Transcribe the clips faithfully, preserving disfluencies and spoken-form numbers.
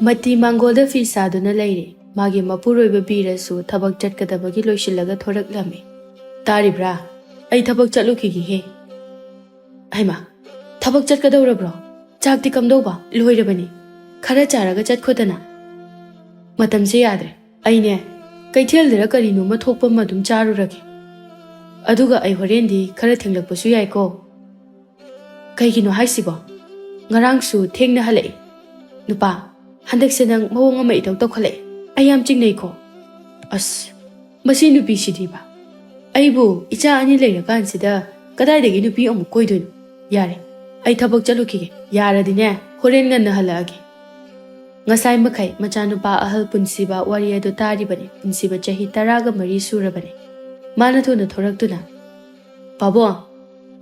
ꯃꯇꯤ ꯃꯥꯡꯒꯣꯜꯗ ꯐꯤ ꯁꯥꯗꯨꯅ ꯂꯩꯔꯦ꯫ ꯃꯥꯒꯤ ꯃꯄꯨꯔꯣꯏꯕ ꯕꯤꯔꯁꯨ ꯊꯕꯛ ꯆꯠꯀꯗꯕꯒꯤ ꯂꯣꯏꯁꯤꯜꯂꯒ ꯊꯣꯔꯛꯂꯝꯃꯤ꯫ "ꯇꯥꯔꯤꯕ꯭ꯔꯥ? ꯑꯩ ꯊꯕꯛ ꯆꯠꯂꯨꯈꯤꯒꯦꯍꯦ꯫" "ꯍꯩꯃꯥ, ꯊꯕꯛ ꯆꯠꯀꯗꯧꯔꯕ꯭ꯔꯣ? ꯆꯥꯛꯇꯤ ꯀꯝꯗꯧꯕ? ꯂꯣꯏꯔꯕꯅꯤ꯫ ꯈꯔ ꯆꯥꯔꯒ ꯆꯠꯈꯣꯗꯅ꯫" "ꯃꯇꯝꯁꯦ ꯌꯥꯗ꯭ꯔꯦ꯫ ꯑꯩꯅꯦ, ꯀꯩꯊꯦꯜꯗꯔ ꯀꯔꯤꯅꯣꯃ ꯊꯣꯛꯄ ꯑꯃ ꯑꯗꯨꯝ ꯆꯥꯔꯨꯔꯒꯦ꯫ ꯑꯗꯨꯒ ꯑꯩ ꯍꯣꯔꯦꯟꯗꯤ ꯈꯔ ꯊꯦꯡꯂꯛꯄꯁꯨ ꯌꯥꯏꯀꯣ꯫" "ꯀꯩꯒꯤꯅꯣ ꯍꯥꯏꯁꯤꯕꯣ? ꯉꯔꯥꯡꯁꯨ ꯊꯦꯡꯅ ꯍꯜꯂꯛꯏ꯫ ꯅꯨꯄꯥ, ꯍꯟꯗꯛꯁꯦ ꯅꯪ ꯃꯑꯣꯡ ꯑꯃ ꯏꯇꯧ ꯇꯧꯈꯠꯂꯛꯑꯦ꯫ ꯑꯩ ꯌꯥꯝ ꯆꯤꯡꯅꯩꯀꯣ꯫" "ꯑꯁ, ꯃꯁꯤ ꯅꯨꯄꯤꯁꯤꯗꯤꯕ꯫ ꯑꯩꯕꯨ ꯏꯆꯥ ꯑꯅꯤ ꯂꯩꯔꯀꯥꯟꯁꯤꯗ ꯀꯗꯥꯏꯗꯒꯤ ꯅꯨꯄꯤ ꯑꯃꯨꯛ ꯀꯣꯏꯗꯣꯏꯅꯣ? ꯌꯥꯔꯦ, ꯑꯩ ꯊꯕꯛ ꯆꯠꯂꯨꯈꯤꯒꯦ꯫ ꯌꯥꯔꯗꯤꯅꯦ, ꯍꯣꯔꯦꯟ ꯉꯟꯅ ꯍꯜꯂꯛꯑꯒꯦ꯫" ꯉꯁꯥꯏ ꯃꯈꯩ ꯃꯆꯥꯅꯨꯄꯥ ꯑꯍꯜ ꯄꯨꯟꯁꯤꯕ ꯋꯥꯔꯤ ꯑꯗꯨ ꯇꯥꯔꯤꯕꯅꯤ꯫ ꯄꯨꯟꯁꯤꯕ ꯆꯍꯤ ꯇꯔꯥꯒ ꯃꯔꯤ ꯁꯨꯔꯕꯅꯤ꯫ ꯃꯥꯅ ꯊꯨꯅ ꯊꯣꯔꯛꯇꯨꯅ, "ꯄꯥꯕꯣ,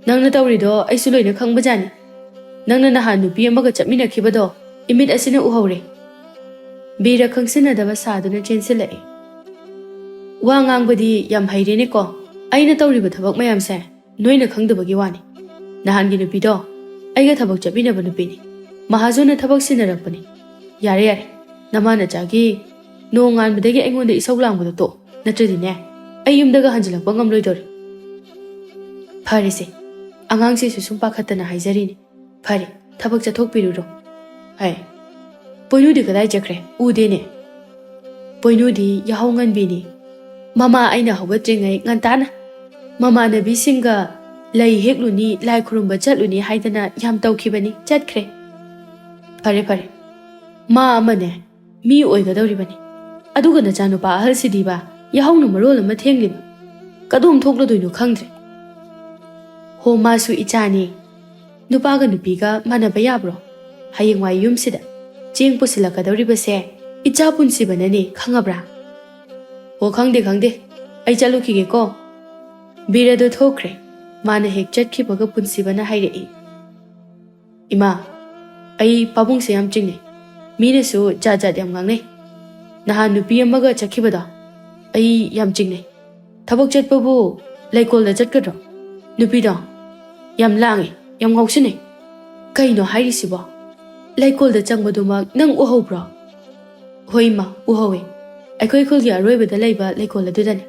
ꯅꯪꯅ ꯇꯧꯔꯤꯗꯣ ꯑꯩꯁꯨ ꯂꯣꯏꯅ ꯈꯪꯕꯖꯥꯠꯅꯤ꯫ ꯅꯪꯅ ꯅꯍꯥꯟ ꯅꯨꯄꯤ ꯑꯃꯒ ꯆꯠꯃꯤꯟꯅꯈꯤꯕꯗꯣ ꯏꯃꯤꯠ ꯑꯁꯤꯅ ꯎꯍꯧꯔꯦ꯫" ꯕꯤꯔ ꯈꯪꯁꯤꯟꯅꯗꯕ ꯁꯥꯗꯨꯅ ꯆꯦꯟꯁꯤꯜꯂꯛꯏ꯫ "ꯋꯥ ꯉꯥꯡꯕꯗꯤ ꯌꯥꯝ ꯍꯩꯔꯦꯅꯦꯀꯣ꯫ ꯑꯩꯅ ꯇꯧꯔꯤꯕ ꯊꯕꯛ ꯃꯌꯥꯝꯁꯦ ꯅꯣꯏꯅ ꯈꯪꯗꯕꯒꯤ ꯋꯥꯅꯤ꯫ ꯅꯍꯥꯟꯒꯤ ꯅꯨꯄꯤꯗꯣ ꯑꯩꯒ ꯊꯕꯛ ꯆꯠꯃꯤꯟꯅꯕ ꯅꯨꯄꯤꯅꯤ꯫ ꯃꯍꯥꯖꯣꯟꯅ ꯊꯕꯛ ꯁꯤꯟꯅꯔꯛꯄꯅꯤ꯫ ꯌꯥꯔꯦ, ꯌꯥꯔꯦ꯫ ꯅꯃꯥ ꯅꯆꯥꯒꯤ ꯅꯣꯡꯉꯥꯟꯕꯗꯒꯤ ꯑꯩꯉꯣꯟꯗ ꯏꯁꯧ ꯂꯥꯡꯕꯗꯣ ꯇꯣꯛ꯫ ꯅꯠꯇ꯭ꯔꯗꯤꯅꯦ, ꯑꯩ ꯌꯨꯝꯗꯒ ꯍꯟꯖꯤꯜꯂꯛꯄ ꯉꯝꯂꯣꯏꯗꯧꯔꯤ꯫" "ꯐꯔꯦꯁꯦ, ꯑꯉꯥꯡꯁꯤꯁꯨ ꯁꯨꯝ ꯄꯥꯈꯠꯇꯅ ꯍꯥꯏꯖꯔꯤꯅꯤ꯫ ꯐꯔꯦ, ꯊꯕꯛ ꯆꯠꯊꯣꯛꯄꯤꯔꯨꯔꯣ꯫" "ꯍꯥꯏ, ꯄꯣꯏꯅꯨꯗꯤ ꯀꯗꯥꯏ ꯆꯠꯈ꯭ꯔꯦ? ꯎꯗꯦꯅꯦ꯫" "ꯄꯣꯏꯅꯨꯗꯤ ꯌꯥꯍꯧ ꯉꯟꯕꯤꯅꯤ꯫ ꯃꯃꯥ ꯑꯩꯅ ꯍꯧꯒꯠꯇ꯭ꯔꯤꯉꯩ ꯉꯟꯇꯥꯅ ꯃꯃꯥꯟꯅꯕꯤꯁꯤꯡꯒ ꯂꯩ ꯍꯦꯛꯂꯨꯅꯤ, ꯂꯥꯏ ꯈꯨꯔꯨꯝꯕ ꯆꯠꯂꯨꯅꯤ ꯍꯥꯏꯗꯅ ꯌꯥꯝ ꯇꯧꯈꯤꯕꯅꯤ, ꯆꯠꯈ꯭ꯔꯦ꯫" "ꯐꯔꯦ, ꯐꯔꯦ꯫ ꯃꯥ ꯑꯃꯅꯦ, ꯃꯤ ꯑꯣꯏꯒꯗꯧꯔꯤꯕꯅꯤ꯫ ꯑꯗꯨꯒ ꯅꯆꯥꯅꯨꯄꯥ ꯑꯍꯜꯁꯤꯗꯤꯕ ꯌꯥꯍꯧꯅ ꯃꯔꯣꯜ ꯑꯃ ꯊꯦꯡꯂꯤꯕ꯫ ꯀꯗꯣꯝ ꯊꯣꯛꯂꯗꯣꯏꯅꯣ ꯈꯪꯗ꯭ꯔꯦ꯫" "ꯍꯣ, ꯃꯥꯁꯨ ꯏꯆꯥꯅꯤ꯫ ꯅꯨꯄꯥꯒ ꯅꯨꯄꯤꯒ ꯃꯥꯟꯅꯕ ꯌꯥꯕ꯭ꯔꯣ? ꯍꯌꯦꯡꯋꯥꯏ ꯌꯨꯝꯁꯤꯗ ꯆꯦꯡ ꯄꯨꯁꯤꯜꯂꯛꯀꯗꯧꯔꯤꯕꯁꯦ ꯏꯆꯥ ꯄꯨꯟꯁꯤꯕꯅꯅꯦ, ꯈꯪꯉꯕ꯭ꯔꯥ?" "ꯑꯣ, ꯈꯪꯗꯦ, ꯈꯪꯗꯦ꯫ ꯑꯩ ꯆꯠꯂꯨꯈꯤꯒꯦꯀꯣ꯫" ꯕꯤꯔꯗꯨ ꯊꯣꯛꯈ꯭ꯔꯦ꯫ ꯃꯥꯅ ꯍꯦꯛ ꯆꯠꯈꯤꯕꯒ ꯄꯨꯟꯁꯤꯕꯅ ꯍꯥꯏꯔꯛꯏ, "ꯏꯃꯥ, ꯑꯩ ꯄꯥꯕꯨꯡꯁꯦ ꯌꯥꯝ ꯆꯤꯡꯅꯩ꯫ ꯃꯤꯅꯁꯨ ꯖꯥꯠ ꯖꯥꯠ ꯌꯥꯝ ꯉꯥꯡꯅꯩ꯫ ꯅꯍꯥꯟ ꯅꯨꯄꯤ ꯑꯃꯒ ꯆꯠꯈꯤꯕꯗꯣ ꯑꯩ ꯌꯥꯝ ꯆꯤꯡꯅꯩ꯫ ꯊꯕꯛ ꯆꯠꯄꯕꯨ ꯂꯩꯀꯣꯜꯗ ꯆꯠꯀꯗ꯭ꯔꯣ? ꯅꯨꯄꯤꯗꯣ ꯌꯥꯝ ꯂꯥꯡꯉꯦ, ꯌꯥꯝ ꯉꯥꯎꯁꯤꯟꯅꯩ꯫ ꯀꯩꯅꯣ ꯍꯥꯏꯔꯤꯁꯤꯕꯣ?" ꯂꯩꯀꯣꯜꯗ ꯆꯪꯕꯗꯨꯃꯛ ꯅꯪ ꯎꯍꯧꯕ꯭ꯔꯣ? ꯍꯣꯏ, ꯏꯃꯥ, ꯎꯍꯧꯋꯦ꯫ ꯑꯩꯈꯣꯏ ꯈꯨꯜꯒꯤ ꯑꯔꯣꯏꯕꯗ ꯂꯩꯕ ꯂꯩꯀꯣꯜ ꯑꯗꯨꯗꯅꯦ꯫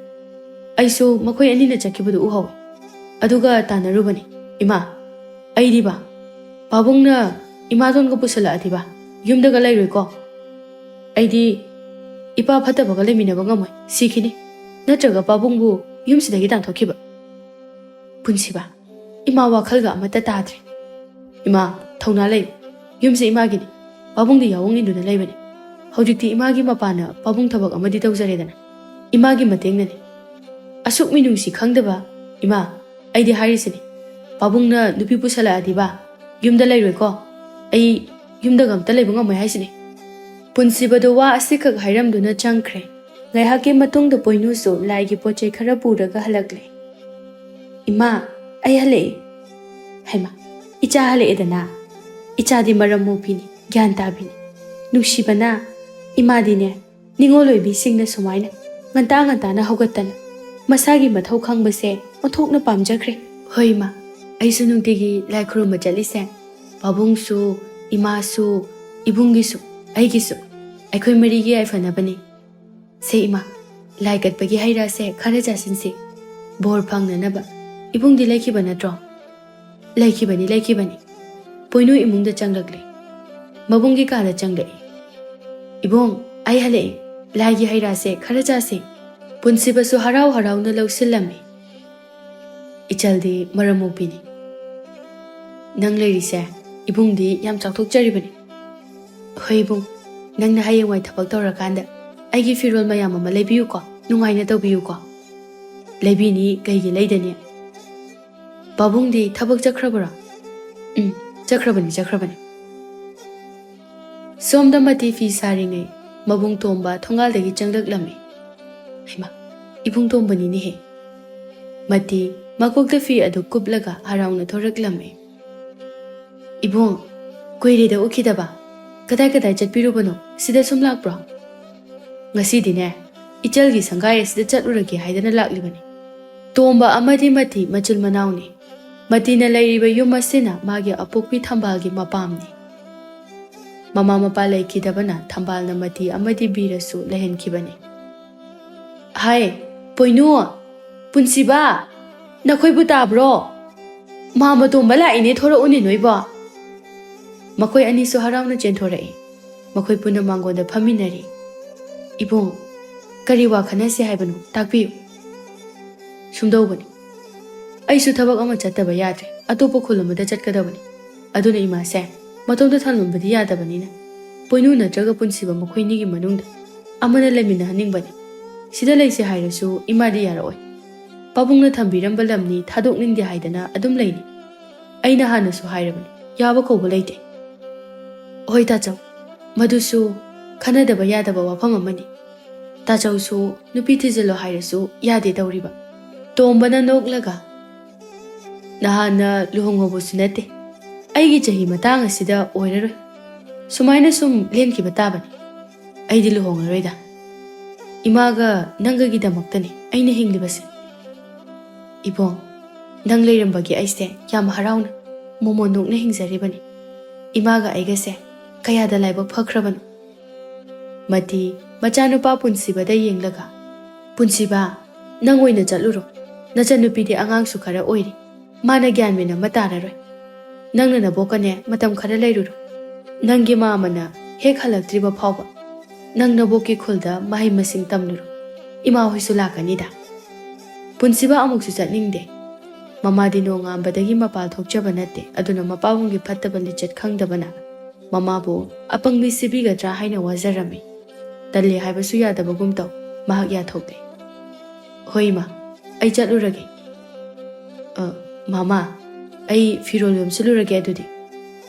ꯑꯩꯁꯨ ꯃꯈꯣꯏ ꯑꯅꯤꯅ ꯆꯠꯈꯤꯕꯗꯨ ꯎꯍꯧꯋꯦ꯫ ꯑꯗꯨꯒ ꯇꯥꯟꯅꯔꯨꯕꯅꯤ, ꯏꯃꯥ꯫ ꯑꯩꯗꯤꯕ, ꯄꯥꯕꯨꯡꯅ ꯏꯃꯥꯇꯣꯟꯒ ꯄꯨꯁꯜꯂꯛꯑꯗꯤꯕ, ꯌꯨꯝꯗꯒ ꯂꯩꯔꯣꯏꯀꯣ꯫ ꯑꯩꯗꯤ ꯏꯄꯥ ꯐꯠꯇꯕꯒ ꯂꯩꯃꯤꯟꯅꯕ ꯉꯝꯃꯣꯏ, ꯁꯤꯈꯤꯅꯤ꯫ ꯅꯠꯇ꯭ꯔꯒ ꯄꯥꯕꯨꯡꯕꯨ ꯌꯨꯝꯁꯤꯗꯒꯤ ꯇꯥꯟꯊꯣꯛꯈꯤꯕ꯫ ꯄꯨꯟꯁꯤꯕ, ꯏꯃꯥ ꯋꯥꯈꯜꯒ ꯑꯃꯠꯇ ꯇꯥꯗ꯭ꯔꯦ꯫ ꯏꯃꯥ, ꯊꯧꯅꯥ ꯂꯩ꯫ ꯌꯨꯝꯁꯦ ꯏꯃꯥꯒꯤꯅꯤ꯫ ꯄꯥꯕꯨꯡꯗꯤ ꯌꯥꯑꯣꯡ ꯏꯟꯗꯨꯅ ꯂꯩꯕꯅꯤ꯫ ꯍꯧꯖꯤꯛꯇꯤ ꯏꯃꯥꯒꯤ ꯃꯄꯥꯅ ꯄꯥꯕꯨꯡ ꯊꯕꯛ ꯑꯃꯗꯤ ꯇꯧꯖꯔꯦꯗꯅ꯫ ꯏꯃꯥꯒꯤ ꯃꯇꯦꯡꯅꯅꯤ꯫ ꯑꯁꯨꯛ ꯃꯤꯅꯨꯡꯁꯤ ꯈꯪꯗꯕ ꯏꯃꯥ, ꯑꯩꯗꯤ ꯍꯥꯏꯔꯤꯁꯤꯅꯤ꯫ ꯄꯥꯕꯨꯡꯅ ꯅꯨꯄꯤ ꯄꯨꯁꯜꯂꯛꯑꯗꯤꯕ, ꯌꯨꯝꯗ ꯂꯩꯔꯣꯏꯀꯣ꯫ ꯑꯩ ꯌꯨꯝꯗꯒ ꯑꯝꯇ ꯂꯩꯕ ꯉꯝꯃꯣꯏ ꯍꯥꯏꯁꯤꯅꯤ꯫ ꯄꯨꯟꯁꯤꯕꯗꯣ ꯋꯥ ꯑꯁꯤꯈꯛ ꯍꯥꯏꯔꯝꯗꯨꯅ ꯆꯪꯈ꯭ꯔꯦ꯫ ꯉꯥꯏꯍꯥꯛꯀꯤ ꯃꯇꯨꯡꯗ ꯄꯣꯏꯅꯨꯁꯨ ꯂꯥꯏꯒꯤ ꯄꯣꯠ ꯆꯩ ꯈꯔ ꯄꯨꯔꯒ ꯍꯜꯂꯛꯂꯦ꯫ "ꯏꯃꯥ, ꯑꯩ ꯍꯜꯂꯛꯑꯦ꯫" "ꯍꯩꯃꯥ, ꯏꯆꯥ ꯍꯜꯂꯛꯑꯦꯗꯅ? ꯏꯆꯥꯗꯤ ꯃꯔꯝ ꯃꯣꯛꯄꯤꯅꯤ, ꯒ꯭ꯌꯥꯟ ꯇꯥꯕꯤꯅꯤ꯫ ꯅꯨꯡꯁꯤꯕꯅ, ꯏꯃꯥꯗꯤꯅꯦ, ꯅꯤꯉꯣꯜ ꯑꯣꯏꯕꯤꯁꯤꯡꯅ ꯁꯨꯃꯥꯏꯅ ꯉꯟꯇꯥ ꯉꯟꯇꯥꯅ ꯍꯧꯒꯠꯇꯅ ꯃꯁꯥꯒꯤ ꯃꯊꯧ ꯈꯪꯕꯁꯦ ꯑꯣꯟꯊꯣꯛꯅ ꯄꯥꯝꯖꯈ꯭ꯔꯦ꯫" "ꯍꯣꯏ, ꯏꯃꯥ, ꯑꯩꯁꯨ ꯅꯨꯡꯇꯤꯒꯤ ꯂꯥꯏ ꯈꯨꯔꯨꯝꯕ ꯆꯠꯂꯤꯁꯦ ꯄꯥꯕꯨꯡꯁꯨ, ꯏꯃꯥꯁꯨ, ꯏꯕꯨꯡꯒꯤꯁꯨ, ꯑꯩꯒꯤꯁꯨ, ꯑꯩꯈꯣꯏ ꯃꯔꯤꯒꯤ ꯌꯥꯏꯐꯅꯕꯅꯤ꯫ ꯁꯦ ꯏꯃꯥ, ꯂꯥꯏ ꯀꯠꯄꯒꯤ ꯍꯩ ꯔꯥꯁꯦ ꯈꯔ ꯆꯥꯁꯤꯟꯁꯤ, ꯕꯣꯔ ꯐꯪꯅꯅꯕ꯫ ꯏꯕꯨꯡꯗꯤ ꯂꯩꯈꯤꯕ ꯅꯠꯇ꯭ꯔꯣ?" "ꯂꯩꯈꯤꯕꯅꯤ, ꯂꯩꯈꯤꯕꯅꯤ꯫" ꯄꯣꯏꯅꯨ ꯏꯃꯨꯡꯗ ꯆꯪꯂꯛꯂꯦ꯫ ꯃꯕꯨꯡꯒꯤ ꯀꯥꯗ ꯆꯪꯂꯛꯏ꯫ "ꯏꯕꯨꯡ, ꯑꯩ ꯍꯜꯂꯛꯏ꯫ ꯂꯥꯏꯒꯤ ꯍꯩ ꯔꯥꯁꯦ ꯈꯔ ꯆꯥꯁꯤ꯫" ꯄꯨꯟꯁꯤꯕꯁꯨ ꯍꯔꯥꯎ ꯍꯔꯥꯎꯅ ꯂꯧꯁꯤꯜꯂꯝꯃꯤ꯫ "ꯏꯆꯜꯗꯤ ꯃꯔꯝ ꯃꯣꯛꯄꯤꯅꯤ꯫ ꯅꯪ ꯂꯩꯔꯤꯁꯦ ꯏꯕꯨꯡꯗꯤ ꯌꯥꯝ ꯆꯥꯎꯊꯣꯛꯆꯔꯤꯕꯅꯤ꯫" "ꯍꯣꯏ ꯏꯕꯨꯡ, ꯅꯪꯅ ꯍꯌꯦꯡꯋꯥꯏ ꯊꯕꯛ ꯇꯧꯔꯀꯥꯟꯗ ꯑꯩꯒꯤ ꯐꯤꯔꯣꯜ ꯃꯌꯥꯝ ꯑꯃ ꯂꯩꯕꯤꯌꯨꯀꯣ, ꯅꯨꯡꯉꯥꯏꯅ ꯇꯧꯕꯤꯌꯨꯀꯣ꯫" "ꯂꯩꯕꯤꯅꯤ, ꯀꯩꯒꯤ ꯂꯩꯗꯅꯤ?" "ꯄꯥꯕꯨꯡꯗꯤ ꯊꯕꯛ ꯆꯠꯈ꯭ꯔꯕꯔꯣ?" "ꯎꯝ, ꯆꯠꯈ꯭ꯔꯕꯅꯤ, ꯆꯠꯈ꯭ꯔꯕꯅꯤ꯫" ꯁꯣꯝꯗ ꯃꯇꯤ ꯐꯤ ꯁꯥꯔꯤꯉꯩ ꯃꯕꯨꯡ ꯇꯣꯝꯕ ꯊꯣꯡꯒꯥꯜꯗꯒꯤ ꯆꯪꯂꯛꯂꯝꯃꯤ꯫ "ꯍꯩꯃꯥ, ꯏꯕꯨꯡ ꯇꯣꯝꯕꯅꯤꯅꯦꯍꯦ꯫" ꯃꯇꯤ ꯃꯀꯣꯛꯇ ꯐꯤ ꯑꯗꯨ ꯀꯨꯞꯂꯒ ꯍꯔꯥꯎꯅ ꯊꯣꯔꯛꯂꯝꯃꯤ꯫ "ꯏꯕꯨꯡ, ꯀꯨꯏꯔꯦꯗ ꯎꯈꯤꯗꯕ꯫ ꯀꯗꯥꯏ ꯀꯗꯥꯏ ꯆꯠꯄꯤꯔꯨꯕꯅꯣ? ꯁꯤꯗ ꯁꯨꯝ ꯂꯥꯛꯄ꯭ꯔꯣ?" "ꯉꯁꯤꯗꯤꯅꯦ, ꯏꯆꯜꯒꯤ ꯁꯪꯒꯥꯏ ꯑꯁꯤꯗ ꯆꯠꯂꯨꯔꯒꯦ ꯍꯥꯏꯗꯅ ꯂꯥꯛꯂꯤꯕꯅꯤ꯫" ꯇꯣꯝꯕ ꯑꯃꯗꯤ ꯃꯇꯤ ꯃꯆꯤꯜ ꯃꯅꯥꯎꯅꯤ꯫ ꯃꯇꯤꯅ ꯂꯩꯔꯤꯕ ꯌꯨꯝ ꯑꯁꯤꯅ ꯃꯥꯒꯤ ꯑꯄꯣꯛꯄꯤ ꯊꯝꯕꯥꯜꯒꯤ ꯃꯄꯥꯝꯅꯤ꯫ ꯃꯃꯥ ꯃꯄꯥ ꯂꯩꯈꯤꯗꯕꯅ ꯊꯝꯕꯥꯜꯅ ꯃꯇꯤ ꯑꯃꯗꯤ ꯕꯤꯔꯁꯨ ꯂꯩꯍꯟꯈꯤꯕꯅꯤ꯫ "ꯍꯥꯏ, ꯄꯣꯏꯅꯨ, ꯄꯨꯟꯁꯤꯕ, ꯅꯈꯣꯏꯕꯨ ꯇꯥꯕ꯭ꯔꯣ? ꯃꯥ ꯃꯇꯣꯝꯕ ꯂꯥꯛꯏꯅꯦ, ꯊꯣꯔꯛꯎꯅꯦ ꯅꯣꯏꯕꯣ!" ꯃꯈꯣꯏ ꯑꯅꯤꯁꯨ ꯍꯔꯥꯎꯅ ꯆꯦꯟꯊꯣꯔꯛꯏ꯫ ꯃꯈꯣꯏ ꯄꯨꯟꯅ ꯃꯥꯡꯒꯣꯟꯗ ꯐꯝꯃꯤꯟꯅꯔꯤ꯫ "ꯏꯕꯨꯡ, ꯀꯔꯤ ꯋꯥ ꯈꯟꯅꯁꯤ ꯍꯥꯏꯕꯅꯣ? ꯇꯥꯛꯄꯤꯌꯨ꯫" "ꯁꯨꯝꯗꯧꯕꯅꯤ, ꯑꯩꯁꯨ ꯊꯕꯛ ꯑꯃ ꯆꯠꯇꯕ ꯌꯥꯗ꯭ꯔꯦ, ꯑꯇꯣꯞꯄ ꯈꯨꯜ ꯑꯃꯗ ꯆꯠꯀꯗꯕꯅꯤ꯫ ꯑꯗꯨꯅ ꯏꯃꯥꯁꯦ ꯃꯇꯣꯝꯇ ꯊꯝꯂꯝꯕꯗꯤ ꯌꯥꯗꯕꯅꯤꯅ, ꯄꯣꯏꯅꯨ ꯅꯠꯇ꯭ꯔꯒ ꯄꯨꯟꯁꯤꯕ ꯃꯈꯣꯏꯅꯤꯒꯤ ꯃꯅꯨꯡꯗ ꯑꯃꯅ ꯂꯩꯃꯤꯟꯅꯍꯟꯅꯤꯡꯕꯅꯤ꯫ ꯁꯤꯗ ꯂꯩꯁꯦ ꯍꯥꯏꯔꯁꯨ ꯏꯃꯥꯗꯤ ꯌꯥꯔꯛꯑꯣꯏ꯫ ꯄꯥꯕꯨꯡꯅ ꯊꯝꯕꯤꯔꯝꯕ ꯂꯝꯅꯤ, ꯊꯥꯗꯣꯛꯅꯤꯡꯗꯦ ꯍꯥꯏꯗꯅ ꯑꯗꯨꯝ ꯂꯩꯅꯤ꯫ ꯑꯩꯅ ꯍꯥꯟꯅꯁꯨ ꯍꯥꯏꯔꯕꯅꯤ, ꯌꯥꯕ ꯀꯧꯕ ꯂꯩꯇꯦ꯫" "ꯍꯣꯏ ꯇꯥꯆꯧ, ꯃꯗꯨꯁꯨ ꯈꯟꯅꯗꯕ ꯌꯥꯗꯕ ꯋꯥꯐꯝ ꯑꯃꯅꯤ꯫ ꯇꯥꯆꯧꯁꯨ ꯅꯨꯄꯤ ꯊꯤꯖꯤꯜꯂꯣ ꯍꯥꯏꯔꯁꯨ ꯌꯥꯗꯦ ꯇꯧꯔꯤꯕ꯫" ꯇꯣꯝꯕꯅ ꯅꯣꯛꯂꯒ, "ꯅꯍꯥꯟꯅ ꯂꯨꯍꯣꯡꯍꯧꯕꯁꯨ ꯅꯠꯇꯦ, ꯑꯩꯒꯤ ꯆꯍꯤ ꯃꯇꯥꯡ ꯑꯁꯤꯗ ꯑꯣꯏꯔꯔꯣꯏ꯫ ꯁꯨꯃꯥꯏꯅ ꯁꯨꯝ ꯂꯦꯟꯈꯤꯕ ꯇꯥꯕꯅꯤ꯫ ꯑꯩꯗꯤ ꯂꯨꯍꯣꯡꯉꯔꯣꯏꯗ꯫ ꯏꯃꯥꯒ ꯅꯪꯒꯒꯤꯗꯃꯛꯇꯅꯤ ꯑꯩꯅ ꯍꯤꯡꯂꯤꯕꯁꯦ꯫" "ꯏꯕꯣꯡ, ꯅꯪ ꯂꯩꯔꯝꯕꯒꯤ ꯑꯩꯁꯦ ꯌꯥꯝ ꯍꯔꯥꯎꯅ ꯃꯣꯃꯣꯟ ꯅꯣꯛꯅ ꯍꯤꯡꯖꯔꯤꯕꯅꯤ꯫ ꯏꯃꯥꯒ ꯑꯩꯒꯁꯦ ꯀꯌꯥꯗ ꯂꯥꯏꯕꯛ ꯐꯈ꯭ꯔꯕꯅꯣ꯫" ꯃꯇꯤ ꯃꯆꯥꯅꯨꯄꯥ ꯄꯨꯟꯁꯤꯕꯗ ꯌꯦꯡꯂꯒ, "ꯄꯨꯟꯁꯤꯕ, ꯅꯪ ꯑꯣꯏꯅ ꯆꯠꯂꯨꯔꯣ꯫ ꯅꯆꯟꯅꯨꯄꯤꯗꯤ ꯑꯉꯥꯡꯁꯨ ꯈꯔ ꯑꯣꯏꯔꯤ꯫ ꯃꯥꯅ ꯒ꯭ꯌꯥꯟ ꯃꯦꯟ ꯑꯃ ꯇꯥꯔꯔꯣꯏ꯫ ꯅꯪꯅ ꯅꯕꯣꯛꯀꯅꯦ ꯃꯇꯝ ꯈꯔ ꯂꯩꯔꯨꯔꯣ꯫ ꯅꯪꯒꯤ ꯃꯥꯃꯅ ꯍꯦꯛ ꯍꯜꯂꯛꯇ꯭ꯔꯤꯕ ꯐꯥꯎꯕ ꯅꯪ ꯅꯕꯣꯛꯀꯤ ꯈꯨꯜꯗ ꯃꯍꯩ ꯃꯁꯤꯡ ꯇꯝꯂꯨꯔꯣ꯫ ꯏꯃꯥ ꯍꯣꯏꯁꯨ ꯂꯥꯛꯀꯅꯤꯗ꯫" ꯄꯨꯟꯁꯤꯕ ꯑꯃꯨꯛꯁꯨ ꯆꯠꯅꯤꯡꯗꯦ꯫ ꯃꯃꯥꯗꯤ ꯅꯣꯡꯉꯥꯟꯕꯗꯒꯤ ꯃꯄꯥꯜ ꯊꯣꯛꯆꯕ ꯅꯠꯇꯦ, ꯑꯗꯨꯅ ꯃꯄꯥꯕꯨꯡꯒꯤ ꯐꯠꯇꯕ ꯂꯤꯆꯠ ꯈꯪꯗꯕꯅ ꯃꯃꯥꯕꯨ ꯑꯄꯪꯕꯤ ꯁꯤꯕꯤꯒꯗ꯭ꯔꯥ ꯍꯥꯏꯅ ꯋꯥꯖꯔꯝꯃꯤ꯫ ꯇꯜꯂꯦ ꯍꯥꯏꯕꯁꯨ ꯌꯥꯗꯕꯒꯨꯝ ꯇꯧ, ꯃꯍꯥꯛ ꯌꯥꯊꯣꯛꯂꯦ꯫ "ꯍꯣꯏ ꯏꯃꯥ, ꯑꯩ ꯆꯠꯂꯨꯔꯒꯦ꯫ ꯑ, ꯃꯃꯥ, ꯑꯩ ꯐꯤꯔꯣꯜ ꯌꯣꯝꯁꯤꯜꯂꯨꯔꯒꯦ ꯑꯗꯨꯗꯤ꯫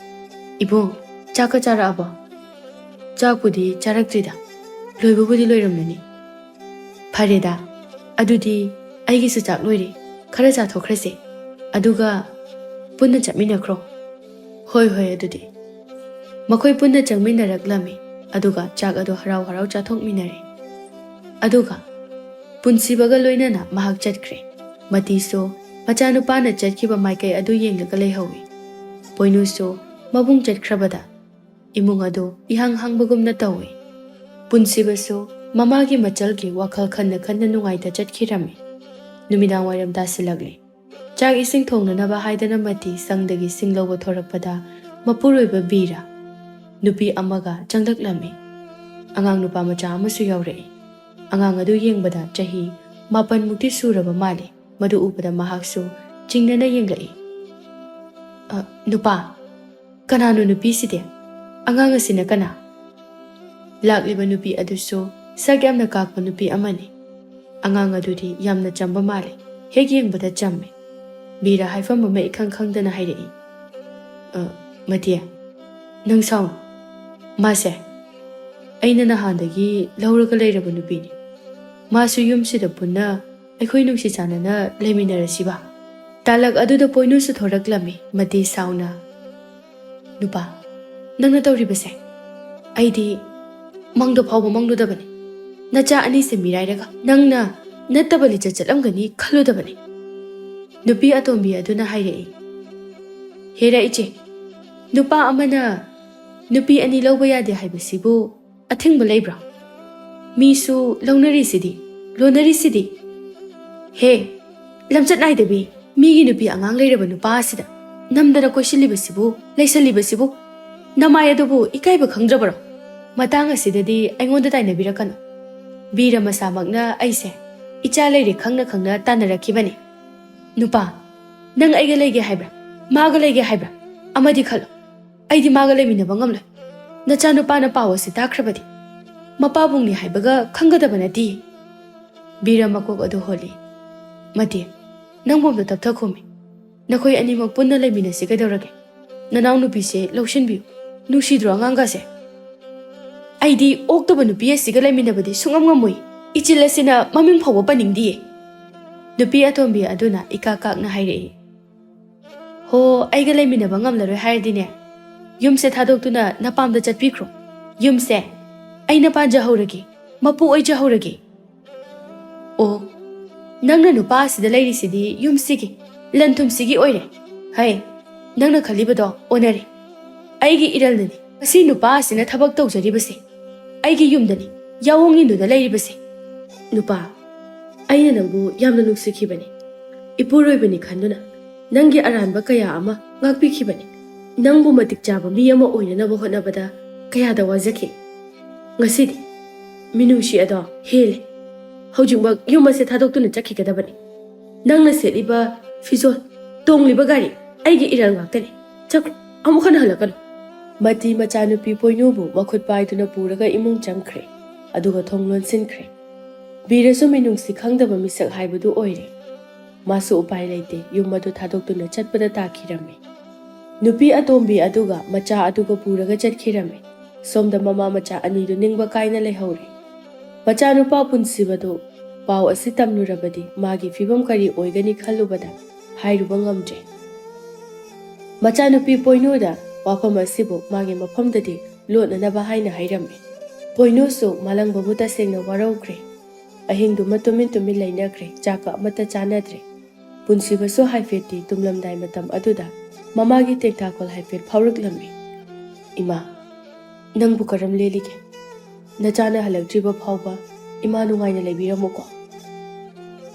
ꯏꯕꯨꯡ, ꯆꯥꯛꯀ ꯆꯥꯔꯛꯑꯕꯣ?" "ꯆꯥꯛꯄꯨꯗꯤ ꯆꯥꯔꯛꯇ꯭ꯔꯤꯗ, ꯂꯣꯏꯕꯕꯨꯗꯤ ꯂꯣꯏꯔꯝꯂꯅꯤ꯫" "ꯐꯔꯦꯗ, ꯑꯗꯨꯗꯤ ꯑꯩꯒꯤꯁꯨ ꯆꯥꯛ ꯂꯣꯏꯔꯦ, ꯈꯔ ꯆꯥꯊꯣꯛꯈ꯭ꯔꯁꯦ, ꯑꯗꯨꯒ ꯄꯨꯟꯅ ꯆꯠꯃꯤꯟꯅꯈ꯭ꯔꯣ꯫" "ꯍꯣꯏ, ꯍꯣꯏ, ꯑꯗꯨꯗꯤ꯫" ꯃꯈꯣꯏ ꯄꯨꯟꯅ ꯆꯪꯃꯤꯟꯅꯔꯛꯂꯝꯃꯤ, ꯑꯗꯨꯒ ꯆꯥꯛ ꯑꯗꯨ ꯍꯔꯥꯎ ꯍꯔꯥꯎ ꯆꯥꯊꯣꯛꯃꯤꯟꯅꯔꯦ꯫ ꯑꯗꯨꯒ ꯄꯨꯟꯁꯤꯕꯒ ꯂꯣꯏꯅꯅ ꯃꯍꯥꯛ ꯆꯠꯈ꯭ꯔꯦ꯫ ꯃꯇꯤꯁꯨ ꯃꯆꯥꯅꯨꯄꯥꯅ ꯆꯠꯈꯤꯕ ꯃꯥꯏꯀꯩ ꯑꯗꯨ ꯌꯦꯡꯂꯒ ꯂꯩꯍꯧꯏ꯫ ꯄꯣꯏꯅꯨꯁꯨ ꯃꯕꯨꯡ ꯆꯠꯈ꯭ꯔꯕꯗ ꯏꯃꯨꯡ ꯑꯗꯨ ꯏꯍꯥꯡ ꯍꯥꯡꯕꯒꯨꯝꯅ ꯇꯧꯏ꯫ ꯄꯨꯟꯁꯤꯕꯁꯨ ꯃꯃꯥꯒꯤ ꯃꯆꯜꯒꯤ ꯋꯥꯈꯜ ꯈꯟꯅ ꯈꯟꯅ ꯅꯨꯡꯉꯥꯏꯇ ꯆꯠꯈꯤꯔꯝꯃꯤ꯫ ꯅꯨꯃꯤꯗꯥꯡ ꯋꯥꯏꯔꯝ ꯇꯥꯁꯤꯜꯂꯛꯂꯤ꯫ ꯆꯥꯛ ꯏꯁꯤꯡ ꯊꯣꯡꯅꯅꯕ ꯍꯥꯏꯗꯅ ꯃꯇꯤ ꯁꯪꯗꯒꯤ ꯁꯤꯡ ꯂꯧꯕ ꯊꯣꯔꯛꯄꯗ ꯃꯄꯨꯔꯣꯏꯕ ꯕꯤꯔ ꯅꯨꯄꯤ ꯑꯃꯒ ꯆꯪꯂꯛꯂꯝꯃꯤ꯫ ꯑꯉꯥꯡ ꯅꯨꯄꯥ ꯃꯆꯥ ꯑꯃꯁꯨ ꯌꯥꯎꯔꯛꯏ꯫ ꯑꯉꯥꯡ ꯑꯗꯨ ꯌꯦꯡꯕꯗ ꯆꯍꯤ ꯃꯥꯄꯟꯃꯨꯛꯇꯤ ꯁꯨꯔꯕ ꯃꯥꯜꯂꯤ꯫ ꯃꯗꯨ ꯎꯕꯗ ꯃꯍꯥꯛꯁꯨ ꯆꯤꯡꯅꯅ ꯌꯦꯡꯂꯛꯏ꯫ "ꯑ, ꯅꯨꯄꯥ, ꯀꯅꯥꯅꯣ ꯅꯨꯄꯤꯁꯤꯗꯤ? ꯑꯉꯥꯡ ꯑꯁꯤꯅ ꯀꯅꯥ?" ꯂꯥꯛꯂꯤꯕ ꯅꯨꯄꯤ ꯑꯗꯨꯁꯨ ꯁꯛ ꯌꯥꯝꯅ ꯀꯥꯛꯄ ꯅꯨꯄꯤ ꯑꯃꯅꯤ꯫ ꯑꯉꯥꯡ ꯑꯗꯨꯗꯤ ꯌꯥꯝꯅ ꯆꯝꯕ ꯃꯥꯜꯂꯤ꯫ ꯍꯦꯛ ꯌꯦꯡꯕꯗ ꯆꯝꯃꯤ꯫ ꯕꯤꯔ ꯍꯥꯏꯐꯝ ꯑꯃ ꯏꯈꯪ ꯈꯪꯗꯅ ꯍꯥꯏꯔꯛꯏ꯫ "ꯑ, ꯃꯇꯦ, ꯅꯪ ꯁꯥꯎꯅꯨ꯫ ꯃꯥꯁꯦ ꯑꯩꯅ ꯅꯍꯥꯟꯗꯒꯤ ꯂꯧꯔꯒ ꯂꯩꯔꯕ ꯅꯨꯄꯤꯅꯤ꯫ ꯃꯥꯁꯨ ꯌꯨꯝꯁꯤꯗ ꯄꯨꯟꯅ ꯑꯩꯈꯣꯏ ꯅꯨꯡꯁꯤ ꯆꯥꯟꯅꯅ ꯂꯩꯃꯤꯟꯅꯔꯁꯤꯕ?" ꯇꯥꯂꯛ ꯑꯗꯨꯗ ꯄꯣꯏꯅꯨꯁꯨ ꯊꯣꯔꯛꯂꯝꯃꯤ꯫ ꯃꯇꯦ ꯁꯥꯎꯅ, "ꯅꯨꯄꯥ, ꯅꯪꯅ ꯇꯧꯔꯤꯕꯁꯦ ꯑꯩꯗꯤ ꯃꯪꯗ ꯐꯥꯎꯕ ꯃꯪꯂꯨꯗꯕꯅꯤ꯫ ꯅꯆꯥ ꯑꯅꯤꯁꯦ ꯃꯤꯔꯥꯏꯔꯒ ꯅꯪꯅ ꯅꯠꯇꯕ ꯂꯤꯆꯠ ꯆꯠꯂꯝꯒꯅꯤ ꯈꯜꯂꯨꯗꯕꯅꯤ꯫" ꯅꯨꯄꯤ ꯑꯇꯣꯝꯕꯤ ꯑꯗꯨꯅ ꯍꯥꯏꯔꯛꯏ꯫ "ꯍꯦꯔꯥ ꯏꯆꯦ, ꯅꯨꯄꯥ ꯑꯃꯅ ꯅꯨꯄꯤ ꯑꯅꯤ ꯂꯧꯕ ꯌꯥꯗꯦ ꯍꯥꯏꯕꯁꯤꯕꯨ ꯑꯊꯤꯡꯕ ꯂꯩꯕ꯭ꯔꯥ? ꯃꯤꯁꯨ ꯂꯧꯅꯔꯤꯁꯤꯗꯤ, ꯂꯣꯟꯅꯔꯤꯁꯤꯗꯤ꯫ ꯍꯦ, ꯂꯝꯆꯠ ꯅꯥꯏꯗꯕꯤ, ꯃꯤꯒꯤ ꯅꯨꯄꯤ ꯑꯉꯥꯡ ꯂꯩꯔꯕ ꯅꯨꯄꯥ ꯑꯁꯤꯗ ꯅꯝꯗꯅ ꯀꯣꯏꯁꯤꯜꯂꯤꯕꯁꯤꯕꯨ, ꯂꯩꯁꯜꯂꯤꯕꯁꯤꯕꯨ, ꯅꯃꯥꯏ ꯑꯗꯨꯕꯨ ꯏꯀꯥꯏꯕ ꯈꯪꯗ꯭ꯔꯕꯔꯣ? ꯃꯇꯥꯡ ꯑꯁꯤꯗꯗꯤ ꯑꯩꯉꯣꯟꯗ ꯇꯥꯏꯅꯕꯤꯔꯛꯀꯅꯨ꯫ ꯕꯤꯔ ꯃꯁꯥꯃꯛꯅ ꯑꯩꯁꯦ ꯏꯆꯥ ꯂꯩꯔꯦ ꯈꯪꯅ ꯈꯪꯅ ꯇꯥꯟꯅꯔꯛꯈꯤꯕꯅꯤ꯫ ꯅꯨꯄꯥ, ꯅꯪ ꯑꯩꯒ ꯂꯩꯒꯦ ꯍꯥꯏꯕ꯭ꯔꯥ? ꯃꯥꯒ ꯂꯩꯒꯦ ꯍꯥꯏꯕ꯭ꯔꯥ? ꯑꯃꯗꯤ ꯈꯜꯂꯣ꯫ ꯑꯩꯗꯤ ꯃꯥꯒ ꯂꯩꯃꯤꯟꯅꯕ ꯉꯝꯂꯣꯏ꯫ ꯅꯆꯥꯅꯨꯄꯥꯅ ꯄꯥꯎ ꯑꯁꯤ ꯇꯥꯈ꯭ꯔꯕꯗꯤ ꯃꯄꯥꯕꯨꯡꯅꯤ ꯍꯥꯏꯕꯒ ꯈꯪꯒꯗꯕ ꯅꯠꯇꯦ꯫" ꯕꯤꯔ ꯃꯀꯣꯛ ꯑꯗꯨ ꯍꯣꯜꯂꯤ꯫ "ꯃꯇꯦ, ꯅꯪꯕꯨ ꯑꯝꯇ ꯇꯞꯊꯈꯣꯃꯤ꯫ ꯅꯈꯣꯏ ꯑꯅꯤꯃꯛ ꯄꯨꯟꯅ ꯂꯩꯃꯤꯟꯅꯁꯤ ꯀꯩꯗꯧꯔꯒꯦ? ꯅꯅꯥꯎꯅꯨꯄꯤꯁꯦ ꯂꯧꯁꯤꯟꯕꯤꯌꯨ꯫ ꯅꯨꯡꯁꯤꯗ꯭ꯔꯣ ꯑꯉꯥꯡꯒꯁꯦ?" "ꯑꯩꯗꯤ ꯑꯣꯛꯇꯕ ꯅꯨꯄꯤ ꯑꯁꯤꯒ ꯂꯩꯃꯤꯟꯅꯕꯗꯤ ꯁꯨꯡꯉꯝ ꯉꯝꯃꯣꯏ꯫ ꯏꯆꯤꯜ ꯑꯁꯤꯅ ꯃꯃꯤꯡ ꯐꯥꯎꯕ ꯄꯟꯅꯤꯡꯗꯤꯌꯦ꯫" ꯅꯨꯄꯤ ꯑꯇꯣꯝꯕꯤ ꯑꯗꯨꯅ ꯏꯀꯥ ꯀꯥꯛꯅ ꯍꯥꯏꯔꯛꯏ꯫ "ꯍꯣ, ꯑꯩꯒ ꯂꯩꯃꯤꯟꯅꯕ ꯉꯝꯂꯔꯣꯏ ꯍꯥꯏꯔꯗꯤꯅꯦ, ꯌꯨꯝꯁꯦ ꯊꯥꯗꯣꯛꯇꯨꯅ ꯅꯄꯥꯝꯗ ꯆꯠꯄꯤꯈ꯭ꯔꯣ꯫ ꯌꯨꯝꯁꯦ ꯑꯩꯅ ꯄꯥꯟꯖꯍꯧꯔꯒꯦ, ꯃꯄꯨ ꯑꯣꯏꯖꯍꯧꯔꯒꯦ꯫" "ꯑꯣ, ꯅꯪꯅ ꯅꯨꯄꯥ ꯑꯁꯤꯗ ꯂꯩꯔꯤꯁꯤꯗꯤ ꯌꯨꯝꯁꯤꯒꯤ, ꯂꯟ ꯊꯨꯝꯁꯤꯒꯤ ꯑꯣꯏꯔꯦ꯫ ꯍꯩ, ꯅꯪꯅ ꯈꯜꯂꯤꯕꯗꯣ ꯑꯣꯟꯅꯔꯦ꯫ ꯑꯩꯒꯤ ꯏꯔꯜꯅꯅꯤ꯫ ꯃꯁꯤ ꯅꯨꯄꯥ ꯑꯁꯤꯅ ꯊꯕꯛ ꯇꯧꯖꯔꯤꯕꯁꯦ ꯑꯩꯒꯤ ꯌꯨꯝꯗꯅꯤ, ꯌꯥꯑꯣꯡ ꯏꯟꯗꯨꯅ ꯂꯩꯔꯤꯕꯁꯦ꯫ ꯅꯨꯄꯥ, ꯑꯩꯅ ꯅꯪꯕꯨ ꯌꯥꯝꯅ ꯅꯨꯡꯁꯤꯈꯤꯕꯅꯤ꯫ ꯏꯄꯨꯔꯣꯏꯕꯅꯤ ꯈꯟꯗꯨꯅ ꯅꯪꯒꯤ ꯑꯔꯥꯟꯕ ꯀꯌꯥ ꯑꯃ ꯉꯥꯛꯄꯤꯈꯤꯕꯅꯤ꯫ ꯅꯪꯕꯨ ꯃꯇꯤꯛ ꯆꯥꯕ ꯃꯤ ꯑꯃ ꯑꯣꯏꯅꯅꯕ ꯍꯣꯠꯅꯕꯗ ꯀꯌꯥꯗ ꯋꯥꯖꯈꯤ꯫ ꯉꯁꯤꯗꯤ ꯃꯤꯅꯨꯡꯁꯤ ꯑꯗꯣ ꯍꯦꯜꯂꯦ꯫ ꯍꯧꯖꯤꯛꯃꯛ ꯌꯨꯝ ꯑꯁꯦ ꯊꯥꯗꯣꯛꯇꯨꯅ ꯆꯠꯈꯤꯒꯗꯕꯅꯤ꯫ ꯅꯪꯅ ꯁꯦꯠꯂꯤꯕ ꯐꯤꯖꯣꯜ, ꯇꯣꯡꯂꯤꯕ ꯒꯥꯔꯤ ꯑꯩꯒꯤ ꯏꯔꯥꯜ ꯉꯥꯛꯇꯅꯤ꯫ ꯆꯠꯈ꯭ꯔꯣ, ꯑꯃꯨꯛ ꯍꯟꯅ ꯍꯜꯂꯛꯀꯅꯨ꯫ ꯃꯇꯤ ꯃꯆꯥꯅꯨꯄꯤ ꯄꯣꯏꯅꯨꯕꯨ ꯃꯈꯨꯠ ꯄꯥꯏꯗꯨꯅ ꯄꯨꯔꯒ ꯏꯃꯨꯡ ꯆꯪꯈ꯭ꯔꯦ, ꯑꯗꯨꯒ ꯊꯣꯡ ꯂꯣꯟꯁꯤꯟꯈ꯭ꯔꯦ꯫ ꯕꯤꯔꯁꯨ ꯃꯤꯅꯨꯡꯁꯤ ꯈꯪꯗꯕ ꯃꯤꯁꯛ ꯍꯥꯏꯕꯗꯨ ꯑꯣꯏꯔꯦ꯫ ꯃꯥꯁꯨ ꯎꯄꯥꯏ ꯂꯩꯇꯦ, ꯌꯨꯝ ꯑꯗꯨ ꯊꯥꯗꯣꯛꯇꯨꯅ ꯆꯠꯄꯗ ꯇꯥꯈꯤꯔꯝꯃꯤ꯫ ꯅꯨꯄꯤ ꯑꯇꯣꯝꯕꯤ ꯑꯗꯨꯒ ꯃꯆꯥ ꯑꯗꯨꯒ ꯄꯨꯔꯒ ꯆꯠꯈꯤꯔꯝꯃꯤ꯫ ꯁꯣꯝꯗ ꯃꯃꯥ ꯃꯆꯥ ꯑꯅꯤꯗꯨ ꯅꯤꯡꯕ ꯀꯥꯏꯅ ꯂꯩꯍꯧꯔꯦ꯫ ꯃꯆꯥꯅꯨꯄꯥ ꯄꯨꯟꯁꯤꯕꯗꯨ ꯄꯥꯎ ꯑꯁꯤ ꯇꯝꯂꯨꯔꯕꯗꯤ ꯃꯥꯒꯤ ꯐꯤꯕꯝ ꯀꯔꯤ ꯑꯣꯏꯒꯅꯤ ꯈꯜꯂꯨꯕꯗ ꯍꯥꯏꯔꯨꯕ ꯉꯝꯗ꯭ꯔꯦ꯫ ꯃꯆꯥꯅꯨꯄꯤ ꯄꯣꯏꯅꯨꯗ ꯋꯥꯐꯝ ꯑꯁꯤꯕꯨ ꯃꯥꯒꯤ ꯃꯐꯝꯗꯗꯤ ꯂꯣꯠꯅꯅꯕ ꯍꯥꯏꯅ ꯍꯥꯏꯔꯝꯃꯤ꯫ ꯄꯣꯏꯅꯨꯁꯨ ꯃꯥꯂꯪꯕꯕꯨ ꯇꯁꯦꯡꯅ ꯋꯥꯔꯧꯈ꯭ꯔꯦ꯫ ꯑꯍꯤꯡꯗꯨꯃ ꯇꯨꯃꯤꯟ ꯇꯨꯃꯤꯟ ꯂꯩꯅꯈ꯭ꯔꯦ, ꯆꯥꯛꯀ ꯑꯃꯠꯇ ꯆꯥꯅꯗ꯭ꯔꯦ꯫ ꯄꯨꯟꯁꯤꯕꯁꯨ ꯍꯥꯏꯐꯦꯠꯇꯤ ꯇꯨꯝꯂꯝꯗꯥꯏ ꯃꯇꯝ ꯑꯗꯨꯗ ꯃꯃꯥꯒꯤ ꯇꯦꯡꯊꯥꯈꯣꯜ ꯍꯥꯏꯐꯦꯠ ꯐꯥꯎꯔꯛꯂꯝꯃꯤ꯫ "ꯏꯃꯥ, ꯅꯪꯕꯨ ꯀꯔꯝ ꯂꯦꯜꯂꯤꯒꯦ? ꯅꯆꯥꯅ ꯍꯜꯂꯛꯇ꯭ꯔꯤꯕ ꯐꯥꯎꯕ ꯏꯃꯥ ꯅꯨꯡꯉꯥꯏꯅ ꯂꯩꯕꯤꯔꯝꯃꯨꯀꯣ꯫"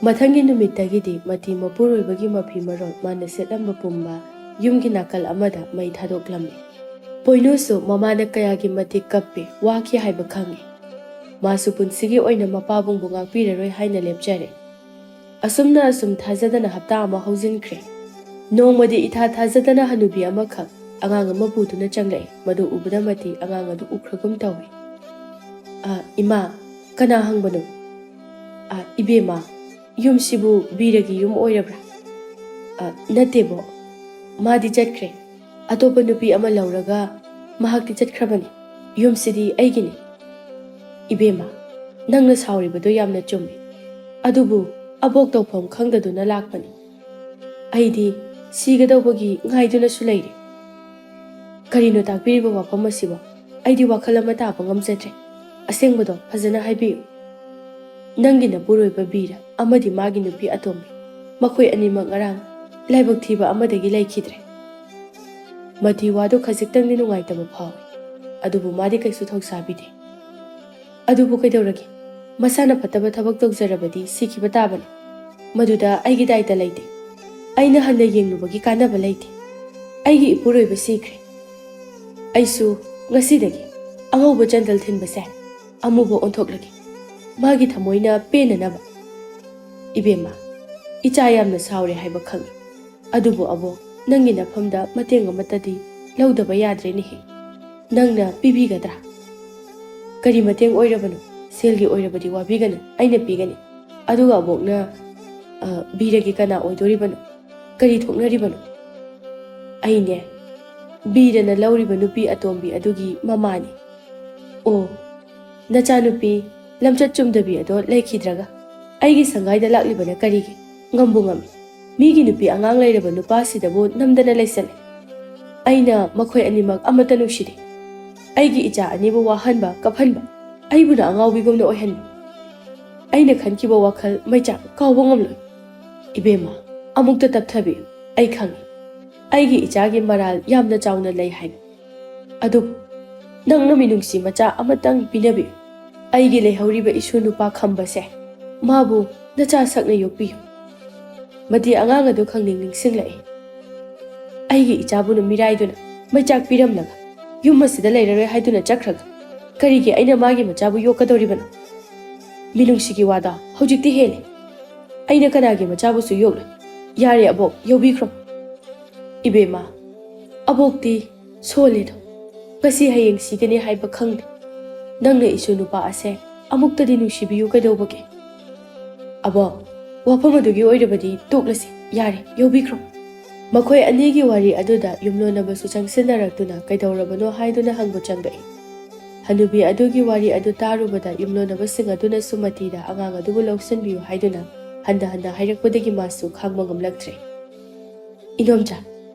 ꯃꯊꯪꯒꯤ ꯅꯨꯃꯤꯠꯇꯒꯤꯗꯤ ꯃꯇꯤ ꯃꯄꯨꯔꯣꯏꯕꯒꯤ ꯃꯐꯤ ꯃꯔꯣꯜ ꯃꯥꯅ ꯁꯦꯠꯂꯝꯕ ꯄꯨꯝꯕ ꯌꯨꯝꯒꯤ ꯅꯥꯀꯜ ꯑꯃꯗ ꯃꯩ ꯊꯥꯗꯣꯛꯂꯝꯃꯤ꯫ ꯄꯣꯏꯅꯨꯁꯨ ꯃꯃꯥꯅ ꯀꯌꯥꯒꯤ ꯃꯇꯤꯛ ꯀꯞꯄꯤ, ꯋꯥꯈꯤ ꯍꯥꯏꯕ ꯈꯪꯉꯤ꯫ ꯃꯥꯁꯨ ꯄꯨꯟꯁꯤꯒꯤ ꯑꯣꯏꯅ ꯃꯄꯥꯕꯨꯡꯕꯨ ꯉꯥꯛꯄꯤꯔꯔꯣꯏ ꯍꯥꯏꯅ ꯂꯦꯞꯆꯔꯦ꯫ ꯑꯁꯨꯝꯅ ꯑꯁꯨꯝ ꯊꯥꯖꯗꯅ ꯍꯞꯇꯥ ꯑꯃ ꯍꯧꯖꯤꯟꯈ꯭ꯔꯦ꯫ ꯅꯣꯡꯃꯗꯤ ꯏꯊꯥ ꯊꯥꯖꯗꯅ ꯍꯅꯨꯕꯤ ꯑꯃꯈꯛ ꯑꯉꯥꯡ ꯑꯃ ꯄꯨꯗꯨꯅ ꯆꯪꯂꯛꯏ꯫ ꯃꯗꯨ ꯎꯕꯗ ꯃꯇꯤ ꯑꯉꯥꯡ ꯑꯗꯨ ꯎꯈ꯭ꯔꯒꯨꯝ ꯇꯧꯏ꯫ "ꯑ, ꯏꯃꯥ, ꯀꯅꯥ ꯍꯪꯕꯅꯣ?" "ꯑ, ꯏꯕꯦꯝꯃ, ꯌꯨꯝꯁꯤꯕꯨ ꯕꯤꯔꯒꯤ ꯌꯨꯝ ꯑꯣꯏꯔꯕ꯭ꯔꯥ?" "ꯑ, ꯅꯠꯇꯦꯕꯣ, ꯃꯥꯗꯤ ꯆꯠꯈ꯭ꯔꯦ꯫ ꯑꯇꯣꯞꯄ ꯅꯨꯄꯤ ꯑꯃ ꯂꯧꯔꯒ ꯃꯍꯥꯛꯇꯤ ꯆꯠꯈ꯭ꯔꯕꯅꯤ꯫ ꯌꯨꯝꯁꯤꯗꯤ ꯑꯩꯒꯤꯅꯤ꯫" "ꯏꯕꯦꯝꯃ, ꯅꯪꯅ ꯁꯥꯎꯔꯤꯕꯗꯨ ꯌꯥꯝꯅ ꯆꯨꯝꯃꯤ꯫ ꯑꯗꯨꯕꯨ ꯑꯕꯣꯛ ꯇꯧꯐꯝ ꯈꯪꯗꯗꯨꯅ ꯂꯥꯛꯄꯅꯤ꯫ ꯑꯩꯗꯤ ꯁꯤꯒꯗꯧꯕꯒꯤ ꯉꯥꯏꯗꯨꯅꯁꯨ ꯂꯩꯔꯤ꯫" "ꯀꯔꯤꯅꯣ ꯇꯥꯛꯄꯤꯔꯤꯕ ꯋꯥꯐꯝ ꯑꯁꯤꯕꯣ? ꯑꯩꯗꯤ ꯋꯥꯈꯜ ꯑꯃ ꯇꯥꯕ ꯉꯝꯖꯗ꯭ꯔꯦ꯫ ꯑꯁꯦꯡꯕꯗꯣ ꯐꯖꯅ ꯍꯥꯏꯕꯤꯌꯨ꯫" "ꯅꯪꯒꯤ ꯅꯄꯨꯔꯣꯏꯕ ꯕꯤꯔ ꯑꯃꯗꯤ ꯃꯥꯒꯤ ꯅꯨꯄꯤ ꯑꯇꯣꯝꯕꯤ, ꯃꯈꯣꯏ ꯑꯅꯤꯃꯛ ꯉꯔꯥꯡ ꯂꯥꯏꯕꯛ ꯊꯤꯕ ꯑꯃꯗꯒꯤ ꯂꯩꯈꯤꯗ꯭ꯔꯦ꯫" ꯃꯇꯤ ꯋꯥꯗꯨ ꯈꯖꯤꯛꯇꯪꯗꯤ ꯅꯨꯡꯉꯥꯏꯇꯕ ꯐꯥꯎꯏ꯫ ꯑꯗꯨꯕꯨ ꯃꯥꯗꯤ ꯀꯩꯁꯨ ꯊꯧꯁꯥꯕꯤꯗꯦ꯫ ꯑꯗꯨꯕꯨ ꯀꯩꯗꯧꯔꯒꯦ? ꯃꯁꯥꯅ ꯐꯠꯇꯕ ꯊꯕꯛ ꯇꯧꯖꯔꯕꯗꯤ ꯁꯤꯈꯤꯕ ꯇꯥꯕꯅꯤ꯫ ꯃꯗꯨꯗ ꯑꯩꯒꯤ ꯗꯥꯏꯇ ꯂꯩꯇꯦ꯫ ꯑꯩꯅ ꯍꯟꯅ ꯌꯦꯡꯂꯨꯕꯒꯤ ꯀꯥꯟꯅꯕ ꯂꯩꯇꯦ꯫ ꯑꯩꯒꯤ ꯏꯄꯨꯔꯣꯏꯕ ꯁꯤꯈ꯭ꯔꯦ꯫ ꯑꯩꯁꯨ ꯉꯁꯤꯗꯒꯤ ꯑꯉꯧꯕ ꯆꯟꯗꯜ ꯊꯤꯟꯕꯁꯦ ꯑꯃꯨꯕ ꯑꯣꯟꯊꯣꯛꯂꯒꯦ꯫ ꯃꯥꯒꯤ ꯊꯃꯣꯏꯅ ꯄꯦꯟꯅꯅꯕ꯫ ꯏꯕꯦꯝꯃ, ꯏꯆꯥ ꯌꯥꯝꯅ ꯁꯥꯎꯔꯦ ꯍꯥꯏꯕ ꯈꯪꯏ꯫ ꯑꯗꯨꯕꯨ ꯑꯕꯣꯛ, ꯅꯪꯒꯤ ꯅꯐꯝꯗ ꯃꯇꯦꯡ ꯑꯃꯠꯇꯗꯤ ꯂꯧꯗꯕ ꯌꯥꯗ꯭ꯔꯦꯅꯦꯍꯦ꯫ ꯅꯪꯅ ꯄꯤꯕꯤꯒꯗ꯭ꯔꯥ? ꯀꯔꯤ ꯃꯇꯦꯡ ꯑꯣꯏꯔꯕꯅꯣ? ꯁꯦꯜꯒꯤ ꯑꯣꯏꯔꯕꯗꯤ ꯋꯥꯕꯤꯒꯅꯨ, ꯑꯩꯅ ꯄꯤꯒꯅꯤ꯫ ꯑꯗꯨꯒ ꯑꯕꯣꯛꯅ, ꯑ, ꯕꯤꯔꯒꯤ ꯀꯅꯥ ꯑꯣꯏꯗꯣꯔꯤꯕꯅꯣ? ꯀꯔꯤ ꯊꯣꯛꯅꯔꯤꯕꯅꯣ? ꯑꯩꯅꯦ, ꯕꯤꯔꯅ ꯂꯧꯔꯤꯕ ꯅꯨꯄꯤ ꯑꯇꯣꯝꯕꯤ ꯑꯗꯨꯒꯤ ꯃꯃꯥꯅꯤ꯫ ꯑꯣ, ꯅꯆꯥꯅꯨꯄꯤ ꯂꯝꯆꯠ ꯆꯨꯝꯗꯕꯤ ꯑꯗꯣ ꯂꯩꯈꯤꯗ꯭ꯔꯒ ꯑꯩꯒꯤ ꯁꯪꯒꯥꯏꯗ ꯂꯥꯛꯂꯤꯕꯅ ꯀꯔꯤꯒꯤ? ꯉꯝꯕꯨ ꯉꯝꯃꯤ꯫ ꯃꯤꯒꯤ ꯅꯨꯄꯤ ꯑꯉꯥꯡ ꯂꯩꯔꯕ ꯅꯨꯄꯥꯁꯤꯗꯕꯨ ꯅꯝꯗꯅ ꯂꯩꯁꯜꯂꯦ꯫ ꯑꯩꯅ ꯃꯈꯣꯏ ꯑꯅꯤꯃꯛ ꯑꯃꯠꯇ ꯅꯨꯡꯁꯤꯗꯦ꯫ ꯑꯩꯒꯤ ꯏꯆꯥ ꯑꯅꯤꯕꯨ ꯋꯥꯍꯟꯕ, ꯀꯞꯍꯟꯕ, ꯑꯩꯕꯨꯅ ꯑꯉꯥꯎꯕꯤꯒꯨꯝꯅ ꯑꯣꯏꯍꯟꯕ꯫ ꯑꯩꯅ ꯈꯟꯈꯤꯕ ꯋꯥꯈꯜ ꯃꯩꯆꯥꯛ ꯀꯥꯎꯕ ꯉꯝꯂꯣꯏ꯫ ꯏꯕꯦꯝꯃ, ꯑꯃꯨꯛꯇ ꯇꯞꯊꯕꯤꯌꯨ, ꯑꯩ ꯈꯪꯏ꯫ ꯑꯩꯒꯤ ꯏꯆꯥꯒꯤ ꯃꯔꯥꯜ ꯌꯥꯝꯅ ꯆꯥꯎꯅ ꯂꯩ ꯍꯥꯏꯕ꯫ ꯑꯗꯨꯕꯨ ꯅꯪꯅ ꯃꯤꯅꯨꯡꯁꯤ ꯃꯆꯥ ꯑꯃꯇꯪ ꯄꯤꯅꯕꯤꯌꯨ꯫ ꯑꯩꯒꯤ ꯂꯩꯍꯧꯔꯤꯕ ꯏꯁꯨ ꯅꯨꯄꯥ ꯈꯝꯕꯁꯦ, ꯃꯥꯕꯨ ꯅꯆꯥ ꯁꯛꯅ ꯌꯣꯛꯄꯤꯌꯨ꯫ ꯃꯗꯤ ꯑꯉꯥꯡ ꯑꯗꯨ ꯈꯪꯅꯤꯡ ꯅꯤꯡꯁꯤꯡꯂꯛꯏ꯫ ꯑꯩꯒꯤ ꯏꯆꯥꯕꯨꯅ ꯃꯤꯔꯥꯏꯗꯨꯅ ꯃꯩꯆꯥꯛ ꯄꯤꯔꯝꯂꯒ ꯌꯨꯝ ꯑꯁꯤꯗ ꯂꯩꯔꯔꯣꯏ ꯍꯥꯏꯗꯨꯅ ꯆꯠꯈ꯭ꯔꯒ ꯀꯔꯤꯒꯤ ꯑꯩꯅ ꯃꯥꯒꯤ ꯃꯆꯥꯕꯨ ꯌꯣꯛꯀꯗꯧꯔꯤꯕꯅꯣ? ꯃꯤꯅꯨꯡꯁꯤꯒꯤ ꯋꯥꯗꯣ ꯍꯧꯖꯤꯛꯇꯤ ꯍꯦꯜꯂꯦ꯫ ꯑꯩꯅ ꯀꯅꯥꯒꯤ ꯃꯆꯥꯕꯨꯁꯨ ꯌꯣꯛꯂꯣꯏ꯫ ꯌꯥꯔꯦ ꯑꯕꯣꯛ, ꯌꯧꯕꯤꯈ꯭ꯔꯣ꯫ ꯏꯕꯦꯝꯃ, ꯑꯕꯣꯛꯇꯤ ꯁꯣꯜꯂꯦꯗꯣ꯫ ꯉꯁꯤ ꯍꯌꯦꯡ ꯁꯤꯒꯅꯤ ꯍꯥꯏꯕ ꯈꯪꯗꯦ꯫ ꯅꯪꯅ ꯏꯁꯨ ꯅꯨꯄꯥ ꯑꯁꯦ ꯑꯃꯨꯛꯇꯗꯤ ꯅꯨꯡꯁꯤꯕꯤꯌꯨ ꯀꯩꯗꯧꯕꯒꯦ? ꯑꯕꯣꯛ, ꯋꯥꯐꯝ ꯑꯗꯨꯒꯤ ꯑꯣꯏꯔꯕꯗꯤ ꯇꯣꯛꯂꯁꯤ꯫ ꯌꯥꯔꯦ, ꯌꯧꯕꯤꯈ꯭ꯔꯣ꯫ ꯃꯈꯣꯏ ꯑꯅꯤꯒꯤ ꯋꯥꯔꯤ ꯑꯗꯨꯗ ꯌꯨꯝꯂꯣꯟꯅꯕꯁꯨ ꯆꯪꯁꯤꯟꯅꯔꯛꯇꯨꯅ ꯀꯩꯗꯧꯔꯕꯅꯣ ꯍꯥꯏꯗꯨꯅ ꯍꯪꯕ ꯆꯪꯂꯛꯏ꯫ ꯍꯅꯨꯕꯤ ꯑꯗꯨꯒꯤ ꯋꯥꯔꯤ ꯑꯗꯨ ꯇꯥꯔꯨꯕꯗ ꯌꯨꯝꯂꯣꯟꯅꯕꯁꯤꯡ ꯑꯗꯨꯅꯁꯨ ꯃꯇꯤꯗ ꯑꯉꯥꯡ ꯑꯗꯨꯕꯨ ꯂꯧꯁꯤꯟꯕꯤꯌꯨ ꯍꯥꯏꯗꯨꯅ ꯍꯟꯗ ꯍꯟꯗ ꯍꯥꯏꯔꯛꯄꯗꯒꯤ ꯃꯥꯁꯨ ꯈꯥꯡꯕ ꯉꯝꯂꯛꯇ꯭ꯔꯦ꯫ ꯏꯅꯣꯝꯆꯥ,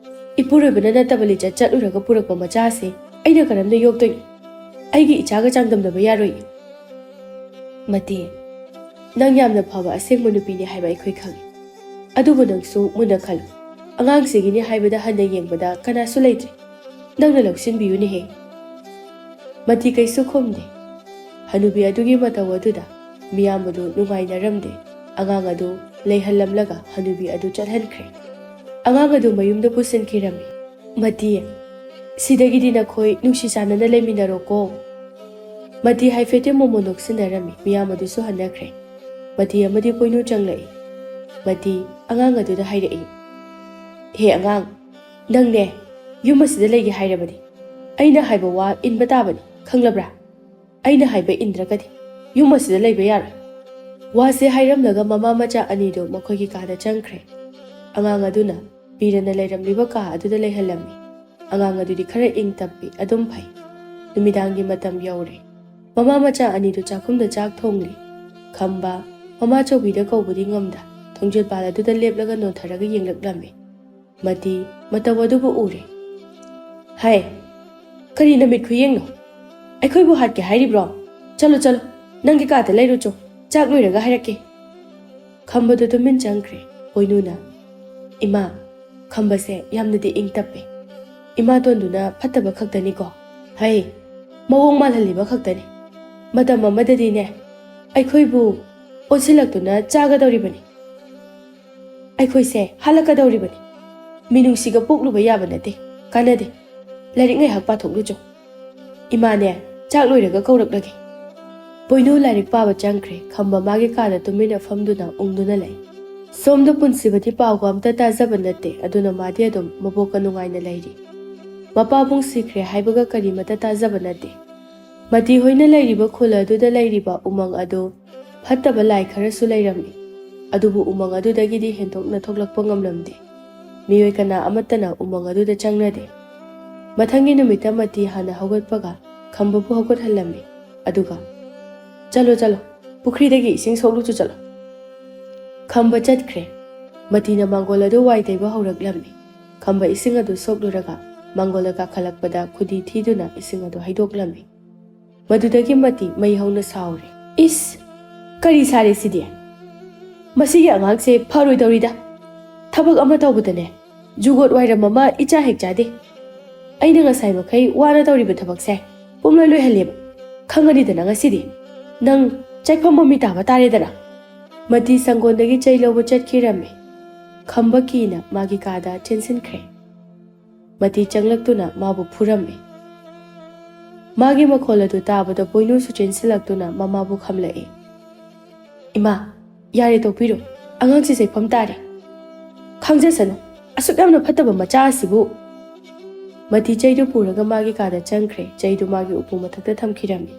ꯏꯄꯨꯔꯣꯏꯕꯅ ꯅꯠꯇꯕ ꯂꯤꯆꯠ ꯆꯠꯂꯨꯔꯒ ꯄꯨꯔꯛꯄ ꯃꯆꯥꯁꯦ ꯑꯩꯅ ꯀꯔꯝꯅ ꯌꯣꯛꯇꯣꯏꯅꯣ? ꯑꯩꯒꯤ ꯏꯆꯥꯒ ꯆꯥꯡꯗꯝꯅꯕ ꯌꯥꯔꯣꯏꯌꯦ꯫ ꯃꯇꯦ, ꯅꯪ ꯌꯥꯝꯅ ꯐꯕ ꯑꯁꯦꯡꯕ ꯅꯨꯄꯤꯅꯤ ꯍꯥꯏꯕ ꯑꯩꯈꯣꯏ ꯈꯪꯏ꯫ ꯑꯗꯨꯕꯨ ꯅꯪꯁꯨ ꯃꯨꯟꯅ ꯈꯜꯂꯨ꯫ ꯑꯉꯥꯡꯁꯤꯒꯤꯅꯤ ꯍꯥꯏꯕꯗ ꯍꯟꯅ ꯌꯦꯡꯕꯗ ꯀꯅꯥꯁꯨ ꯂꯩꯇ꯭ꯔꯦ꯫ ꯅꯪꯅ ꯂꯧꯁꯤꯟꯕꯤꯌꯨꯅꯦꯍꯦ꯫ ꯃꯇꯤ ꯀꯩꯁꯨ ꯈꯨꯝꯗꯦ꯫ ꯍꯅꯨꯕꯤ ꯑꯗꯨꯒꯤ ꯃꯇꯧ ꯑꯗꯨꯗ ꯃꯤꯌꯥꯝ ꯑꯗꯨ ꯅꯨꯡꯉꯥꯏꯅꯔꯝꯗꯦ꯫ ꯑꯉꯥꯡ ꯑꯗꯨ ꯂꯩꯍꯜꯂꯝꯂꯒ ꯍꯅꯨꯕꯤ ꯑꯗꯨ ꯆꯠꯍꯟꯈ꯭ꯔꯦ꯫ ꯑꯉꯥꯡ ꯑꯗꯨ ꯃꯌꯨꯝꯗ ꯄꯨꯁꯤꯟꯈꯤꯔꯝꯃꯤ꯫ "ꯃꯇꯤ, ꯁꯤꯗꯒꯤꯗꯤ ꯅꯈꯣꯏ ꯅꯨꯡꯁꯤ ꯆꯥꯟꯅꯅ ꯂꯩꯃꯤꯟꯅꯔꯣꯀꯣ꯫" ꯃꯇꯤ ꯍꯥꯏꯐꯦꯠꯇꯤ ꯃꯣꯃꯣꯟ ꯅꯣꯛꯁꯤꯟꯅꯔꯝꯃꯤ꯫ ꯃꯤꯌꯥꯝ ꯑꯗꯨꯁꯨ ꯍꯟꯅꯈ꯭ꯔꯦ꯫ ꯃꯇꯤ ꯑꯃꯗꯤ ꯄꯣꯏꯅꯨ ꯆꯪꯂꯛꯏ꯫ ꯃꯇꯤ ꯑꯉꯥꯡ ꯑꯗꯨꯗ ꯍꯥꯏꯔꯛꯏ, "ꯍꯦ ꯑꯉꯥꯡ, ꯅꯪꯅꯦ ꯌꯨꯝ ꯑꯁꯤꯗ ꯂꯩꯒꯦ ꯍꯥꯏꯔꯕꯗꯤ ꯑꯩꯅ ꯍꯥꯏꯕ ꯋꯥ ꯏꯟꯕ ꯇꯥꯕꯅꯤ, ꯈꯪꯂꯕ꯭ꯔꯥ? ꯑꯩꯅ ꯍꯥꯏꯕ ꯏꯟꯗ꯭ꯔꯒꯗꯤ ꯌꯨꯝ ꯑꯁꯤꯗ ꯂꯩꯕ ꯌꯥꯔꯣꯏ꯫" ꯋꯥꯁꯦ ꯍꯥꯏꯔꯝꯂꯒ ꯃꯃꯥ ꯃꯆꯥ ꯑꯅꯤꯗꯨ ꯃꯈꯣꯏꯒꯤ ꯀꯥꯗ ꯆꯪꯈ꯭ꯔꯦ꯫ ꯑꯉꯥꯡ ꯑꯗꯨꯅ ꯄꯤꯔꯅ ꯂꯩꯔꯝꯂꯤꯕ ꯀꯥ ꯑꯗꯨꯗ ꯂꯩꯍꯜꯂꯝꯃꯤ꯫ ꯑꯉꯥꯡ ꯑꯗꯨꯗꯤ ꯈꯔ ꯏꯪ ꯇꯞꯄꯤ, ꯑꯗꯨꯝ ꯐꯩ꯫ ꯅꯨꯃꯤꯗꯥꯡꯒꯤ ꯃꯇꯝ ꯌꯧꯔꯦ꯫ ꯃꯃꯥ ꯃꯆꯥ ꯑꯅꯤꯗꯨ ꯆꯥꯛꯈꯨꯝꯗ ꯆꯥꯛ ꯊꯣꯡꯂꯤ꯫ ꯈꯝꯕ ꯃꯃꯥ ꯆꯧꯕꯤꯗ ꯀꯧꯕꯗꯤ ꯉꯝꯗ ꯊꯣꯡꯖꯤꯜ ꯄꯥꯜ ꯑꯗꯨꯗ ꯂꯦꯞꯂꯒ ꯅꯣꯟꯊꯔꯒ ꯌꯦꯡꯂꯛꯂꯝꯃꯤ꯫ ꯃꯇꯤ ꯃꯇꯧ ꯑꯗꯨꯕꯨ ꯎꯔꯦ꯫ "ꯍꯥꯏ, ꯀꯔꯤ ꯅꯃꯤꯠ ꯈꯨꯌꯦꯡꯅꯣ? ꯑꯩꯈꯣꯏꯕꯨ ꯍꯥꯠꯀꯦ ꯍꯥꯏꯔꯤꯕ꯭ꯔꯣ? ꯆꯠꯂꯣ, ꯆꯠꯂꯣ, ꯅꯪꯒꯤ ꯀꯥꯗ ꯂꯩꯔꯨꯆꯣ, ꯆꯥꯛ ꯂꯣꯏꯔꯒ ꯍꯥꯏꯔꯛꯀꯦ꯫" ꯈꯝꯕꯗꯨ ꯇꯨꯃꯤꯟ ꯆꯪꯈ꯭ꯔꯦ꯫ ꯄꯣꯏꯅꯨꯅ, "ꯏꯃꯥ, ꯈꯝꯕꯁꯦ ꯌꯥꯝꯅꯗꯤ ꯏꯪ ꯇꯞꯄꯦ꯫ ꯏꯃꯥꯇꯣꯟꯗꯨꯅ ꯐꯠꯇꯕ ꯈꯛꯇꯅꯤꯀꯣ꯫ ꯍꯩ, ꯃꯑꯣꯡ ꯃꯥꯜꯍꯜꯂꯤꯕ ꯈꯛꯇꯅꯤ꯫ ꯃꯇꯝ ꯑꯃꯗꯗꯤꯅꯦ, ꯑꯩꯈꯣꯏꯕꯨ ꯑꯣꯟꯁꯤꯜꯂꯛꯇꯨꯅ ꯆꯥꯒꯗꯧꯔꯤꯕꯅꯤ꯫ ꯑꯩꯈꯣꯏꯁꯦ ꯍꯥꯠꯂꯛꯀꯗꯧꯔꯤꯕꯅꯤ꯫ ꯃꯤꯅꯨꯡꯁꯤꯒ ꯄꯣꯛꯂꯨꯕ ꯌꯥꯕ ꯅꯠꯇꯦ꯫ ꯀꯥꯟꯅꯗꯦ꯫ ꯂꯥꯏꯔꯤꯛ ꯉꯥꯏꯍꯥꯛ ꯄꯥꯊꯣꯛꯂꯨꯆꯣ꯫ ꯏꯃꯥꯅꯦ, ꯆꯥꯛ ꯂꯣꯏꯔꯒ ꯀꯧꯔꯛꯂꯒꯦ꯫" ꯄꯣꯏꯅꯨ ꯂꯥꯏꯔꯤꯛ ꯄꯥꯕ ꯆꯪꯈ꯭ꯔꯦ꯫ ꯈꯝꯕ ꯃꯥꯒꯤ ꯀꯥꯗ ꯇꯨꯃꯤꯟꯅ ꯐꯝꯗꯨꯅ ꯎꯪꯗꯨꯅ ꯂꯩ꯫ ꯁꯣꯝꯗ ꯄꯨꯟꯁꯤꯕꯗꯤ ꯄꯥꯎꯒ ꯑꯝꯇ ꯇꯥꯖꯕ ꯅꯠꯇꯦ, ꯑꯗꯨꯅ ꯃꯥꯗꯤ ꯑꯗꯨꯝ ꯃꯕꯣꯛꯀ ꯅꯨꯡꯉꯥꯏꯅ ꯂꯩꯔꯤ꯫ ꯃꯄꯥꯕꯨꯡ ꯁꯤꯈ꯭ꯔꯦ ꯍꯥꯏꯕꯒ ꯀꯔꯤꯃꯠꯇ ꯇꯥꯖꯕ ꯅꯠꯇꯦ꯫ ꯃꯇꯤ ꯍꯣꯏꯅ ꯂꯩꯔꯤꯕ ꯈꯨꯜ ꯑꯗꯨꯗ ꯂꯩꯔꯤꯕ ꯎꯃꯪ ꯑꯗꯨ ꯐꯠꯇꯕ ꯂꯥꯏ ꯈꯔꯁꯨ ꯂꯩꯔꯝꯃꯤ꯫ ꯑꯗꯨꯕꯨ ꯎꯃꯪ ꯑꯗꯨꯗꯒꯤꯗꯤ ꯍꯦꯟꯗꯣꯛꯅ ꯊꯣꯛꯂꯛꯄ ꯉꯝꯂꯝꯗꯦ꯫ ꯃꯤꯑꯣꯏ ꯀꯅꯥ ꯑꯃꯠꯇꯅ ꯎꯃꯪ ꯑꯗꯨꯗ ꯆꯪꯅꯗꯦ꯫ ꯃꯊꯪꯒꯤ ꯅꯨꯃꯤꯠꯇ ꯃꯇꯤ ꯍꯥꯟꯅ ꯍꯧꯒꯠꯄꯒ ꯈꯝꯕꯕꯨ ꯍꯧꯒꯠꯍꯜꯂꯝꯃꯤ꯫ ꯑꯗꯨꯒ, "ꯆꯠꯂꯣ, ꯆꯠꯂꯣ, ꯄꯨꯈ꯭ꯔꯤꯗꯒꯤ ꯏꯁꯤꯡ ꯁꯣꯛꯂꯨꯆꯣ ꯆꯠꯂꯣ꯫" ꯈꯝꯕ ꯆꯠꯈ꯭ꯔꯦ꯫ ꯃꯇꯤꯅ ꯃꯥꯡꯒꯣꯜ ꯑꯗꯨ ꯋꯥꯏ ꯇꯩꯕ ꯍꯧꯔꯛꯂꯝꯃꯤ꯫ ꯈꯝꯕ ꯏꯁꯤꯡ ꯑꯗꯨ ꯁꯣꯛꯂꯨꯔꯒ ꯃꯥꯡꯒꯣꯜꯗ ꯀꯥꯈꯠꯂꯛꯄꯗ ꯈꯨꯗꯤ ꯊꯤꯗꯨꯅ ꯏꯁꯤꯡ ꯑꯗꯨ ꯍꯩꯗꯣꯛꯂꯝꯃꯤ꯫ ꯃꯗꯨꯗꯒꯤ ꯃꯇꯤ ꯃꯩ ꯍꯧꯅ ꯁꯥꯎꯔꯦ꯫ "ꯏꯁ! ꯀꯔꯤ ꯁꯥꯔꯦ ꯁꯤꯗꯤ? ꯃꯁꯤꯒꯤ ꯑꯉꯥꯡꯁꯦ ꯐꯔꯣꯏꯗꯧꯔꯤꯗ꯫ ꯊꯕꯛ ꯑꯃ ꯇꯧꯕꯗꯅꯦ, ꯖꯨꯒꯣꯠ ꯋꯥꯏꯔꯝ ꯑꯃ ꯏꯆꯥ ꯍꯦꯛ ꯆꯥꯗꯦ꯫ ꯑꯩꯅ ꯉꯁꯥꯏ ꯃꯈꯩ ꯋꯥꯅ ꯇꯧꯔꯤꯕ ꯊꯕꯛꯁꯦ ꯄꯨꯝꯂꯣꯏ ꯂꯣꯏꯍꯜꯂꯦꯕ꯫ ꯈꯪꯉꯅꯤꯗꯅ ꯉꯁꯤꯗꯤ꯫ ꯅꯪ ꯆꯩꯐꯝ ꯃꯃꯤ ꯇꯥꯕ ꯇꯥꯔꯦꯗꯅ꯫ ꯃꯇꯤ ꯁꯪꯒꯣꯟꯗꯒꯤ ꯆꯩ ꯂꯧꯕ ꯆꯠꯈꯤꯔꯝꯃꯤ꯫ ꯈꯝꯕ ꯀꯤꯅ ꯃꯥꯒꯤ ꯀꯥꯗ ꯆꯦꯟꯁꯤꯟꯈ꯭ꯔꯦ꯫ ꯃꯇꯤ ꯆꯪꯂꯛꯇꯨꯅ ꯃꯥꯕꯨ ꯐꯨꯔꯝꯃꯤ꯫ ꯃꯥꯒꯤ ꯃꯈꯣꯜ ꯑꯗꯨ ꯇꯥꯕꯗ ꯄꯣꯏꯅꯨꯁꯨ ꯆꯦꯟꯁꯤꯜꯂꯛꯇꯨꯅ ꯃꯃꯥꯕꯨ ꯈꯝꯂꯛꯏ꯫ "ꯏꯃꯥ, ꯌꯥꯔꯦ, ꯇꯣꯛꯄꯤꯔꯣ꯫ ꯑꯉꯥꯡꯁꯤ ꯆꯩꯐꯝ ꯇꯥꯔꯦ꯫ ꯈꯪꯖꯁꯅꯨ, ꯑꯁꯨꯛ ꯌꯥꯝꯅ ꯐꯠꯇꯕ ꯃꯆꯥ ꯑꯁꯤꯕꯨ꯫" ꯃꯇꯤ ꯆꯩꯗꯨ ꯄꯨꯔꯒ ꯃꯥꯒꯤ ꯀꯥꯗ ꯆꯪꯈ꯭ꯔꯦ꯫ ꯆꯩꯗꯨ ꯃꯥꯒꯤ ꯎꯄꯨ ꯃꯊꯛꯇ ꯊꯝꯈꯤꯔꯝꯃꯤ꯫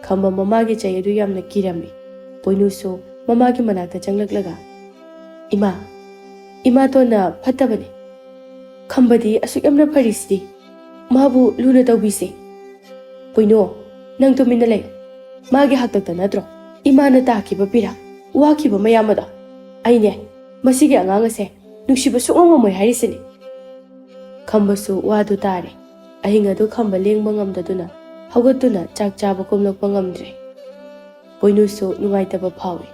ꯈꯝꯕ ꯃꯃꯥꯒꯤ ꯆꯩ ꯑꯗꯨ ꯌꯥꯝꯅ ꯀꯤꯔꯝꯃꯤ꯫ ꯄꯣꯏꯅꯨꯁꯨ ꯃꯃꯥꯒꯤ ꯃꯅꯥꯛꯇ ꯆꯪꯂꯛꯂꯒ, "ꯏꯃꯥ, ꯏꯃꯥꯇꯣꯟꯅ ꯐꯠꯇꯕꯅꯤ꯫ ꯈꯝꯕꯗꯤ ꯑꯁꯨꯛ ꯌꯥꯝꯅ ꯐꯔꯤꯁꯤꯗꯤ꯫ ꯃꯥꯕꯨ ꯂꯨꯅ ꯇꯧꯕꯤꯁꯤ꯫" "ꯄꯣꯏꯅꯨ, ꯅꯪ ꯇꯨꯃꯤꯟꯅ ꯂꯩ꯫ ꯃꯥꯒꯤ ꯍꯥꯛꯇꯛꯇ ꯅꯠꯇ꯭ꯔꯣ ꯏꯃꯥꯅ ꯇꯥꯈꯤꯕ ꯄꯤꯔꯥ, ꯋꯥꯈꯤꯕ ꯃꯌꯥꯝ ꯑꯗꯣ? ꯑꯩꯅꯦ, ꯃꯁꯤꯒꯤ ꯑꯉꯥꯡ ꯑꯁꯦ ꯅꯨꯡꯁꯤꯕ ꯁꯨꯡꯉꯝ ꯉꯝꯃꯣꯏ ꯍꯥꯏꯔꯤꯁꯤꯅꯤ꯫" ꯈꯝꯕꯁꯨ ꯋꯥꯗꯨ ꯇꯥꯔꯦ꯫ ꯑꯍꯤꯡ ꯑꯗꯨ ꯈꯝꯕ ꯂꯦꯡꯕ ꯉꯝꯗꯗꯨꯅ ꯍꯧꯒꯠꯇꯨꯅ ꯆꯥꯛ ꯆꯥꯕ ꯀꯨꯝꯂꯛꯄ ꯉꯝꯗ꯭ꯔꯦ꯫ ꯄꯣꯏꯅꯨꯁꯨ ꯅꯨꯡꯉꯥꯏꯇꯕ ꯐꯥꯎꯏ꯫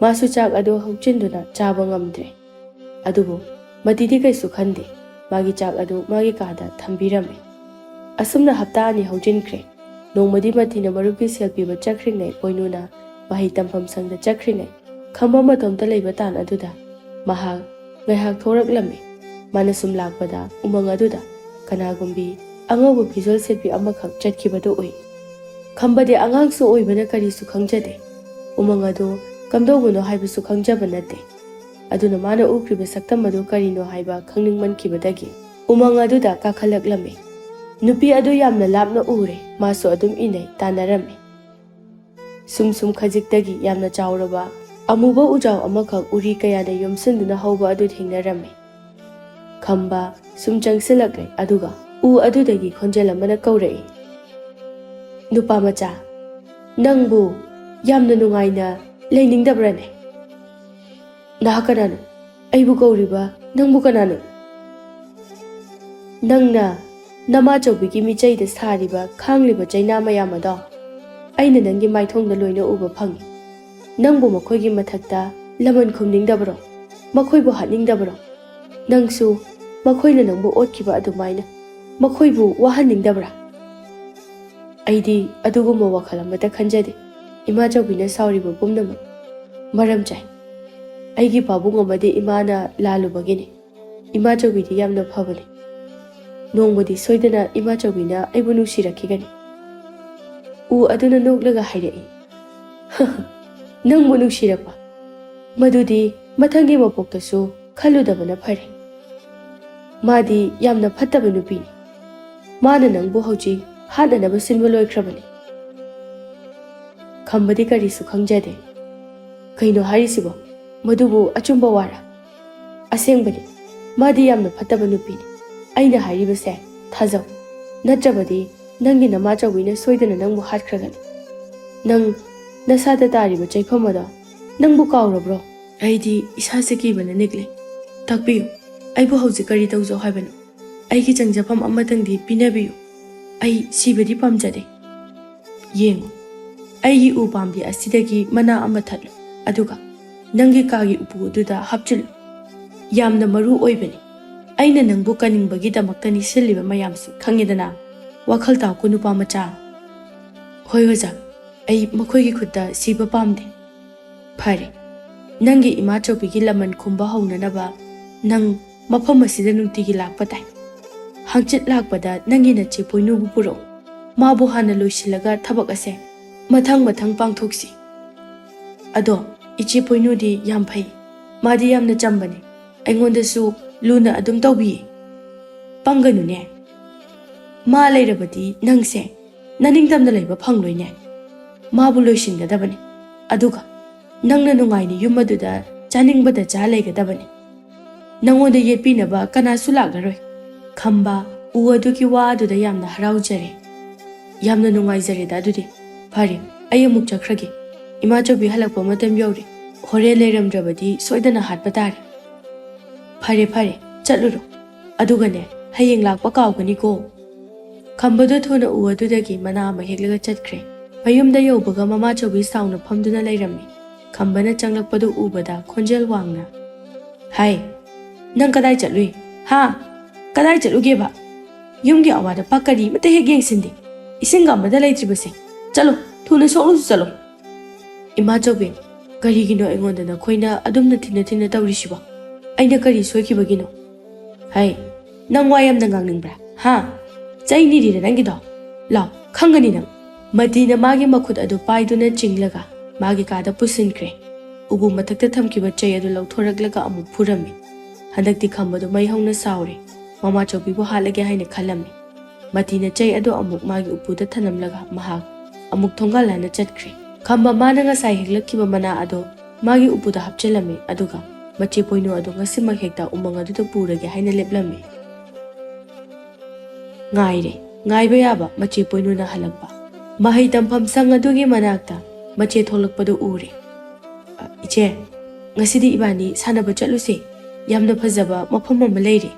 ꯃꯥꯁꯨ ꯆꯥꯛ ꯑꯗꯨ ꯍꯧꯆꯤꯟꯗꯨꯅ ꯆꯥꯕ ꯉꯝꯗ꯭ꯔꯦ꯫ ꯑꯗꯨꯕꯨ ꯃꯇꯤꯗꯤ ꯀꯩꯁꯨ ꯈꯟꯗꯦ꯫ ꯃꯥꯒꯤ ꯆꯥꯛ ꯑꯗꯨ ꯃꯥꯒꯤ ꯀꯥꯗ ꯊꯝꯕꯤꯔꯝꯃꯤ꯫ ꯑꯁꯨꯝꯅ ꯍꯞꯇꯥ ꯑꯅꯤ ꯍꯧꯖꯤꯟꯈ꯭ꯔꯦ꯫ ꯅꯣꯡꯃꯗꯤ ꯃꯇꯤꯅ ꯃꯔꯨꯞꯀꯤ ꯁꯦꯜ ꯄꯤꯕ ꯆꯠꯈ꯭ꯔꯤꯉꯩ, ꯄꯣꯏꯅꯨꯅ ꯃꯍꯩ ꯇꯝꯐꯝ ꯁꯪꯗ ꯆꯠꯈ꯭ꯔꯤꯉꯩ, ꯈꯝꯕ ꯃꯇꯣꯝꯇ ꯂꯩꯕ ꯇꯥꯟ ꯑꯗꯨꯗ ꯃꯍꯥꯛ ꯉꯥꯏꯍꯥꯛ ꯊꯣꯔꯛꯂꯝꯃꯤ꯫ ꯃꯥꯅ ꯁꯨꯝ ꯂꯥꯛꯄꯗ ꯎꯃꯪ ꯑꯗꯨꯗ ꯀꯅꯥꯒꯨꯝꯕꯤ ꯑꯉꯧꯕ ꯐꯤꯖꯣꯜ ꯁꯦꯠꯄꯤ ꯑꯃꯈꯛ ꯆꯠꯈꯤꯕꯗꯨ ꯎꯏ꯫ ꯈꯝꯕꯗꯤ ꯑꯉꯥꯡꯁꯨ ꯑꯣꯏꯕꯅ ꯀꯔꯤꯁꯨ ꯈꯪꯖꯗꯦ꯫ ꯎꯃꯪ ꯑꯗꯨ ꯀꯝꯗꯧꯕꯅꯣ ꯍꯥꯏꯕꯁꯨ ꯈꯪꯖꯕ ꯅꯠꯇꯦ꯫ ꯑꯗꯨꯅ ꯃꯥꯅ ꯎꯈ꯭ꯔꯤꯕ ꯁꯛꯇꯝ ꯑꯗꯨ ꯀꯔꯤꯅꯣ ꯍꯥꯏꯕ ꯈꯪꯅꯤꯡꯃꯟꯈꯤꯕꯗꯒꯤ ꯎꯃꯪ ꯑꯗꯨꯗ ꯀꯥꯈꯠꯂꯛꯂꯝꯃꯤ꯫ ꯅꯨꯄꯤ ꯑꯗꯨ ꯌꯥꯝꯅ ꯂꯥꯞꯅ ꯎꯔꯦ꯫ ꯃꯥꯁꯨ ꯑꯗꯨꯝ ꯏꯅꯩ ꯇꯥꯟꯅꯔꯝꯃꯤ꯫ ꯁꯨꯝ ꯁꯨꯝ ꯈꯖꯤꯛꯇꯒꯤ ꯌꯥꯝꯅ ꯆꯥꯎꯔꯕ ꯑꯃꯨꯕ ꯎꯖꯥꯎ ꯑꯃꯈꯛ ꯎꯔꯤ ꯀꯌꯥꯅ ꯌꯣꯝꯁꯤꯟꯗꯨꯅ ꯍꯧꯕ ꯑꯗꯨ ꯊꯦꯡꯅꯔꯝꯃꯤ꯫ ꯈꯝꯕ ꯁꯨꯝ ꯆꯪꯁꯤꯜꯂꯛꯂꯦ, ꯑꯗꯨꯒ ꯎ ꯑꯗꯨꯗꯒꯤ ꯈꯣꯟꯖꯦꯜ ꯑꯃꯅ ꯀꯧꯔꯛꯏ, "ꯅꯨꯄꯥ ꯃꯆꯥ, ꯅꯪꯕꯨ ꯌꯥꯝꯅ ꯅꯨꯡꯉꯥꯏꯅ ꯂꯩꯅꯤꯡꯗꯕ꯭ꯔꯅꯦ?" "ꯅꯍꯥꯛ ꯀꯅꯥꯅꯣ? ꯑꯩꯕꯨ ꯀꯧꯔꯤꯕ ꯅꯪꯕꯨ ꯀꯅꯥꯅꯣ?" "ꯅꯪꯅ ꯅꯃꯥꯆꯧꯕꯤꯒꯤ ꯃꯤꯆꯩꯗ ꯁꯥꯔꯤꯕ ꯈꯥꯡꯂꯤꯕ ꯆꯩꯅꯥ ꯃꯌꯥꯝ ꯑꯗꯣ ꯑꯩꯅ ꯅꯪꯒꯤ ꯃꯥꯏꯊꯣꯡꯗ ꯂꯣꯏꯅ ꯎꯕ ꯐꯪꯏ꯫ ꯅꯪꯕꯨ ꯃꯈꯣꯏꯒꯤ ꯃꯊꯛꯇ ꯂꯃꯟ ꯈꯨꯝꯅꯤꯡꯗꯕꯔꯣ? ꯃꯈꯣꯏꯕꯨ ꯍꯥꯠꯅꯤꯡꯗꯕꯔꯣ? ꯅꯪꯁꯨ ꯃꯈꯣꯏꯅ ꯅꯪꯕꯨ ꯑꯣꯠꯈꯤꯕ ꯑꯗꯨꯃꯥꯏꯅ ꯃꯈꯣꯏꯕꯨ ꯋꯥꯍꯟꯅꯤꯡꯗꯕ꯭ꯔꯥ?" ꯑꯩꯗꯤ ꯑꯗꯨꯒꯨꯝꯕ ꯋꯥꯈꯜ ꯑꯃꯠꯇ ꯈꯟꯖꯗꯦ꯫ ꯏꯃꯥ ꯆꯧꯕꯤꯅ ꯁꯥꯎꯔꯤꯕ ꯄꯨꯝꯅꯃꯛ ꯃꯔꯝ ꯆꯥꯏ꯫ ꯑꯩꯒꯤ ꯄꯥꯕꯨꯡ ꯑꯃꯗꯤ ꯏꯃꯥꯅ ꯂꯥꯜꯂꯨꯕꯒꯤꯅꯤ꯫ ꯏꯃꯥ ꯆꯧꯕꯤꯗꯤ ꯌꯥꯝꯅ ꯐꯕꯅꯤ꯫ ꯅꯣꯡꯃꯗꯤ ꯁꯣꯏꯗꯅ ꯏꯃꯥ ꯆꯧꯕꯤꯅ ꯑꯩꯕꯨ ꯅꯨꯡꯁꯤꯔꯛꯈꯤꯒꯅꯤ꯫ ꯎ ꯑꯗꯨꯅ ꯅꯣꯛꯂꯒ ꯍꯥꯏꯔꯛꯏ, "ꯅꯪꯕꯨ ꯅꯨꯡꯁꯤꯔꯛꯄ? ꯃꯗꯨꯗꯤ ꯃꯊꯪꯒꯤ ꯃꯄꯣꯛꯇꯁꯨ ꯈꯜꯂꯨꯗꯕꯅ ꯐꯔꯦ꯫ ꯃꯥꯗꯤ ꯌꯥꯝꯅ ꯐꯠꯇꯕ ꯅꯨꯄꯤꯅꯤ꯫ ꯃꯥꯅ ꯅꯪꯕꯨ ꯍꯧꯖꯤꯛ ꯍꯥꯠꯅꯅꯕ ꯁꯤꯟꯕ ꯂꯣꯏꯈ꯭ꯔꯕꯅꯤ꯫" ꯈꯝꯕꯗꯤ ꯀꯔꯤꯁꯨ ꯈꯪꯖꯗꯦ꯫ "ꯀꯩꯅꯣ ꯍꯥꯏꯔꯤꯁꯤꯕꯣ? ꯃꯗꯨꯕꯨ ꯑꯆꯨꯝꯕ ꯋꯥꯔ?" "ꯑꯁꯦꯡꯕꯅꯤ꯫ ꯃꯥꯗꯤ ꯌꯥꯝꯅ ꯐꯠꯇꯕ ꯅꯨꯄꯤꯅꯤ꯫ ꯑꯩꯅ ꯍꯥꯏꯔꯤꯕꯁꯦ ꯊꯥꯖꯧ꯫ ꯅꯠꯇ꯭ꯔꯕꯗꯤ ꯅꯪꯒꯤ ꯅꯃꯥꯆꯧꯕꯤꯅ ꯁꯣꯏꯗꯅ ꯅꯪꯕꯨ ꯍꯥꯠꯈ꯭ꯔꯒꯅꯤ꯫ ꯅꯪ ꯅꯁꯥꯗ ꯇꯥꯔꯤꯕ ꯆꯩꯐꯝ ꯑꯗꯣ ꯅꯪꯕꯨ ꯀꯥꯎꯔꯕ꯭ꯔꯣ?" ꯑꯩꯗꯤ ꯏꯁꯥꯁꯦ ꯀꯤꯕꯅ ꯅꯤꯛꯂꯦ꯫ "ꯇꯥꯛꯄꯤꯌꯨ, ꯑꯩꯕꯨ ꯍꯧꯖꯤꯛ ꯀꯔꯤ ꯇꯧꯖꯧ ꯍꯥꯏꯕꯅꯣ? ꯑꯩꯒꯤ ꯆꯪꯖꯐꯝ ꯑꯃꯇꯪꯗꯤ ꯄꯤꯅꯕꯤꯌꯨ꯫ ꯑꯩ ꯁꯤꯕꯗꯤ ꯄꯥꯝꯖꯗꯦ꯫ ꯌꯦꯡꯉꯨ, ꯑꯩꯒꯤ ꯎ ꯄꯥꯝꯕꯤ ꯑꯁꯤꯗꯒꯤ ꯃꯅꯥ ꯑꯃ ꯊꯠꯂꯨ, ꯑꯗꯨꯒ ꯅꯪꯒꯤ ꯀꯥꯒꯤ ꯎꯄꯨ ꯑꯗꯨꯗ ꯍꯥꯞꯆꯤꯜꯂꯨ꯫ ꯌꯥꯝꯅ ꯃꯔꯨ ꯑꯣꯏꯕꯅꯤ꯫ ꯑꯩꯅ ꯅꯪꯕꯨ ꯀꯟꯅꯤꯡꯕꯒꯤꯗꯃꯛꯇꯅꯤ ꯁꯤꯜꯂꯤꯕ ꯃꯌꯥꯝꯁꯤ, ꯈꯪꯉꯦꯗꯅ? ꯋꯥꯈꯜ ꯇꯥꯎꯀꯣ, ꯅꯨꯄꯥ ꯃꯆꯥ꯫" "ꯍꯣꯏ ꯑꯣꯖꯥ, ꯑꯩ ꯃꯈꯣꯏꯒꯤ ꯈꯨꯠꯇ ꯁꯤꯕ ꯄꯥꯝꯗꯦ꯫" "ꯐꯔꯦ, ꯅꯪꯒꯤ ꯏꯃꯥꯆꯧꯕꯤꯒꯤ ꯂꯃꯟ ꯈꯨꯝꯕ ꯍꯧꯅꯅꯕ ꯅꯪ ꯃꯐꯝ ꯑꯁꯤꯗ ꯅꯨꯡꯇꯤꯒꯤ ꯂꯥꯛꯄ ꯇꯥꯏ꯫ ꯍꯪꯆꯤꯠ ꯂꯥꯛꯄꯗ ꯅꯪꯒꯤ ꯅꯆꯦ ꯄꯣꯏꯅꯨꯕꯨ ꯄꯨꯔꯛꯎ꯫ ꯃꯥꯕꯨ ꯍꯥꯟꯅ ꯂꯣꯏꯁꯤꯜꯂꯒ ꯊꯕꯛ ꯑꯁꯦ ꯃꯊꯪ ꯃꯊꯪ ꯄꯥꯡꯊꯣꯛꯁꯤ꯫ ꯑꯗꯣ ꯏꯆꯦ ꯄꯣꯏꯅꯨꯗꯤ ꯌꯥꯝ ꯐꯩ꯫ ꯃꯥꯗꯤ ꯌꯥꯝꯅ ꯆꯝꯕꯅꯤ꯫ ꯑꯩꯉꯣꯟꯗꯁꯨ ꯂꯨꯅ ꯑꯗꯨꯝ ꯇꯧꯕꯤꯌꯦ꯫" "ꯄꯪꯒꯅꯨꯅꯦ꯫ ꯃꯥ ꯂꯩꯔꯕꯗꯤ ꯅꯪꯁꯦ ꯅꯅꯤꯡꯇꯝꯅ ꯂꯩꯕ ꯐꯪꯂꯣꯏꯅꯦ꯫ ꯃꯥꯕꯨ ꯂꯣꯏꯁꯤꯟꯒꯗꯕꯅꯤ꯫ ꯑꯗꯨꯒ ꯅꯪꯅ ꯅꯨꯡꯉꯥꯏꯅ ꯌꯨꯝ ꯑꯗꯨꯗ ꯆꯥꯅꯤꯡꯕꯗ ꯆꯥ ꯂꯩꯒꯗꯕꯅꯤ꯫ ꯅꯪꯉꯣꯟꯗ ꯌꯦꯠꯄꯤꯅꯕ ꯀꯅꯥꯁꯨ ꯂꯥꯛꯂꯔꯣꯏ꯫" ꯈꯝꯕ ꯎ ꯑꯗꯨꯒꯤ ꯋꯥ ꯑꯗꯨꯗ ꯌꯥꯝꯅ ꯍꯔꯥꯎꯖꯔꯦ꯫ "ꯌꯥꯝꯅ ꯅꯨꯡꯉꯥꯏꯖꯔꯦꯗ꯫ ꯑꯗꯨꯗꯤ ꯐꯔꯦ, ꯑꯩ ꯑꯃꯨꯛ ꯆꯠꯈ꯭ꯔꯒꯦ꯫ ꯏꯃꯥꯆꯧꯕꯤ ꯍꯜꯂꯛꯄ ꯃꯇꯝ ꯌꯧꯔꯦ꯫ ꯍꯣꯔꯦꯟ ꯂꯩꯔꯝꯗ꯭ꯔꯕꯗꯤ ꯁꯣꯏꯗꯅ ꯍꯥꯠꯄ ꯇꯥꯔꯦ꯫" "ꯐꯔꯦ, ꯐꯔꯦ, ꯆꯠꯂꯨꯔꯣ꯫ ꯑꯗꯨꯒꯅꯦ, ꯍꯌꯦꯡ ꯂꯥꯛꯄ ꯀꯥꯎꯒꯅꯤꯀꯣ꯫" ꯈꯝꯕꯗꯣ ꯊꯨꯅ ꯎ ꯑꯗꯨꯗꯒꯤ ꯃꯅꯥ ꯑꯃ ꯍꯦꯛꯂꯒ ꯆꯠꯈ꯭ꯔꯦ꯫ ꯃꯌꯨꯝꯗ ꯌꯧꯕꯒ ꯃꯃꯥꯆꯧꯕꯤ ꯁꯥꯎꯅ ꯐꯝꯗꯨꯅ ꯂꯩꯔꯝꯃꯤ꯫ ꯈꯝꯕꯅ ꯆꯪꯂꯛꯄꯗꯨ ꯎꯕꯗ ꯈꯣꯟꯖꯦꯜ ꯋꯥꯡꯅ, "ꯍꯥꯏ, ꯅꯪ ꯀꯗꯥꯏ ꯆꯠꯂꯨꯏ? ꯍꯥ? ꯀꯗꯥꯏ ꯆꯠꯂꯨꯒꯦꯕ? ꯌꯨꯝꯒꯤ ꯑꯋꯥꯠ ꯑꯄꯥ ꯀꯔꯤꯃꯠꯇ ꯍꯦꯛ ꯌꯦꯡꯁꯤꯟꯗꯦ꯫ ꯏꯁꯤꯡꯒ ꯑꯃꯗ ꯂꯩꯇ꯭ꯔꯤꯕꯁꯦ꯫ ꯆꯠꯂꯣ, ꯊꯨꯅ ꯁꯣꯛꯂꯨꯁꯨ ꯆꯠꯂꯣ꯫ ꯏꯃꯥ ꯆꯧꯕꯤ, ꯀꯔꯤꯒꯤꯅꯣ ꯑꯩꯉꯣꯟꯗ ꯅꯈꯣꯏꯅ ꯑꯗꯨꯝꯅ ꯊꯤꯅ ꯊꯤꯅ ꯇꯧꯔꯤꯁꯤꯕꯣ? ꯑꯩꯅ ꯀꯔꯤ ꯁꯣꯏꯈꯤꯕꯒꯤꯅꯣ? ꯍꯩ, ꯅꯪ ꯋꯥ ꯌꯥꯝꯅ ꯉꯥꯡꯅꯤꯡꯕ꯭ꯔꯥ? ꯍꯥ? ꯆꯩ ꯅꯤꯔꯤꯔ ꯅꯪꯒꯤꯗꯣ? ꯂꯥꯎ, ꯈꯪꯒꯅꯤ ꯅꯪ꯫ ꯃꯇꯤꯅ ꯃꯥꯒꯤ ꯃꯈꯨꯠ ꯑꯗꯨ ꯄꯥꯏꯗꯨꯅ ꯆꯤꯡꯂꯒ ꯃꯥꯒꯤ ꯀꯥꯗ ꯄꯨꯁꯤꯟꯈ꯭ꯔꯦ꯫ ꯎꯄꯨ ꯃꯊꯛꯇ ꯊꯝꯈꯤꯕ ꯆꯩ ꯑꯗꯨ ꯂꯧꯊꯣꯔꯛꯂꯒ ꯑꯃꯨꯛ ꯐꯨꯔꯝꯃꯤ꯫ ꯍꯟꯗꯛꯇꯤ ꯈꯝꯕꯗꯨ ꯃꯩ ꯍꯧꯅ ꯁꯥꯎꯔꯦ꯫ ꯃꯃꯥ ꯆꯧꯕꯤꯕꯨ ꯍꯥꯠꯂꯒꯦ ꯍꯥꯏꯅ ꯈꯜꯂꯝꯃꯤ꯫ ꯃꯇꯤꯅ ꯆꯩ ꯑꯗꯨ ꯑꯃꯨꯛ ꯃꯥꯒꯤ ꯎꯄꯨꯗ ꯊꯅꯝꯂꯒ ꯃꯍꯥꯛ ꯑꯃꯨꯛ ꯊꯣꯡꯒꯥꯜ ꯂꯥꯟꯅ ꯆꯠꯈ꯭ꯔꯦ꯫ ꯈꯝꯕ ꯃꯥꯅ ꯉꯁꯥꯏ ꯍꯦꯛꯂꯛꯈꯤꯕ ꯃꯅꯥ ꯑꯗꯨ ꯃꯥꯒꯤ ꯎꯄꯨꯗ ꯍꯥꯞꯆꯤꯜꯂꯝꯃꯤ, ꯑꯗꯨꯒ ꯃꯆꯦ ꯄꯣꯏꯅꯨ ꯑꯗꯨ ꯉꯁꯤꯃꯛ ꯍꯦꯛꯇ ꯎꯃꯪ ꯑꯗꯨꯗ ꯄꯨꯔꯒꯦ ꯍꯥꯏꯅ ꯂꯦꯞꯂꯝꯃꯤ꯫ ꯉꯥꯏꯔꯦ, ꯉꯥꯏꯕ ꯌꯥꯕ ꯃꯆꯦ ꯄꯣꯏꯅꯨꯅ ꯍꯜꯂꯛꯄ꯫ ꯃꯍꯩ ꯇꯝꯐꯝ ꯁꯪ ꯑꯗꯨꯒꯤ ꯃꯅꯥꯛꯇ ꯃꯆꯦ ꯊꯣꯛꯂꯛꯄꯗꯨ ꯎꯔꯦ꯫ "ꯑ, ꯏꯆꯦ, ꯉꯁꯤꯗꯤ ꯏꯕꯥꯅꯤ ꯁꯥꯟꯅꯕ ꯆꯠꯂꯨꯁꯦ꯫ ꯌꯥꯝꯅ ꯐꯖꯕ ꯃꯐꯝ ꯑꯃ ꯂꯩꯔꯦ꯫"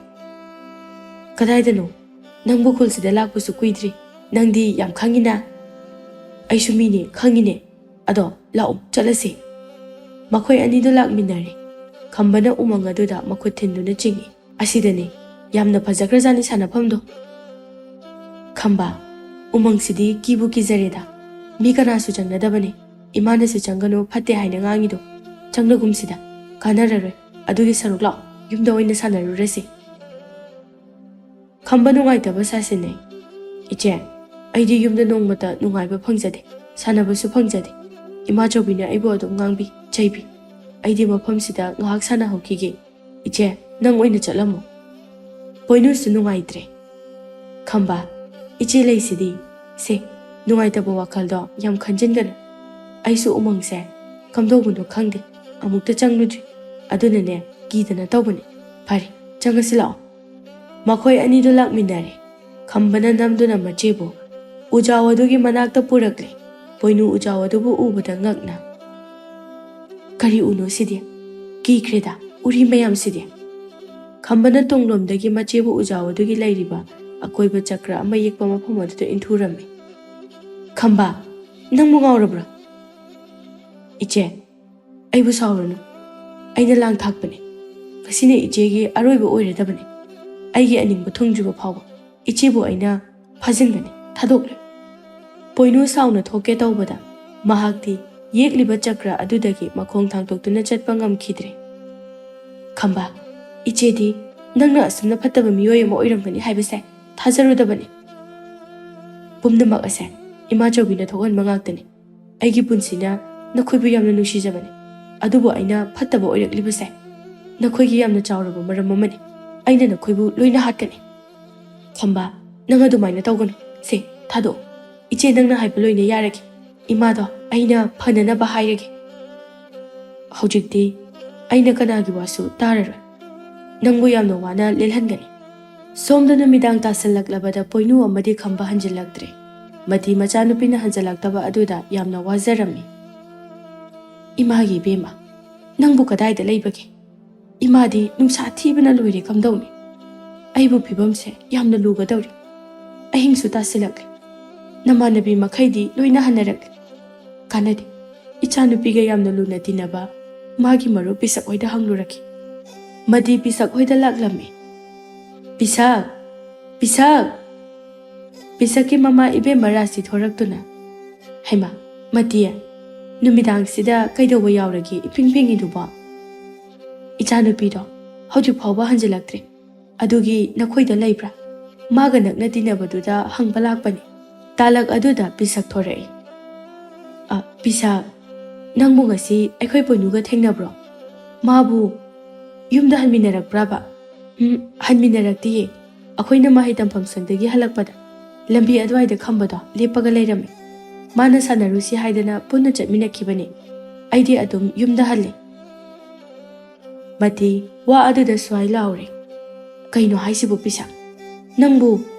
"ꯀꯗꯥꯏꯗꯅꯣ? ꯅꯪꯕꯨ ꯈꯨꯜꯁꯤꯗ ꯂꯥꯛꯄꯁꯨ ꯀꯨꯏꯗ꯭ꯔꯤ꯫ ꯅꯪꯗꯤ ꯌꯥꯝ ꯈꯪꯉꯤꯅ꯫" "ꯑꯩꯁꯨ ꯃꯤꯅꯦ, ꯈꯪꯉꯤꯅꯦ꯫ ꯑꯗꯣ ꯂꯥꯛꯑꯣ, ꯆꯠꯂꯁꯦ꯫" ꯃꯈꯣꯏ ꯑꯅꯤꯗꯨ ꯂꯥꯛꯃꯤꯟꯅꯔꯦ꯫ ꯈꯝꯕꯅ ꯎꯃꯪ ꯑꯗꯨꯗ ꯃꯈꯨꯠ ꯊꯤꯟꯗꯨꯅ ꯆꯤꯡꯏ꯫ "ꯑꯁꯤꯗꯅꯦ꯫ ꯌꯥꯝꯅ ꯐꯖꯈ꯭ꯔꯖꯥꯠꯅꯤ ꯁꯥꯟꯅꯐꯝꯗꯣ꯫" "ꯈꯝꯕ, ꯎꯃꯪꯁꯤꯗꯤ ꯀꯤꯕꯨ ꯀꯤꯖꯔꯦꯗ꯫ ꯃꯤ ꯀꯅꯥꯁꯨ ꯆꯪꯅꯗꯕꯅꯦ꯫ ꯏꯃꯥꯅꯁꯨ ꯆꯪꯒꯅꯨ, ꯐꯠꯇꯦ ꯍꯥꯏꯅ ꯉꯥꯡꯉꯤꯗꯣ꯫ ꯆꯪꯂꯒꯨꯝꯁꯤꯗ꯫ ꯀꯥꯟꯅꯔꯔꯣꯏ꯫ ꯑꯗꯨꯒꯤ ꯁꯔꯨꯛ ꯂꯥꯛꯑꯣ, ꯌꯨꯝꯗ ꯑꯣꯏꯅ ꯁꯥꯟꯅꯔꯨꯔꯁꯤ꯫" ꯈꯝꯕ ꯅꯨꯡꯉꯥꯏꯇꯕ ꯁꯥꯁꯤꯟꯅꯩ꯫ "ꯏꯆꯦ, ꯑꯩꯗꯤ ꯌꯨꯝꯗ ꯅꯣꯡꯃꯇ ꯅꯨꯡꯉꯥꯏꯕ ꯐꯪꯖꯗꯦ, ꯁꯥꯟꯅꯕꯁꯨ ꯐꯪꯖꯗꯦ꯫ ꯏꯃꯥ ꯆꯧꯕꯤꯅ ꯑꯩꯕꯨ ꯑꯗꯨꯝ ꯉꯥꯡꯕꯤ, ꯆꯩꯕꯤ꯫ ꯑꯩꯗꯤ ꯃꯐꯝꯁꯤꯗ ꯉꯥꯏꯍꯥꯛ ꯁꯥꯟꯅꯍꯧꯈꯤꯒꯦ꯫ ꯏꯆꯦ, ꯅꯪ ꯑꯣꯏꯅ ꯆꯠꯂꯝꯃꯣ꯫" ꯄꯣꯏꯅꯨꯁꯨ ꯅꯨꯡꯉꯥꯏꯇ꯭ꯔꯦ꯫ "ꯈꯝꯕ, ꯏꯆꯦ ꯂꯩꯁꯤꯗꯤ꯫ ꯁꯦ, ꯅꯨꯡꯉꯥꯏꯇꯕ ꯋꯥꯈꯜꯗꯣ ꯌꯥꯝ ꯈꯟꯖꯤꯟꯒꯅꯨ꯫ ꯑꯩꯁꯨ ꯎꯃꯪꯁꯦ ꯀꯝꯗꯧꯕꯅꯣ ꯈꯪꯗꯦ, ꯑꯃꯨꯛꯇ ꯆꯪꯂꯨꯗ꯭ꯔꯤ꯫ ꯑꯗꯨꯅꯅꯦ, ꯀꯤꯗꯅ ꯇꯧꯕꯅꯦ꯫ ꯐꯔꯦ, ꯆꯪꯉꯁꯤ ꯂꯥꯛꯑꯣ꯫" ꯃꯈꯣꯏ ꯑꯅꯤꯗꯨ ꯂꯥꯛꯃꯤꯟꯅꯔꯦ꯫ ꯈꯝꯕꯅ ꯅꯝꯗꯨꯅ ꯃꯆꯦꯕꯨ ꯎꯖꯥꯎ ꯑꯗꯨꯒꯤ ꯃꯅꯥꯛꯇ ꯄꯨꯔꯛꯂꯦ꯫ ꯄꯣꯏꯅꯨ ꯎꯖꯥꯎ ꯑꯗꯨꯕꯨ ꯎꯕꯗ ꯉꯛꯅ, "ꯀꯔꯤ ꯎꯅꯣ ꯁꯤꯗꯤ? ꯀꯤꯈ꯭ꯔꯦꯗ, ꯎꯔꯤ ꯃꯌꯥꯝꯁꯤꯗꯤ꯫" ꯈꯝꯕꯅ ꯇꯨꯡꯂꯣꯝꯗꯒꯤ ꯃꯆꯦꯕꯨ ꯎꯖꯥꯎ ꯑꯗꯨꯒꯤ ꯂꯩꯔꯤꯕ ꯑꯀꯣꯏꯕ ꯆꯀ꯭ꯔ ꯑꯃ ꯌꯦꯛꯄ ꯃꯐꯝ ꯑꯗꯨꯗ ꯏꯟꯊꯨꯔꯝꯃꯤ꯫ "ꯈꯝꯕ, ꯅꯪꯕꯨ ꯉꯥꯎꯔꯕ꯭ꯔꯥ?" "ꯏꯆꯦ, ꯑꯩꯕꯨ ꯁꯥꯎꯔꯨꯅꯨ꯫ ꯑꯩꯅ ꯂꯥꯡ ꯊꯥꯛꯄꯅꯦ꯫ ꯉꯁꯤꯅ ꯏꯆꯦꯒꯤ ꯑꯔꯣꯏꯕ ꯑꯣꯏꯔꯗꯕꯅꯦ꯫ ꯑꯩꯒꯤ ꯑꯅꯤꯡꯕ ꯊꯨꯡꯗ꯭ꯔꯤꯕ ꯐꯥꯎꯕ ꯏꯆꯦꯕꯨ ꯑꯩꯅ ꯐꯥꯖꯤꯟꯒꯅꯤ, ꯊꯥꯗꯣꯛꯂꯣꯏ꯫" ꯄꯣꯏꯅꯨ ꯁꯥꯎꯅ ꯊꯣꯛꯀꯦ ꯇꯧꯕꯗ ꯃꯍꯥꯛꯇꯤ ꯌꯦꯛꯂꯤꯕ ꯆꯀ꯭ꯔ ꯑꯗꯨꯗꯒꯤ ꯃꯈꯣꯡ ꯊꯥꯡꯗꯣꯛꯇꯨꯅ ꯆꯠꯄ ꯉꯝꯈꯤꯗ꯭ꯔꯦ꯫ "ꯈꯝꯕ, ꯏꯆꯦꯗꯤ ꯅꯪꯅ ꯑꯁꯨꯝꯅ ꯐꯠꯇꯕ ꯃꯤꯑꯣꯏ ꯑꯃ ꯑꯣꯏꯔꯝꯒꯅꯤ ꯍꯥꯏꯕꯁꯦ ꯊꯥꯖꯔꯨꯗꯕꯅꯤ꯫ ꯄꯨꯝꯅꯃꯛ ꯑꯁꯦ ꯏꯃꯥꯆꯧꯕꯤꯅ ꯊꯣꯛꯍꯟꯕ ꯉꯥꯛꯇꯅꯤ꯫ ꯑꯩꯒꯤ ꯄꯨꯟꯁꯤꯅ ꯅꯈꯣꯏꯕꯨ ꯌꯥꯝꯅ ꯅꯨꯡꯁꯤꯖꯕꯅꯤ, ꯑꯗꯨꯕꯨ ꯑꯩꯅ ꯐꯠꯇꯕ ꯑꯣꯏꯔꯛꯂꯤꯕꯁꯦ ꯅꯈꯣꯏꯒꯤ ꯌꯥꯝꯅ ꯆꯥꯎꯔꯕ ꯃꯔꯝ ꯑꯃꯅꯤ꯫ ꯑꯩꯅ ꯅꯈꯣꯏꯕꯨ ꯂꯣꯏꯅ ꯍꯥꯠꯀꯅꯤ꯫" "ꯈꯝꯕ, ꯅꯪ ꯑꯗꯨꯃꯥꯏꯅ ꯇꯧꯒꯅꯨ꯫ ꯁꯦ, ꯊꯥꯗꯣꯛꯑꯣ꯫ ꯏꯆꯦ, ꯅꯪꯅ ꯍꯥꯏꯕ ꯂꯣꯏꯅ ꯌꯥꯔꯒꯦ꯫ ꯏꯃꯥꯗꯣ ꯑꯩꯅ ꯐꯅꯅꯕ ꯍꯥꯏꯔꯒꯦ꯫ ꯍꯧꯖꯤꯛꯇꯤ ꯑꯩꯅ ꯀꯅꯥꯒꯤ ꯋꯥꯁꯨ ꯇꯥꯔꯔꯣꯏ꯫ ꯅꯪꯕꯨ ꯌꯥꯝꯅ ꯋꯥꯅ ꯂꯦꯜꯍꯟꯒꯅꯤ꯫" ꯁꯣꯝꯗ ꯅꯨꯃꯤꯗꯥꯡ ꯇꯥꯁꯜꯂꯛꯂꯕꯗ ꯄꯣꯏꯅꯨ ꯑꯃꯗꯤ ꯈꯝꯕ ꯍꯟꯖꯤꯜꯂꯛꯇ꯭ꯔꯦ꯫ ꯃꯇꯤ ꯃꯆꯥꯅꯨꯄꯤꯅ ꯍꯟꯖꯤꯜꯂꯛꯇꯕ ꯑꯗꯨꯗ ꯌꯥꯝꯅ ꯋꯥꯖꯔꯝꯃꯤ꯫ "ꯏꯃꯥꯒꯤ ꯏꯕꯦꯝꯃ, ꯅꯪꯕꯨ ꯀꯗꯥꯏꯗ ꯂꯩꯕꯒꯦ? ꯏꯃꯥꯗꯤ ꯅꯨꯡꯁꯥ ꯊꯤꯕꯅ ꯂꯣꯏꯔꯦ ꯀꯝꯗꯧꯅꯤ? ꯑꯩꯕꯨ ꯐꯤꯕꯝꯁꯦ ꯌꯥꯝꯅ ꯂꯨꯒꯗꯧꯔꯤ꯫ ꯑꯍꯤꯡꯁꯨ ꯇꯥꯁꯤꯜꯂꯛꯂꯦ꯫ ꯅꯃꯥꯟꯅꯕꯤ ꯃꯈꯩꯗꯤ ꯂꯣꯏꯅ ꯍꯟꯅꯔꯛꯂꯦ꯫ ꯀꯥꯟꯅꯗꯦ꯫ ꯏꯆꯥꯅꯨꯄꯤꯒ ꯌꯥꯝꯅ ꯂꯨꯅ ꯇꯤꯟꯅꯕ ꯃꯥꯒꯤ ꯃꯔꯨꯞ ꯄꯤꯁꯛ ꯍꯣꯏꯗ ꯍꯪꯂꯨꯔꯛꯈꯤ꯫" ꯃꯗꯤ ꯄꯤꯁꯛ ꯍꯣꯏꯗ ꯂꯥꯛꯂꯝꯃꯤ꯫ "ꯄꯤꯁꯛ! ꯄꯤꯁꯛ!" ꯄꯤꯁꯛꯀꯤ ꯃꯃꯥ ꯏꯕꯦꯝꯃ ꯔꯥꯁꯤ ꯊꯣꯔꯛꯇꯨꯅ, "ꯍꯩꯃꯥ, ꯃꯇꯤ, ꯅꯨꯃꯤꯗꯥꯡꯁꯤꯗ ꯀꯩꯗꯧꯕ ꯌꯥꯎꯔꯒꯦ? ꯏꯄꯤꯡ ꯄꯤꯡꯉꯤꯗꯨꯕꯣ?" "ꯏꯆꯥꯅꯨꯄꯤꯗꯣ ꯍꯧꯖꯤꯛ ꯐꯥꯎꯕ ꯍꯟꯖꯤꯜꯂꯛꯇ꯭ꯔꯤ꯫ ꯑꯗꯨꯒꯤ ꯅꯈꯣꯏꯗ ꯂꯩꯕ꯭ꯔꯥ? ꯃꯥꯒ ꯅꯛꯅ ꯇꯤꯟꯅꯕꯗꯨꯗ ꯍꯪꯕ ꯂꯥꯛꯄꯅꯤ꯫" ꯇꯥꯂꯛ ꯑꯗꯨꯗ ꯄꯤꯁꯛ ꯊꯣꯔꯛꯏ꯫ "ꯑ, ꯄꯤꯁꯛ, ꯅꯪꯕꯨ ꯉꯁꯤ ꯑꯩꯈꯣꯏ ꯄꯣꯏꯅꯨꯒ ꯊꯦꯡꯅꯕ꯭ꯔꯣ? ꯃꯥꯕꯨ ꯌꯨꯝꯗ ꯍꯟꯃꯤꯟꯅꯔꯛꯄ꯭ꯔꯕ?" "ꯎꯝ, ꯍꯟꯃꯤꯟꯅꯔꯛꯇꯤꯌꯦ꯫ ꯑꯩꯈꯣꯏꯅ ꯃꯍꯩ ꯇꯝꯐꯝ ꯁꯪꯗꯒꯤ ꯍꯜꯂꯛꯄꯗ ꯂꯝꯕꯤ ꯑꯗꯨꯋꯥꯏꯗ ꯈꯝꯕꯗꯣ ꯂꯦꯞꯄꯒ ꯂꯩꯔꯝꯃꯤ꯫ ꯃꯥꯅ ꯁꯥꯟꯅꯔꯨꯁꯤ ꯍꯥꯏꯗꯅ ꯄꯨꯟꯅ ꯆꯠꯃꯤꯟꯅꯈꯤꯕꯅꯤ꯫ ꯑꯩꯗꯤ ꯑꯗꯨꯝ ꯌꯨꯝꯗ ꯍꯜꯂꯦ꯫" ꯃꯇꯤ ꯋꯥ ꯑꯗꯨꯗ ꯁ꯭ꯋꯥꯏ ꯂꯥꯎꯔꯦ꯫ "ꯀꯩꯅꯣ ꯍꯥꯏꯁꯤꯕꯨ ꯄꯤꯁꯛ? ꯅꯪꯕꯨ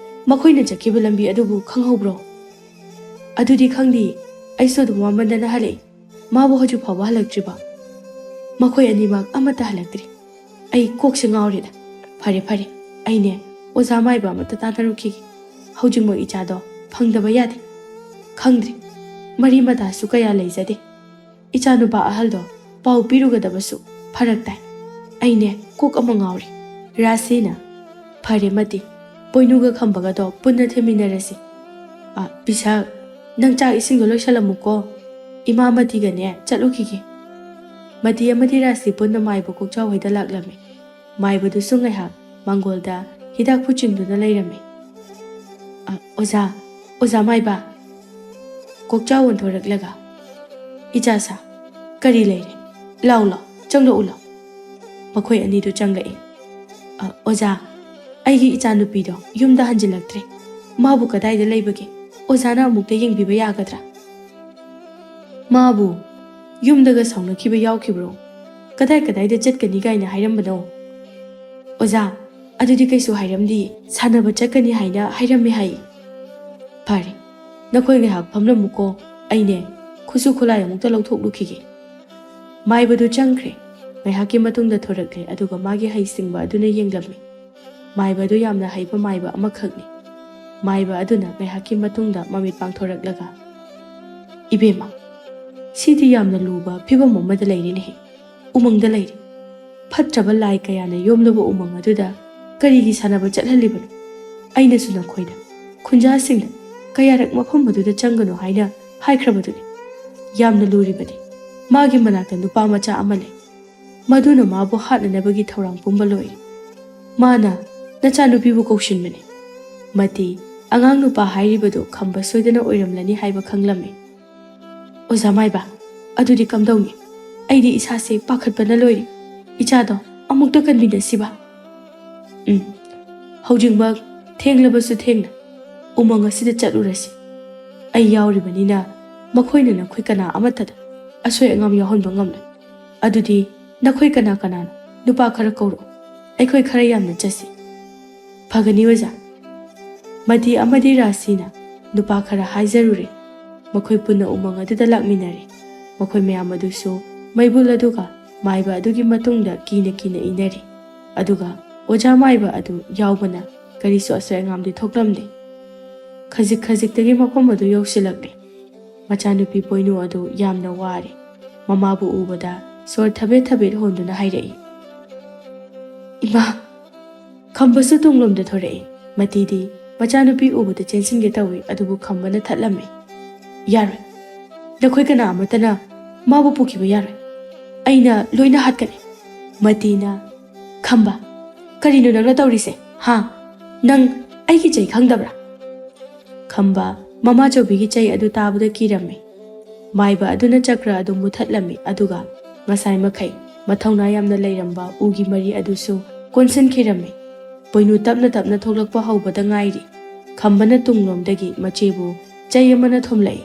ꯃꯈꯣꯏꯅ ꯆꯠꯈꯤꯕ ꯂꯝꯕꯤ ꯑꯗꯨꯕꯨ ꯈꯪꯍꯧꯕ꯭ꯔꯣ?" "ꯑꯗꯨꯗꯤ ꯈꯪꯗꯦ꯫ ꯑꯩꯁꯨ ꯑꯗꯨꯝ ꯋꯥꯃꯟꯗꯅ ꯍꯜꯂꯛꯏ꯫ ꯃꯥꯕꯨ ꯍꯧꯖꯤꯛ ꯐꯥꯎꯕ ꯍꯜꯂꯛꯇ꯭ꯔꯤꯕ?" "ꯃꯈꯣꯏ ꯑꯅꯤꯃꯛ ꯑꯃꯠꯇ ꯍꯜꯂꯛꯇ꯭ꯔꯤ꯫ ꯑꯩ ꯀꯣꯛꯁꯦ ꯉꯥꯎꯔꯦꯗ꯫ ꯐꯔꯦ, ꯐꯔꯦ꯫ ꯑꯩꯅꯦ ꯑꯣꯖꯥ ꯃꯥꯏꯕ ꯑꯃꯠꯇ ꯇꯥꯟꯅꯔꯨꯈꯤꯒꯦ꯫ ꯍꯧꯖꯤꯛꯃꯛ ꯏꯆꯥꯗꯣ ꯐꯪꯗꯕ ꯌꯥꯗꯦ꯫ ꯈꯪꯗ꯭ꯔꯦ꯫ ꯃꯔꯤ ꯃꯇꯥꯁꯨ ꯀꯌꯥ ꯂꯩꯖꯗꯦ꯫ ꯏꯆꯥꯅꯨꯄꯥ ꯑꯍꯜꯗꯣ ꯄꯥꯎ ꯄꯤꯔꯨꯒꯗꯕꯁꯨ ꯐꯔꯛ ꯇꯥꯏ꯫ ꯑꯩꯅꯦ ꯀꯣꯛ ꯑꯃ ꯉꯥꯎꯔꯦ꯫" ꯔꯥꯁꯤꯅ, "ꯐꯔꯦ ꯃꯇꯤ, ꯄꯣꯏꯅꯨꯒ ꯈꯝꯕꯒꯗꯣ ꯄꯨꯟꯅ ꯊꯦꯝꯃꯤꯟꯅꯔꯁꯤ꯫ ꯑ, ꯄꯤꯁꯛ, ꯅꯪ ꯆꯥꯛ ꯏꯁꯤꯡꯗꯣ ꯂꯣꯏꯁꯜꯂꯝꯃꯨꯀꯣ꯫ ꯏꯃꯥ ꯃꯇꯤꯒꯅꯦ ꯆꯠꯂꯨꯈꯤꯒꯦ꯫ ꯃꯇꯤ ꯑꯃꯗꯤ ꯔꯥꯖꯇꯤ ꯄꯨꯟꯅ ꯃꯥꯏꯕ ꯀꯣꯛꯆꯥꯎ ꯍꯣꯏꯗ ꯂꯥꯛꯂꯝꯃꯤ꯫ ꯃꯥꯏꯕꯗꯨꯁꯨ ꯉꯥꯏꯍꯥꯛ ꯃꯥꯡꯒꯣꯜꯗ ꯍꯤꯗꯥꯛ ꯐꯨꯆꯤꯟꯗꯨꯅ ꯂꯩꯔꯝꯃꯤ꯫ "ꯑ, ꯑꯣꯖꯥ, ꯑꯣꯖꯥ ꯃꯥꯏꯕ!" ꯀꯣꯛꯆꯥꯎ ꯑꯣꯟꯊꯣꯔꯛꯂꯒ, "ꯏꯆꯥꯁꯥ, ꯀꯔꯤ ꯂꯩꯔꯦ? ꯂꯥꯎ, ꯂꯥꯎ, ꯆꯪꯂꯛꯎ, ꯂꯥꯎ꯫" ꯃꯈꯣꯏ ꯑꯅꯤꯗꯨ ꯆꯪꯂꯛꯏ꯫ "ꯑ, ꯑꯣꯖꯥ, ꯑꯩꯒꯤ ꯏꯆꯥꯅꯨꯄꯤꯗꯣ ꯌꯨꯝꯗ ꯍꯟꯖꯤꯜꯂꯛꯇ꯭ꯔꯦ꯫ ꯃꯥꯕꯨ ꯀꯗꯥꯏꯗ ꯂꯩꯕꯒꯦ? ꯑꯣꯖꯥꯅ ꯑꯃꯨꯛꯇ ꯌꯦꯡꯕꯤꯕ ꯌꯥꯒꯗ꯭ꯔꯥ?" "ꯃꯥꯕꯨ ꯌꯨꯝꯗꯒ ꯁꯥꯎꯅꯈꯤꯕ ꯌꯥꯎꯈꯤꯕ꯭ꯔꯣ? ꯀꯗꯥꯏ ꯀꯗꯥꯏꯗ ꯆꯠꯀꯅꯤ ꯀꯥꯏꯅ ꯍꯥꯏꯔꯝꯕꯅꯣ?" "ꯑꯣꯖꯥ, ꯑꯗꯨꯗꯤ ꯀꯩꯁꯨ ꯍꯥꯏꯔꯝꯗꯤꯌꯦ, ꯁꯥꯟꯅꯕ ꯆꯠꯀꯅꯤ ꯍꯥꯏꯅ ꯍꯥꯏꯔꯝꯃꯦ ꯍꯥꯏꯌꯦ꯫" "ꯐꯔꯦ, ꯅꯈꯣꯏ ꯉꯥꯏꯍꯥꯛ ꯐꯝꯂꯝꯃꯨꯀꯣ, ꯑꯩꯅꯦ ꯈꯨꯠꯁꯨ ꯈꯨꯠꯂꯥꯏ ꯑꯃꯨꯛꯇ ꯂꯧꯊꯣꯛꯂꯨꯈꯤꯒꯦ꯫" ꯃꯥꯏꯕꯗꯨ ꯆꯪꯈ꯭ꯔꯦ꯫ ꯉꯥꯏꯍꯥꯛꯀꯤ ꯃꯇꯨꯡꯗ ꯊꯣꯔꯛꯂꯦ, ꯑꯗꯨꯒ ꯃꯥꯒꯤ ꯍꯩꯁꯤꯡꯕ ꯑꯗꯨꯅ ꯌꯦꯡꯂꯝꯃꯤ꯫ ꯃꯥꯏꯕ ꯑꯗꯨ ꯌꯥꯝꯅ ꯍꯩꯕ ꯃꯥꯏꯕ ꯑꯃꯈꯛꯅꯤ꯫ ꯃꯥꯏꯕ ꯑꯗꯨꯅ ꯉꯥꯏꯍꯥꯛꯀꯤ ꯃꯇꯨꯡꯗ ꯃꯃꯤꯠ ꯄꯥꯡꯊꯣꯔꯛꯂꯒ, "ꯏꯕꯦꯝꯃ, ꯁꯤꯗꯤ ꯌꯥꯝꯅ ꯂꯨꯕ ꯐꯤꯕꯝ ꯑꯃꯗ ꯂꯩꯔꯦꯅꯦꯍꯦ꯫ ꯎꯃꯪꯗ ꯂꯩꯔꯦ꯫ ꯐꯠꯇ꯭ꯔꯕ ꯂꯥꯏ ꯀꯌꯥꯅ ꯌꯣꯝꯂꯕ ꯎꯃꯪ ꯑꯗꯨꯗ ꯀꯔꯤꯒꯤ ꯁꯥꯟꯅꯕ ꯆꯠꯍꯜꯂꯤꯕꯅꯣ? ꯑꯩꯅꯁꯨ ꯅꯈꯣꯏꯗ, ꯈꯨꯟꯖꯥꯁꯤꯡꯗ, ꯀꯌꯥꯔꯛ ꯃꯐꯝ ꯑꯗꯨꯗ ꯆꯪꯒꯅꯨ ꯍꯥꯏꯅ ꯍꯥꯏꯈ꯭ꯔꯕꯗꯨꯅꯤ꯫ ꯌꯥꯝꯅ ꯂꯨꯔꯤꯕꯅꯤ꯫ ꯃꯥꯒꯤ ꯃꯅꯥꯛꯇ ꯅꯨꯄꯥ ꯃꯆꯥ ꯑꯃ ꯂꯩ꯫ ꯃꯗꯨꯅ ꯃꯥꯕꯨ ꯍꯥꯠꯅꯅꯕꯒꯤ ꯊꯧꯔꯥꯡ ꯄꯨꯝꯕ ꯂꯣꯏꯔꯦ꯫ ꯃꯥꯅ ꯅꯆꯥꯅꯨꯄꯤꯕꯨ ꯀꯧꯁꯤꯟꯕꯅꯤ꯫ ꯃꯇꯤ, ꯑꯉꯥꯡ ꯅꯨꯄꯥ ꯍꯥꯏꯔꯤꯕꯗꯨ ꯈꯝꯕ ꯁꯣꯏꯗꯅ ꯑꯣꯏꯔꯝꯂꯅꯤ ꯍꯥꯏꯕ ꯈꯪꯂꯝꯃꯤ꯫" "ꯑꯣꯖꯥ ꯃꯥꯏꯕ, ꯑꯗꯨꯗꯤ ꯀꯝꯗꯧꯅꯤ? ꯑꯩꯗꯤ ꯏꯁꯥꯁꯦ ꯄꯥꯈꯠꯄꯅ ꯂꯣꯏꯔꯦ꯫ ꯏꯆꯥꯗꯣ ꯑꯃꯨꯛꯇ ꯀꯟꯕꯤꯅꯁꯤꯕ?" "ꯎꯝ, ꯍꯧꯖꯤꯛꯃꯛ ꯊꯦꯡꯂꯕꯁꯨ ꯊꯦꯡꯅ ꯎꯃꯪ ꯑꯁꯤꯗ ꯆꯠꯂꯨꯔꯁꯤ꯫ ꯑꯩ ꯌꯥꯎꯔꯤꯕꯅꯤꯅ ꯃꯈꯣꯏꯅ ꯅꯈꯣꯏ ꯀꯅꯥ ꯑꯃꯠꯇꯗ ꯑꯁꯣꯏ ꯑꯉꯥꯝ ꯌꯥꯎꯍꯟꯕ ꯉꯝꯂꯣꯏ꯫ ꯑꯗꯨꯗꯤ ꯅꯈꯣꯏ ꯀꯅꯥ ꯀꯅꯥꯅꯣ? ꯅꯨꯄꯥ ꯈꯔ ꯀꯧꯔꯛꯎ꯫ ꯑꯩꯈꯣꯏ ꯈꯔ ꯌꯥꯝꯅ ꯆꯠꯁꯤ꯫" "ꯐꯒꯅꯤ ꯑꯣꯖꯥ꯫" ꯃꯇꯤ ꯑꯃꯗꯤ ꯔꯥꯁꯤꯅ ꯅꯨꯄꯥ ꯈꯔ ꯍꯥꯏꯖꯔꯨꯔꯦ꯫ ꯃꯈꯣꯏ ꯄꯨꯟꯅ ꯎꯃꯪ ꯑꯗꯨꯗ ꯂꯥꯛꯃꯤꯟꯅꯔꯦ꯫ ꯃꯈꯣꯏ ꯃꯌꯥꯝ ꯑꯗꯨꯁꯨ ꯃꯩꯕꯨꯜ ꯑꯗꯨꯒ ꯃꯥꯏꯕ ꯑꯗꯨꯒꯤ ꯃꯇꯨꯡꯗ ꯀꯤꯅ ꯀꯤꯅ ꯏꯟꯅꯔꯤ꯫ ꯑꯗꯨꯒ ꯑꯣꯖꯥ ꯃꯥꯏꯕ ꯑꯗꯨ ꯌꯥꯎꯕꯅ ꯀꯔꯤꯁꯨ ꯑꯁꯣꯏ ꯑꯉꯥꯝꯗꯤ ꯊꯣꯛꯂꯝꯗꯦ꯫ ꯈꯖꯤꯛ ꯈꯖꯤꯛꯇꯒꯤ ꯃꯐꯝ ꯑꯗꯨ ꯌꯧꯁꯤꯜꯂꯛꯂꯦ꯫ ꯃꯆꯥꯅꯨꯄꯤ ꯄꯣꯏꯅꯨ ꯑꯗꯨ ꯌꯥꯝꯅ ꯋꯥꯔꯦ꯫ ꯃꯃꯥꯕꯨ ꯎꯕꯗ ꯁꯣꯔ ꯊꯕꯦꯠ ꯊꯕꯦꯠ ꯍꯣꯟꯗꯨꯅ ꯍꯥꯏꯔꯛꯏ, "ꯏꯃꯥ!" ꯈꯝꯕꯁꯨ ꯇꯨꯡꯂꯣꯝꯗ ꯊꯣꯔꯛꯏ꯫ ꯃꯇꯤꯗꯤ ꯃꯆꯥꯅꯨꯄꯤ ꯎꯕꯗ ꯆꯦꯟꯁꯤꯟꯒꯦ ꯇꯧꯏ, ꯑꯗꯨꯕꯨ ꯈꯝꯕꯅ ꯊꯠꯂꯝꯃꯤ꯫ "ꯌꯥꯔꯣꯏ, ꯅꯈꯣꯏ ꯀꯅꯥ ꯑꯃꯠꯇꯅ ꯃꯥꯕꯨ ꯄꯨꯈꯤꯕ ꯌꯥꯔꯣꯏ꯫ ꯑꯩꯅ ꯂꯣꯏꯅ ꯍꯥꯠꯀꯅꯤ꯫" ꯃꯇꯤꯅ, "ꯈꯝꯕ, ꯀꯔꯤꯅꯣ ꯅꯪꯅ ꯇꯧꯔꯤꯁꯦ? ꯍꯥ? ꯅꯪ ꯑꯩꯒꯤ ꯆꯩ ꯈꯪꯗꯕ꯭ꯔꯥ?" ꯈꯝꯕ ꯃꯃꯥ ꯆꯧꯕꯤꯒꯤ ꯆꯩ ꯑꯗꯨ ꯇꯥꯕꯗ ꯀꯤꯔꯝꯃꯤ꯫ ꯃꯥꯏꯕ ꯑꯗꯨꯅ ꯆꯀ꯭ꯔ ꯑꯗꯨ ꯃꯨꯊꯠꯂꯝꯃꯤ, ꯑꯗꯨꯒ ꯉꯁꯥꯏ ꯃꯈꯩ ꯃꯊꯧꯅꯥ ꯌꯥꯝꯅ ꯂꯩꯔꯝꯕ ꯎꯒꯤ ꯃꯔꯤ ꯑꯗꯨꯁꯨ ꯀꯣꯟꯁꯤꯟꯈꯤꯔꯝꯃꯤ꯫ ꯄꯣꯏꯅꯨ ꯇꯞꯅ ꯇꯞꯅ ꯊꯣꯛꯂꯛꯄ ꯍꯧꯕꯗ ꯉꯥꯏꯔꯤ꯫ ꯈꯝꯕꯅ ꯇꯨꯡꯂꯣꯝꯗꯒꯤ ꯃꯆꯦꯕꯨ ꯆꯩ ꯑꯃꯅ ꯊꯣꯝꯂꯛꯏ꯫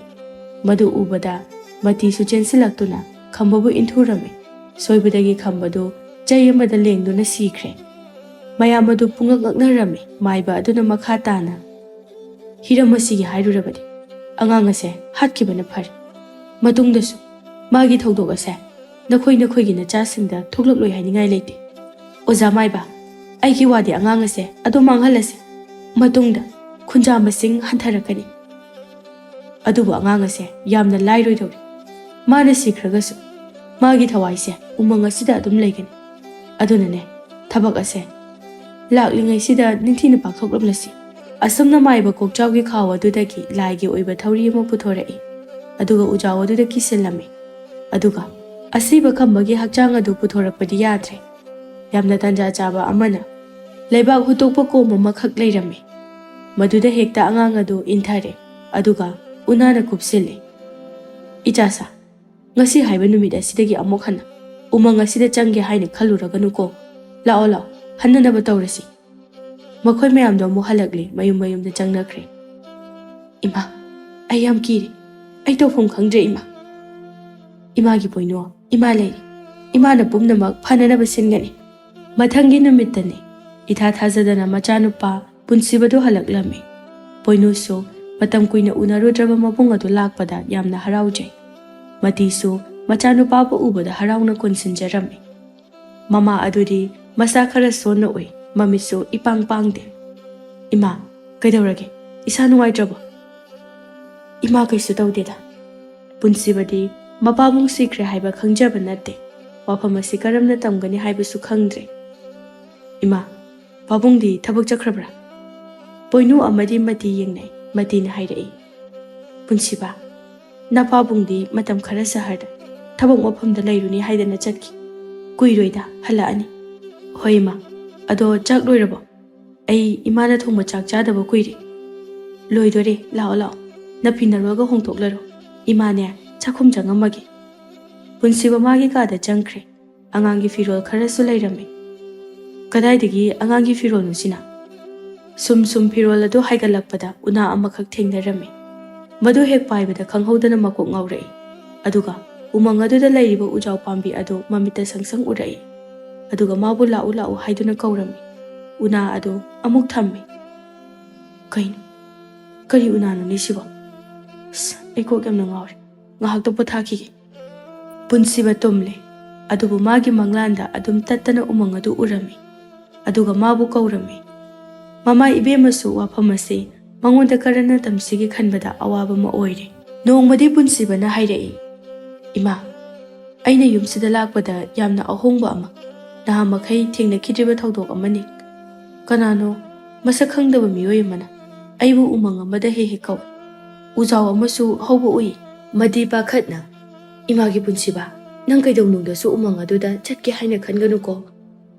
ꯃꯗꯨ ꯎꯕꯗ ꯃꯇꯤꯁꯨ ꯆꯦꯟꯁꯤꯜꯂꯛꯇꯨꯅ ꯈꯝꯕꯕꯨ ꯏꯟꯊꯨꯔꯝꯃꯤ꯫ ꯁꯣꯏꯕꯗꯒꯤ ꯈꯝꯕꯗꯨ ꯆꯩ ꯑꯃꯗ ꯂꯦꯡꯗꯨꯅ ꯁꯤꯈ꯭ꯔꯦ꯫ ꯃꯌꯥꯝ ꯑꯗꯨ ꯄꯨꯡꯉꯛ ꯉꯛꯅꯔꯝꯃꯤ꯫ ꯃꯥꯏꯕ ꯑꯗꯨꯅ ꯃꯈꯥ ꯇꯥꯅ, "ꯍꯤꯔꯝ ꯑꯁꯤꯒꯤ ꯍꯥꯏꯔꯨꯔꯕꯗꯤ ꯑꯉꯥꯡ ꯑꯁꯦ ꯍꯥꯠꯈꯤꯕꯅ ꯐꯔꯦ꯫ ꯃꯇꯨꯡꯗꯁꯨ ꯃꯥꯒꯤ ꯊꯧꯗꯣꯛ ꯑꯁꯦ ꯅꯈꯣꯏ ꯅꯈꯣꯏꯒꯤ ꯅꯆꯥꯁꯤꯡꯗ ꯊꯣꯛꯂꯛꯂꯣꯏ ꯍꯥꯏꯅꯤꯡꯉꯥꯏ ꯂꯩꯇꯦ꯫ ꯑꯣꯖꯥ ꯃꯥꯏꯕ, ꯑꯩꯒꯤ ꯋꯥꯗꯤ ꯑꯉꯥꯡ ꯑꯁꯦ ꯑꯗꯨꯝ ꯃꯥꯡꯍꯜꯂꯁꯤ꯫ ꯃꯇꯨꯡꯗ ꯈꯨꯟꯖꯥ ꯃꯁꯤꯡ ꯍꯟꯊꯔꯛꯀꯅꯤ꯫ ꯑꯗꯨꯕꯨ ꯑꯉꯥꯡ ꯑꯁꯦ ꯌꯥꯝꯅ ꯂꯥꯏꯔꯣꯏꯗꯧꯔꯤ꯫ ꯃꯥꯅ ꯁꯤꯈ꯭ꯔꯒꯁꯨ ꯃꯥꯒꯤ ꯊꯋꯥꯏꯁꯦ ꯎꯃꯪ ꯑꯁꯤꯗ ꯑꯗꯨꯝ ꯂꯩꯒꯅꯤ꯫ ꯑꯗꯨꯅꯅꯦ, ꯊꯕꯛ ꯑꯁꯦ ꯂꯥꯛꯂꯤꯉꯩꯁꯤꯗ ꯅꯤꯡꯊꯤꯅ ꯄꯥꯡꯊꯣꯛꯂꯝꯂꯁꯤ꯫" ꯑꯁꯨꯝꯅ ꯃꯥꯏꯕ ꯀꯣꯛꯆꯥꯎꯒꯤ ꯈꯥꯎ ꯑꯗꯨꯗꯒꯤ ꯂꯥꯏꯒꯤ ꯑꯣꯏꯕ ꯊꯧꯔꯤ ꯑꯃ ꯄꯨꯊꯣꯔꯛꯏ, ꯑꯗꯨꯒ ꯎꯖꯥꯎ ꯑꯗꯨꯗ ꯀꯤꯁꯤꯜꯂꯝꯃꯤ꯫ ꯑꯗꯨꯒ ꯑꯁꯤꯕ ꯈꯝꯕꯒꯤ ꯍꯛꯆꯥꯡ ꯑꯗꯨ ꯄꯨꯊꯣꯔꯛꯄꯗꯤ ꯌꯥꯗ꯭ꯔꯦ꯫ ꯌꯥꯝꯅ ꯇꯥꯟꯖꯥ ꯆꯥꯕ ꯑꯃꯅ, ꯂꯩꯕꯥꯛ ꯍꯨꯠꯇꯣꯛꯄ ꯀꯣꯝ ꯑꯃꯈꯛ ꯂꯩꯔꯝꯃꯤ꯫ ꯃꯗꯨꯗ ꯍꯦꯛꯇ ꯑꯉꯥꯡ ꯑꯗꯨ ꯏꯟꯊꯔꯦ, ꯑꯗꯨꯒ ꯎꯅꯥꯅ ꯀꯨꯞꯁꯤꯜꯂꯦ꯫ "ꯏꯆꯥꯁꯥ, ꯉꯁꯤ ꯍꯥꯏꯕ ꯅꯨꯃꯤꯠ ꯑꯁꯤꯗꯒꯤ ꯑꯃꯨꯛ ꯍꯟꯅ ꯎꯃꯪ ꯑꯁꯤꯗ ꯆꯪꯒꯦ ꯍꯥꯏꯅ ꯈꯜꯂꯨꯔꯒꯅꯨꯀꯣ꯫ ꯂꯥꯛꯑꯣ, ꯂꯥꯛꯑꯣ, ꯍꯟꯅꯅꯕ ꯇꯧꯔꯁꯤ꯫" ꯃꯈꯣꯏ ꯃꯌꯥꯝꯗꯣ ꯑꯃꯨꯛ ꯍꯜꯂꯛꯂꯦ, ꯃꯌꯨꯝ ꯃꯌꯨꯝꯗ ꯆꯪꯅꯈ꯭ꯔꯦ꯫ "ꯏꯃꯥ, ꯑꯩ ꯌꯥꯝ ꯀꯤꯔꯦ꯫ ꯑꯩ ꯇꯧꯐꯝ ꯈꯪꯗ꯭ꯔꯦ, ꯏꯃꯥ꯫" "ꯏꯃꯥꯒꯤ ꯄꯣꯏꯅꯣ, ꯏꯃꯥ ꯂꯩꯔꯤ꯫ ꯏꯃꯥꯅ ꯄꯨꯝꯅꯃꯛ ꯐꯅꯅꯕ ꯁꯤꯟꯒꯅꯤ꯫" ꯃꯊꯪꯒꯤ ꯅꯨꯃꯤꯠꯇꯅꯤ꯫ ꯏꯊꯥ ꯊꯥꯖꯗꯅ ꯃꯆꯥꯅꯨꯄꯥ ꯄꯨꯟꯁꯤꯕꯗꯨ ꯍꯜꯂꯛꯂꯝꯃꯤ꯫ ꯄꯣꯏꯅꯨꯁꯨ ꯃꯇꯝ ꯀꯨꯏꯅ ꯎꯅꯔꯨꯗ꯭ꯔꯕ ꯃꯕꯨꯡ ꯑꯗꯨ ꯂꯥꯛꯄꯗ ꯌꯥꯝꯅ ꯍꯔꯥꯎꯖꯩ꯫ ꯃꯇꯤꯁꯨ ꯃꯆꯥꯅꯨꯄꯥꯕꯨ ꯎꯕꯗ ꯍꯔꯥꯎꯅ ꯀꯣꯟꯁꯤꯟꯖꯔꯝꯃꯤ꯫ ꯃꯃꯥ ꯑꯗꯨꯗꯤ ꯃꯁꯥ ꯈꯔ ꯁꯣꯟꯅ ꯎꯏ, ꯃꯃꯤꯠꯁꯨ ꯏꯄꯥꯡ ꯄꯥꯡꯗꯦ꯫ "ꯏꯃꯥ, ꯀꯩꯗꯧꯔꯒꯦ? ꯏꯁꯥ ꯅꯨꯡꯉꯥꯏꯇ꯭ꯔꯕꯣ?" "ꯏꯃꯥ, ꯀꯩꯁꯨ ꯇꯧꯗꯦꯗ꯫ ꯄꯨꯟꯁꯤꯕꯗꯤ ꯃꯄꯥꯕꯨꯡ ꯁꯤꯈ꯭ꯔꯦ ꯍꯥꯏꯕ ꯈꯪꯖꯕ ꯅꯠꯇꯦ꯫ ꯋꯥꯐꯝ ꯑꯁꯤ ꯀꯔꯝꯅ ꯇꯝꯒꯅꯤ ꯍꯥꯏꯕꯁꯨ ꯈꯪꯗ꯭ꯔꯦ꯫ ꯏꯃꯥ, ꯄꯥꯕꯨꯡꯗꯤ ꯊꯕꯛ ꯆꯠꯈ꯭ꯔꯕ꯭ꯔꯥ?" ꯄꯣꯏꯅꯨ ꯑꯃꯗꯤ ꯃꯇꯤ ꯌꯦꯡꯅꯩ꯫ ꯃꯇꯤꯅ ꯍꯥꯏꯔꯛꯏ, "ꯄꯨꯟꯁꯤꯕ, ꯅꯄꯥꯕꯨꯡꯗꯤ ꯃꯇꯝ ꯈꯔ ꯁꯍꯔꯗ ꯊꯕꯛ ꯃꯐꯝꯗ ꯂꯩꯔꯨꯅꯤ ꯍꯥꯏꯗꯅ ꯆꯠꯈꯤ꯫ ꯀꯨꯏꯔꯣꯏꯗ ꯍꯜꯂꯛꯑꯅꯤ꯫ ꯍꯣꯏ ꯏꯃꯥ, ꯑꯗꯣ ꯆꯥꯛ ꯂꯣꯏꯔꯕꯣ? ꯑꯩ ꯏꯃꯥꯅ ꯊꯣꯡꯕ ꯆꯥꯛ ꯆꯥꯗꯕ ꯀꯨꯏꯔꯦ꯫ ꯂꯣꯏꯗꯣꯔꯦ, ꯂꯥꯛꯑꯣ ꯂꯥꯛꯑꯣ, ꯅꯐꯤ ꯅꯔꯣꯜꯒ ꯍꯣꯡꯗꯣꯛꯂꯔꯣ꯫ ꯏꯃꯥꯅꯦ, ꯆꯥꯛꯈꯨꯝ ꯆꯪꯉꯝꯃꯒꯦ꯫ ꯄꯨꯟꯁꯤꯕ ꯃꯥꯒꯤ ꯀꯥꯗ ꯆꯪꯈ꯭ꯔꯦ꯫ ꯑꯉꯥꯡꯒꯤ ꯐꯤꯔꯣꯜ ꯈꯔꯁꯨ ꯂꯩꯔꯝꯃꯤ꯫ ꯀꯗꯥꯏꯗꯒꯤ ꯑꯉꯥꯡꯒꯤ ꯐꯤꯔꯣꯜꯅꯣ ꯁꯤꯅ? ꯁꯨꯝ ꯁꯨꯝ ꯐꯤꯔꯣꯜ ꯑꯗꯨ ꯍꯥꯏꯒꯠꯂꯛꯄꯗ ꯎꯅꯥ ꯑꯃꯈꯛ ꯊꯦꯡꯅꯔꯝꯃꯤ꯫ ꯃꯗꯨ ꯍꯦꯛ ꯄꯥꯏꯕꯗ ꯈꯪꯍꯧꯗꯅ ꯃꯀꯣꯛ ꯉꯥꯎꯔꯛꯏ꯫ ꯑꯗꯨꯒ ꯎꯃꯪ ꯑꯗꯨꯗ ꯂꯩꯔꯤꯕ ꯎꯖꯥꯎ ꯄꯥꯝꯕꯤ ꯑꯗꯨ ꯃꯃꯤꯠꯇ ꯁꯪ ꯁꯪ ꯎꯔꯛꯏ꯫ ꯑꯗꯨꯒ ꯃꯥꯕꯨ ꯂꯥꯛꯎ ꯂꯥꯛꯎ ꯍꯥꯏꯗꯨꯅ ꯀꯧꯔꯝꯃꯤ꯫ ꯎꯅꯥ ꯑꯗꯨ ꯑꯃꯨꯛ ꯊꯝꯃꯤ꯫ ꯀꯩꯅꯣ? ꯀꯔꯤ ꯎꯅꯥꯅꯣꯅꯦ ꯁꯤꯕꯣ? ꯑꯁ, ꯑꯩ ꯀꯣꯛ ꯌꯥꯝꯅ ꯉꯥꯎꯔꯦ꯫ ꯉꯥꯏꯍꯥꯛꯇ ꯄꯣꯊꯥꯈꯤꯒꯦ꯫ ꯄꯨꯟꯁꯤꯕ ꯇꯨꯝꯂꯦ, ꯑꯗꯨꯕꯨ ꯃꯥꯒꯤ ꯃꯪꯂꯥꯟꯗ ꯑꯗꯨꯝ ꯇꯠꯇꯅ ꯎꯃꯪ ꯑꯗꯨ ꯎꯔꯝꯃꯤ꯫ ꯑꯗꯨꯒ ꯃꯥꯕꯨ ꯀꯧꯔꯝꯃꯤ꯫ ꯃꯃꯥ ꯏꯕꯦꯝꯃꯁꯨ ꯋꯥꯐꯝ ꯑꯁꯤ ꯃꯉꯣꯟꯗ ꯀꯔꯝꯅ ꯇꯝꯁꯤꯒꯦ ꯈꯟꯕꯗ ꯑꯋꯥꯕ ꯑꯃ ꯑꯣꯏꯔꯦ꯫ ꯅꯣꯡꯃꯗꯤ ꯄꯨꯟꯁꯤꯕꯅ ꯍꯥꯏꯔꯛꯏ, "ꯏꯃꯥ, ꯑꯩꯅ ꯌꯨꯝꯁꯤꯗ ꯂꯥꯛꯄꯗ ꯌꯥꯝꯅ ꯑꯍꯣꯡꯕ ꯑꯃ, ꯅꯍꯥꯃꯈꯩ ꯊꯦꯡꯅꯈꯤꯗ꯭ꯔꯤꯕ ꯊꯧꯗꯣꯛ ꯑꯃꯅꯤ꯫ ꯀꯅꯥꯅꯣ ꯃꯁꯛ ꯈꯪꯗꯕ ꯃꯤꯑꯣꯏ ꯑꯃꯅ ꯑꯩꯕꯨ ꯎꯃꯪ ꯑꯃꯗ ꯍꯦꯛ ꯍꯦꯛ ꯀꯧꯏ꯫ ꯎꯖꯥꯎ ꯑꯃꯁꯨ ꯍꯧꯕ ꯎꯏ꯫" ꯃꯗꯤ ꯄꯥꯈꯠꯅ, "ꯏꯃꯥꯒꯤ ꯄꯨꯟꯁꯤꯕ, ꯅꯪ ꯀꯩꯗꯧꯅꯨꯡꯗꯁꯨ ꯎꯃꯪ ꯑꯗꯨꯗ ꯆꯠꯀꯦ ꯍꯥꯏꯅ ꯈꯟꯒꯅꯨꯀꯣ꯫"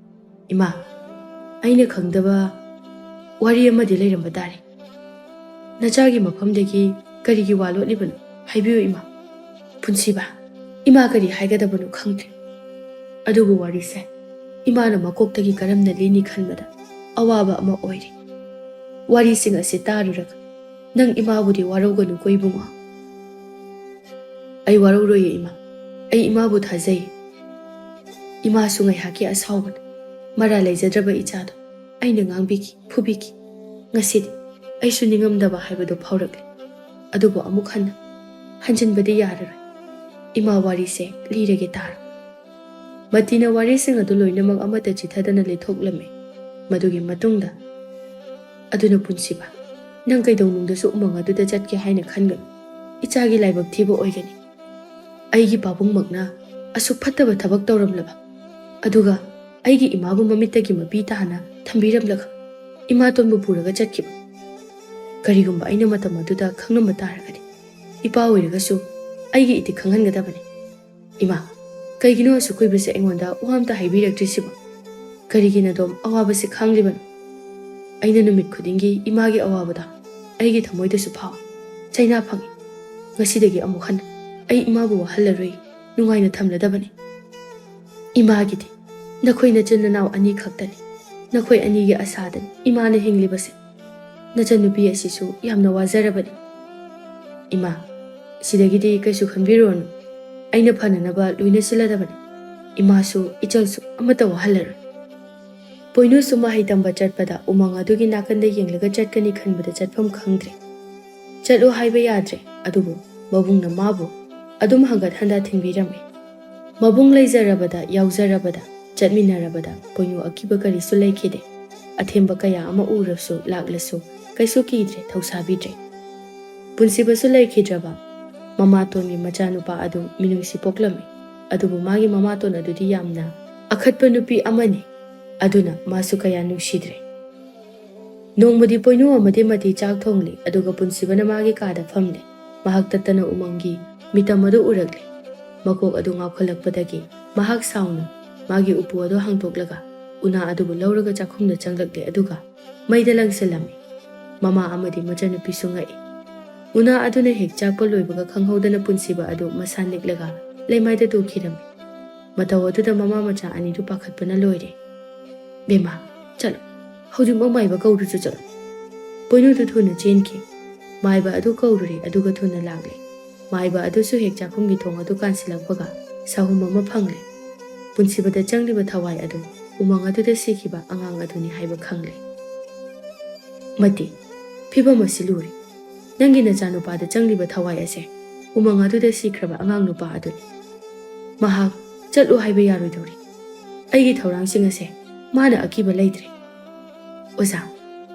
"ꯏꯃꯥ, ꯑꯩꯅ ꯈꯪꯗꯕ ꯋꯥꯔꯤ ꯑꯃꯗꯤ ꯂꯩꯔꯝꯕ ꯇꯥꯔꯦ꯫ ꯅꯆꯥꯒꯤ ꯃꯐꯝꯗꯒꯤ ꯀꯔꯤꯒꯤ ꯋꯥ ꯂꯣꯠꯂꯤꯕꯅꯣ? ꯍꯥꯏꯕꯤꯌꯨ ꯏꯃꯥ꯫" "ꯄꯨꯟꯁꯤꯕ, ꯏꯃꯥ ꯀꯔꯤ ꯍꯥꯏꯒꯗꯕꯅꯣ ꯈꯪꯗ꯭ꯔꯦ꯫ ꯑꯗꯨꯕꯨ ꯋꯥꯔꯤꯁꯦ ꯏꯃꯥꯅ ꯃꯀꯣꯛꯇꯒꯤ ꯀꯔꯝꯅ ꯂꯤꯅꯤ ꯈꯟꯕꯗ ꯑꯋꯥꯕ ꯑꯃ ꯑꯣꯏꯔꯦ꯫ ꯋꯥꯔꯤꯁꯤꯡ ꯑꯁꯤ ꯇꯥꯔꯨꯔꯒ ꯅꯪ ꯏꯃꯥꯕꯨꯗꯤ ꯋꯥꯔꯧꯒꯅꯨꯀꯣ ꯏꯕꯨꯡꯉꯣ꯫" "ꯑꯩ ꯋꯥꯔꯧꯔꯣꯏꯌꯦ ꯏꯃꯥ꯫ ꯑꯩ ꯏꯃꯥꯕꯨ ꯊꯥꯖꯩ꯫ ꯏꯃꯥꯁꯨ ꯉꯥꯏꯍꯥꯛꯀꯤ ꯑꯁꯥꯎꯕꯅꯤ꯫ ꯃꯔꯥ ꯂꯩꯖꯗ꯭ꯔꯕ ꯏꯆꯥꯗꯣ ꯑꯩꯅ ꯉꯥꯡꯕꯤꯈꯤ, ꯐꯨꯕꯤꯈꯤ꯫ ꯉꯁꯤꯗꯤ ꯑꯩꯁꯨ ꯅꯤꯡꯉꯝꯗꯕ ꯍꯥꯏꯕꯗꯨ ꯐꯥꯎꯔꯛꯂꯦ꯫ ꯑꯗꯨꯕꯨ ꯑꯃꯨꯛ ꯍꯟꯅ ꯍꯟꯖꯤꯟꯕꯗꯤ ꯌꯥꯔꯔꯣꯏ꯫ ꯏꯃꯥ, ꯋꯥꯔꯤꯁꯦ ꯂꯤꯔꯒꯦ ꯇꯥꯔꯣ꯫" ꯃꯇꯤꯅ ꯋꯥꯔꯤꯁꯤꯡ ꯑꯗꯨ ꯂꯣꯏꯅꯃꯛ ꯑꯃꯠꯇ ꯆꯤꯊꯗꯅ ꯂꯤꯊꯣꯛꯂꯝꯃꯤ꯫ ꯃꯗꯨꯒꯤ ꯃꯇꯨꯡꯗ, "ꯑꯗꯨꯅ ꯄꯨꯟꯁꯤꯕ, ꯅꯪ ꯀꯩꯗꯧꯅꯨꯡꯗꯁꯨ ꯎꯃꯪ ꯑꯗꯨꯗ ꯆꯠꯀꯦ ꯍꯥꯏꯅ ꯈꯟꯒꯅꯨ꯫ ꯏꯆꯥꯒꯤ ꯂꯥꯏꯕꯛ ꯊꯤꯕ ꯑꯣꯏꯒꯅꯤ꯫ ꯑꯩꯒꯤ ꯄꯥꯕꯨꯡꯃꯛꯅ ꯑꯁꯨꯛ ꯐꯠꯇꯕ ꯊꯕꯛ ꯇꯧꯔꯝꯂꯕ, ꯑꯗꯨꯒ ꯑꯩꯒꯤ ꯏꯃꯥꯕꯨ ꯃꯃꯤꯠꯇꯒꯤ ꯃꯄꯤ ꯇꯥꯅ ꯊꯝꯕꯤꯔꯝꯂꯒ ꯏꯃꯥꯇꯣꯟꯕꯨ ꯄꯨꯔꯒ ꯆꯠꯈꯤꯕ꯫ ꯀꯔꯤꯒꯨꯝꯕ ꯑꯩꯅ ꯃꯇꯝ ꯑꯗꯨꯗ ꯈꯪꯂꯝꯕ ꯇꯥꯔꯒꯗꯤ, ꯏꯄꯥ ꯑꯣꯏꯔꯒꯁꯨ ꯑꯩꯒꯤ ꯏꯊꯤꯛ ꯈꯪꯍꯟꯒꯗꯕꯅꯤ꯫ ꯏꯃꯥ, ꯀꯩꯒꯤꯅꯣ ꯑꯁꯨꯛ ꯀꯨꯏꯕꯁꯦ ꯑꯩꯉꯣꯟꯗ ꯋꯥ ꯑꯝꯇ ꯍꯥꯏꯕꯤꯔꯛꯇ꯭ꯔꯤꯁꯤꯕꯣ? ꯀꯔꯤꯒꯤ ꯅꯗꯣꯝ ꯑꯋꯥꯕꯁꯦ ꯈꯥꯡꯂꯤꯕꯅꯣ? ꯑꯩꯅ ꯅꯨꯃꯤꯠ ꯈꯨꯗꯤꯡꯒꯤ ꯏꯃꯥꯒꯤ ꯑꯋꯥꯕꯗ ꯑꯩꯒꯤ ꯊꯃꯣꯏꯗꯁꯨ ꯐꯥꯎꯏ꯫ ꯆꯩꯅꯥ ꯐꯪꯏ꯫ ꯉꯁꯤꯗꯒꯤ ꯑꯃꯨꯛ ꯍꯟꯅ ꯑꯩ ꯏꯃꯥꯕꯨ ꯋꯥꯍꯜꯂꯔꯣꯏ꯫ ꯅꯨꯡꯉꯥꯏꯅ ꯊꯝꯂꯗꯕꯅꯤ꯫ ꯏꯃꯥꯒꯤꯗꯤ ꯅꯈꯣꯏ ꯅꯆꯤꯟ ꯅꯅꯥꯎ ꯑꯅꯤ ꯈꯛꯇꯅꯤ꯫ ꯅꯈꯣꯏ ꯑꯅꯤꯒꯤ ꯑꯁꯥꯗꯅꯤ ꯏꯃꯥꯅ ꯍꯤꯡꯂꯤꯕꯁꯦ꯫ ꯅꯆꯟꯅꯨꯄꯤ ꯑꯁꯤꯁꯨ ꯌꯥꯝꯅ ꯋꯥꯖꯔꯕꯅꯤ꯫ ꯏꯃꯥ, ꯁꯤꯗꯒꯤꯗꯤ ꯀꯩꯁꯨ ꯈꯟꯕꯤꯔꯨꯔꯅꯨ꯫ ꯑꯩꯅ ꯐꯅꯅꯕ ꯂꯣꯏꯅ ꯁꯤꯜꯂꯗꯕꯅꯤ꯫ ꯏꯃꯥꯁꯨ ꯏꯆꯜꯁꯨ ꯑꯃꯠꯇ ꯋꯥꯍꯜꯂꯔꯣꯏ꯫ ꯄꯣꯏꯅꯨꯁꯨ ꯃꯍꯩ ꯇꯝꯕ ꯆꯠꯄꯗ ꯎꯃꯪ ꯑꯗꯨꯒꯤ ꯅꯥꯀꯟꯗ ꯌꯦꯡꯂꯒ ꯆꯠꯀꯅꯤ ꯈꯟꯕꯗ ꯆꯠꯐꯝ ꯈꯪꯗ꯭ꯔꯦ꯫ ꯆꯠꯂꯨ ꯍꯥꯏꯕ ꯌꯥꯗ꯭ꯔꯦ, ꯑꯗꯨꯕꯨ ꯃꯕꯨꯡꯅ ꯃꯥꯕꯨ ꯑꯗꯨꯝ ꯍꯪꯒꯠ ꯍꯟꯗ ꯊꯤꯟꯕꯤꯔꯝꯃꯤ꯫ ꯃꯕꯨꯡ ꯂꯩꯖꯔꯕꯗ, ꯌꯥꯎꯖꯔꯕꯗ, ꯆꯠꯃꯤꯟꯅꯔꯕꯗ ꯄꯣꯏꯅꯨ ꯑꯀꯤꯕ ꯀꯔꯤꯁꯨ ꯂꯩꯈꯤꯗꯦ꯫ ꯑꯊꯦꯝꯕ ꯀꯌꯥ ꯑꯃ ꯎꯔꯁꯨ ꯂꯥꯛꯂꯁꯨ ꯀꯩꯁꯨ ꯀꯤꯗ꯭ꯔꯦ, ꯊꯧꯁꯥꯕꯤꯗ꯭ꯔꯦ꯫ ꯄꯨꯟꯁꯤꯕꯁꯨ ꯂꯩꯈꯤꯗ꯭ꯔꯕ ꯃꯃꯥꯇꯣꯟꯒꯤ ꯃꯆꯥꯅꯨꯄꯥ ꯑꯗꯨ ꯃꯤꯅꯨꯡꯁꯤ ꯄꯣꯛꯂꯝꯃꯤ꯫ ꯑꯗꯨꯕꯨ ꯃꯥꯒꯤ ꯃꯃꯥꯇꯣꯟ ꯑꯗꯨꯗꯤ ꯌꯥꯝꯅ ꯑꯈꯠꯄ ꯅꯨꯄꯤ ꯑꯃꯅꯤ꯫ ꯑꯗꯨꯅ ꯃꯥꯁꯨ ꯀꯌꯥ ꯅꯨꯡꯁꯤꯗ꯭ꯔꯦ꯫ ꯅꯣꯡꯃꯗꯤ ꯄꯣꯏꯅꯨ ꯑꯃꯗꯤ ꯃꯇꯤ ꯆꯥꯛ ꯊꯣꯡꯂꯤ, ꯑꯗꯨꯒ ꯄꯨꯟꯁꯤꯕꯅ ꯃꯥꯒꯤ ꯀꯥꯗ ꯐꯝꯂꯤ꯫ ꯃꯍꯥꯛ ꯇꯠꯇꯅ ꯎꯃꯪꯒꯤ ꯃꯤꯇꯝ ꯑꯗꯨ ꯎꯔꯛꯂꯤ꯫ ꯃꯀꯣꯛ ꯑꯗꯨ ꯉꯥꯎꯈꯠꯂꯛꯄꯗꯒꯤ ꯃꯍꯥꯛ ꯁꯥꯎꯅ ꯃꯥꯒꯤ ꯎꯄꯨ ꯑꯗꯨ ꯍꯥꯡꯗꯣꯛꯂꯒ ꯎꯅꯥ ꯑꯗꯨꯕꯨ ꯂꯧꯔꯒ ꯆꯥꯛꯈꯨꯝꯗ ꯆꯪꯂꯛꯂꯦ, ꯑꯗꯨꯒ ꯃꯩꯗ ꯂꯪꯁꯤꯜꯂꯝꯃꯤ꯫ ꯃꯃꯥ ꯑꯃꯗꯤ ꯃꯆꯟꯅꯨꯄꯤꯁꯨ ꯉꯛꯏ꯫ ꯎꯅꯥ ꯑꯗꯨꯅ ꯍꯦꯛ ꯆꯥꯛꯄ ꯂꯣꯏꯕꯒ ꯈꯪꯍꯧꯗꯅ ꯄꯨꯟꯁꯤꯕ ꯑꯗꯨ ꯃꯁꯥ ꯅꯤꯛꯂꯒ ꯂꯩꯃꯥꯏꯗ ꯇꯨꯈꯤꯔꯝꯃꯤ꯫ ꯃꯇꯧ ꯑꯗꯨꯗ ꯃꯃꯥ ꯃꯆꯥ ꯑꯅꯤꯗꯨ ꯄꯥꯈꯠꯄꯅ ꯂꯣꯏꯔꯦ꯫ "ꯕꯦꯝꯃ, ꯆꯠꯂꯣ, ꯍꯧꯖꯤꯛꯃꯛ ꯃꯥꯏꯕ ꯀꯧꯔꯨꯆꯣ, ꯆꯠꯂꯣ꯫" ꯄꯣꯏꯅꯨꯗꯨ ꯊꯨꯅ ꯆꯦꯟꯈꯤ꯫ ꯃꯥꯏꯕ ꯑꯗꯨ ꯀꯧꯔꯨꯔꯦ, ꯑꯗꯨꯒ ꯊꯨꯅ ꯂꯥꯛꯂꯦ꯫ ꯃꯥꯏꯕ ꯑꯗꯨꯁꯨ ꯍꯦꯛ ꯆꯥꯛꯈꯨꯝꯒꯤ ꯊꯣꯡ ꯑꯗꯨ ꯀꯥꯟꯁꯤꯜꯂꯛꯄꯒ ꯁꯥꯍꯨꯝ ꯑꯃ ꯐꯪꯂꯦ꯫ ꯄꯨꯟꯁꯤꯕꯗ ꯆꯪꯂꯤꯕ ꯊꯋꯥꯏ ꯑꯗꯨ ꯎꯃꯪ ꯑꯗꯨꯗ ꯁꯤꯈꯤꯕ ꯑꯉꯥꯡ ꯑꯗꯨꯅꯤ ꯍꯥꯏꯕ ꯈꯪꯂꯦ꯫ "ꯃꯇꯤ, ꯐꯤꯕꯝ ꯑꯁꯤ ꯂꯨꯔꯦ꯫ ꯅꯪꯒꯤ ꯅꯆꯥꯅꯨꯄꯥꯗ ꯆꯪꯂꯤꯕ ꯊꯋꯥꯏ ꯑꯁꯦ ꯎꯃꯪ ꯑꯗꯨꯗ ꯁꯤꯈ꯭ꯔꯕ ꯑꯉꯥꯡ ꯅꯨꯄꯥ ꯑꯗꯨꯅꯤ꯫ ꯃꯍꯥꯛ ꯆꯠꯂꯨ ꯍꯥꯏꯕ ꯌꯥꯔꯣꯏꯗꯧꯔꯤ꯫ ꯑꯩꯒꯤ ꯊꯧꯔꯥꯡꯁꯤꯡ ꯑꯁꯦ ꯃꯥꯅ ꯑꯀꯤꯕ ꯂꯩꯇ꯭ꯔꯦ꯫ ꯑꯣꯖꯥ,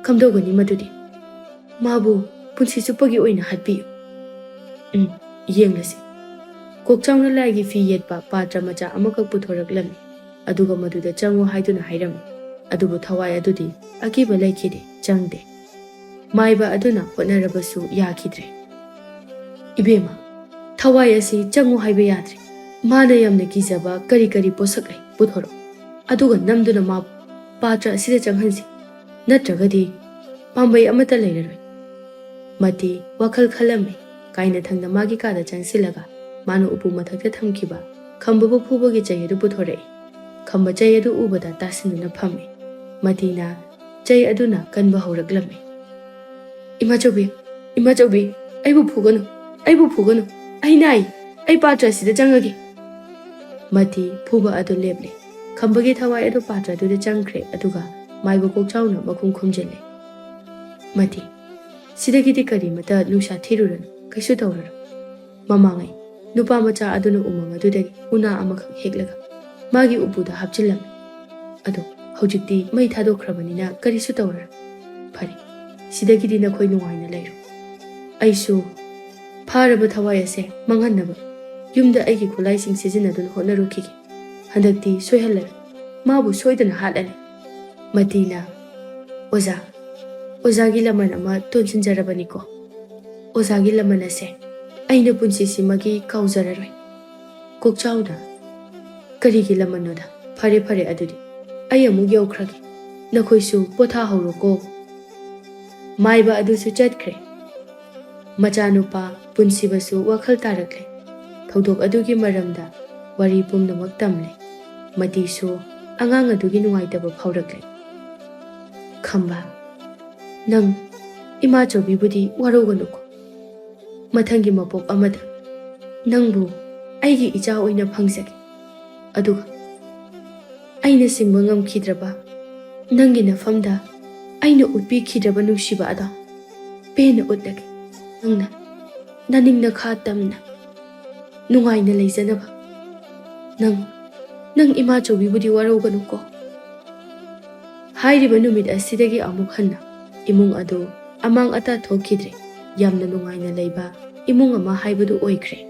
ꯀꯝꯗꯧꯒꯅꯤ ꯃꯗꯨꯗꯤ? ꯃꯥꯕꯨ ꯄꯨꯟꯁꯤ ꯆꯨꯞꯄꯒꯤ ꯑꯣꯏꯅ ꯍꯥꯠꯄꯤꯌꯨ꯫" "ꯎꯝ, ꯌꯦꯡꯂꯁꯤ꯫" ꯀꯣꯛꯆꯥꯎꯅ ꯂꯥꯏꯒꯤ ꯐꯤ ꯌꯦꯠꯄ ꯄꯥꯇ꯭ꯔ ꯃꯆꯥ ꯑꯃꯈꯛ ꯄꯨꯊꯣꯔꯛꯂꯝꯃꯤ, ꯑꯗꯨꯒ ꯃꯗꯨꯗ ꯆꯪꯉꯨ ꯍꯥꯏꯗꯨꯅ ꯍꯥꯏꯔꯝꯃꯤ꯫ ꯑꯗꯨꯕꯨ ꯊꯋꯥꯏ ꯑꯗꯨꯗꯤ ꯑꯀꯤꯕ ꯂꯩꯈꯤꯗꯦ, ꯆꯪꯗꯦ꯫ ꯃꯥꯏꯕ ꯑꯗꯨꯅ ꯍꯣꯠꯅꯔꯕꯁꯨ ꯌꯥꯈꯤꯗ꯭ꯔꯦ꯫ "ꯏꯕꯦꯝꯃ, ꯊꯋꯥꯏ ꯑꯁꯤ ꯆꯪꯉꯨ ꯍꯥꯏꯕ ꯌꯥꯗ꯭ꯔꯦ꯫ ꯃꯥꯅ ꯌꯥꯝꯅ ꯀꯤꯖꯕ ꯀꯔꯤ ꯀꯔꯤ ꯄꯣꯠꯁꯛ ꯂꯩ ꯄꯨꯊꯣꯔꯛꯎ, ꯑꯗꯨꯒ ꯅꯝꯗꯨꯅ ꯃꯥꯕꯨ ꯄꯥꯇ꯭ꯔ ꯑꯁꯤꯗ ꯆꯪꯍꯟꯁꯤ, ꯅꯠꯇ꯭ꯔꯒꯗꯤ ꯄꯥꯝꯕꯩ ꯑꯃꯠꯇ ꯂꯩꯔꯔꯣꯏ"꯫ ꯃꯇꯤ ꯋꯥꯈꯜ ꯈꯜꯂꯝꯃꯤ꯫ ꯀꯥꯏꯅꯊꯪꯅ ꯃꯥꯒꯤ ꯀꯥꯗ ꯆꯪꯁꯤꯜꯂꯒ ꯃꯥꯅ ꯎꯄꯨ ꯃꯊꯛꯇ ꯊꯝꯈꯤꯕ ꯈꯝꯕꯕꯨ ꯐꯨꯕꯒꯤ ꯆꯩ ꯑꯗꯨ ꯄꯨꯊꯣꯔꯛꯏ꯫ ꯈꯝꯕ ꯆꯩ ꯑꯗꯨ ꯎꯕꯗ ꯇꯥꯁꯤꯟꯗꯨꯅ ꯐꯝꯃꯤ꯫ ꯃꯇꯤꯅ ꯆꯩ ꯑꯗꯨꯅ ꯀꯟꯕ ꯍꯧꯔꯛꯂꯝꯃꯤ꯫ "ꯏꯃꯥꯆꯧꯕꯤ, ꯏꯃꯥꯆꯧꯕꯤ, ꯑꯩꯕꯨ ꯐꯨꯒꯅꯨ, ꯑꯩꯕꯨ ꯐꯨꯒꯅꯨ, ꯑꯩ ꯅꯥꯏ, ꯑꯩ ꯄꯥꯇ꯭ꯔ ꯑꯁꯤꯗ ꯆꯪꯉꯒꯦ"꯫ ꯃꯇꯤ ꯐꯨꯕ ꯑꯗꯨ ꯂꯦꯞꯂꯦ꯫ ꯈꯝꯕꯒꯤ ꯊꯋꯥꯏ ꯑꯗꯨ ꯄꯥꯇ꯭ꯔ ꯑꯗꯨꯗ ꯆꯪꯈ꯭ꯔꯦ, ꯑꯗꯨꯒ ꯃꯥꯏꯕ ꯀꯣꯛꯆꯥꯎꯅ ꯃꯈꯨꯝ ꯈꯨꯝꯖꯤꯜꯂꯦ꯫ ꯃꯇꯤ, "ꯁꯤꯗꯒꯤꯗꯤ ꯀꯔꯤꯃꯇ ꯅꯨꯡꯁꯥ ꯊꯤꯔꯨꯔꯅꯨ, ꯀꯩꯁꯨ ꯇꯧꯔꯔꯣꯏ"꯫ ꯃꯃꯥꯡꯉꯩ ꯅꯨꯄꯥ ꯃꯆꯥ ꯑꯗꯨꯅ ꯎꯃꯪ ꯑꯗꯨꯗꯒꯤ ꯎꯅꯥ ꯑꯃꯈꯛ ꯍꯦꯛꯂꯒ ꯃꯥꯒꯤ ꯎꯄꯨꯗ ꯍꯥꯞꯆꯤꯜꯂꯝꯃꯤ꯫ "ꯑꯗꯣ ꯍꯧꯖꯤꯛꯇꯤ ꯃꯩ ꯊꯥꯗꯣꯛꯈ꯭ꯔꯕꯅꯤꯅ ꯀꯔꯤꯁꯨ ꯇꯧꯔꯔꯣꯏ꯫ ꯐꯔꯦ, ꯁꯤꯗꯒꯤꯗꯤ ꯅꯈꯣꯏ ꯅꯨꯡꯉꯥꯏꯅ ꯂꯩꯔꯣ꯫ ꯑꯩꯁꯨ ꯐꯥꯔꯕ ꯊꯋꯥꯏ ꯑꯁꯦ ꯃꯥꯡꯍꯟꯅꯕ ꯌꯨꯝꯗ ꯑꯩꯒꯤ ꯈꯨꯠꯂꯥꯏꯁꯤꯡ ꯁꯤꯖꯤꯟꯅꯗꯨꯅ ꯍꯣꯠꯅꯔꯨꯈꯤꯒꯦ꯫ ꯍꯟꯗꯛꯇꯤ ꯁꯣꯏꯍꯜꯂꯔꯣꯏ꯫ ꯃꯥꯕꯨ ꯁꯣꯏꯗꯅ ꯍꯥꯠꯂꯅꯤ"꯫ ꯃꯇꯤꯅ, "ꯑꯣꯖꯥ, ꯑꯣꯖꯥꯒꯤ ꯂꯃꯟ ꯑꯃ ꯇꯣꯟꯁꯤꯟꯖꯔꯕꯅꯤꯀꯣ꯫ ꯑꯣꯖꯥꯒꯤ ꯂꯃꯟ ꯑꯁꯦ ꯑꯩꯅ ꯄꯨꯟꯁꯤꯁꯤꯃꯒꯤ ꯀꯥꯎꯖꯔꯔꯣꯏ"꯫ ꯀꯣꯛꯆꯥꯎꯅ, "ꯀꯔꯤꯒꯤ ꯂꯃꯟꯅꯣꯗ? ꯐꯔꯦ, ꯐꯔꯦ, ꯑꯗꯨꯗꯤ ꯑꯩ ꯑꯃꯨꯛ ꯌꯧꯈ꯭ꯔꯒꯦ꯫ ꯅꯈꯣꯏꯁꯨ ꯄꯣꯊꯥꯍꯧꯔꯣꯀꯣ"꯫ ꯃꯥꯏꯕ ꯑꯗꯨꯁꯨ ꯆꯠꯈ꯭ꯔꯦ꯫ ꯃꯆꯥꯅꯨꯄꯥ ꯄꯨꯟꯁꯤꯕꯁꯨ ꯋꯥꯈꯜ ꯇꯥꯔꯛꯂꯦ꯫ ꯊꯧꯗꯣꯛ ꯑꯗꯨꯒꯤ ꯃꯔꯝꯗ ꯋꯥꯔꯤ ꯄꯨꯝꯅꯃꯛ ꯇꯝꯂꯦ꯫ ꯃꯇꯤꯁꯨ ꯑꯉꯥꯡ ꯑꯗꯨꯒꯤ ꯅꯨꯡꯉꯥꯏꯇꯕ ꯐꯥꯎꯔꯛꯂꯦ꯫ "ꯈꯝꯕ, ꯅꯪ ꯏꯃꯥꯆꯧꯕꯤꯕꯨꯗꯤ ꯋꯥꯔꯧꯒꯅꯨꯀꯣ꯫ ꯃꯊꯪꯒꯤ ꯃꯄꯣꯛ ꯑꯃꯗ ꯅꯪꯕꯨ ꯑꯩꯒꯤ ꯏꯆꯥ ꯑꯣꯏꯅ ꯐꯪꯖꯒꯦ꯫ ꯑꯗꯨꯒ ꯑꯩꯅ ꯁꯤꯡꯕ ꯉꯝꯈꯤꯗ꯭ꯔꯕ ꯅꯪꯒꯤ ꯅꯐꯝꯗ ꯑꯩꯅ ꯎꯠꯄꯤꯈꯤꯗ꯭ꯔꯕ ꯅꯨꯡꯁꯤꯕ ꯑꯗꯣ ꯄꯦꯟꯅ ꯎꯠꯂꯒꯦ꯫ ꯅꯪꯅ ꯅꯅꯤꯡ ꯅꯈꯥ ꯇꯝꯅ ꯅꯨꯡꯉꯥꯏꯅ ꯂꯩꯖꯅꯕ꯫ ꯅꯪ, ꯅꯪ ꯏꯃꯥꯆꯧꯕꯤꯕꯨꯗꯤ ꯋꯥꯔꯧꯒꯅꯨꯀꯣ"꯫ ꯍꯥꯏꯔꯤꯕ ꯅꯨꯃꯤꯠ ꯑꯁꯤꯗꯒꯤ ꯑꯃꯨꯛ ꯍꯟꯅ ꯏꯃꯨꯡ ꯑꯗꯨ ꯑꯃꯥꯡ ꯑꯇꯥ ꯊꯣꯛꯈꯤꯗ꯭ꯔꯦ꯫ ꯌꯥꯝꯅ ꯅꯨꯡꯉꯥꯏꯅ ꯂꯩꯕ ꯏꯃꯨꯡ ꯑꯃ ꯍꯥꯏꯕꯗꯨ ꯑꯣꯏꯈ꯭ꯔꯦ꯫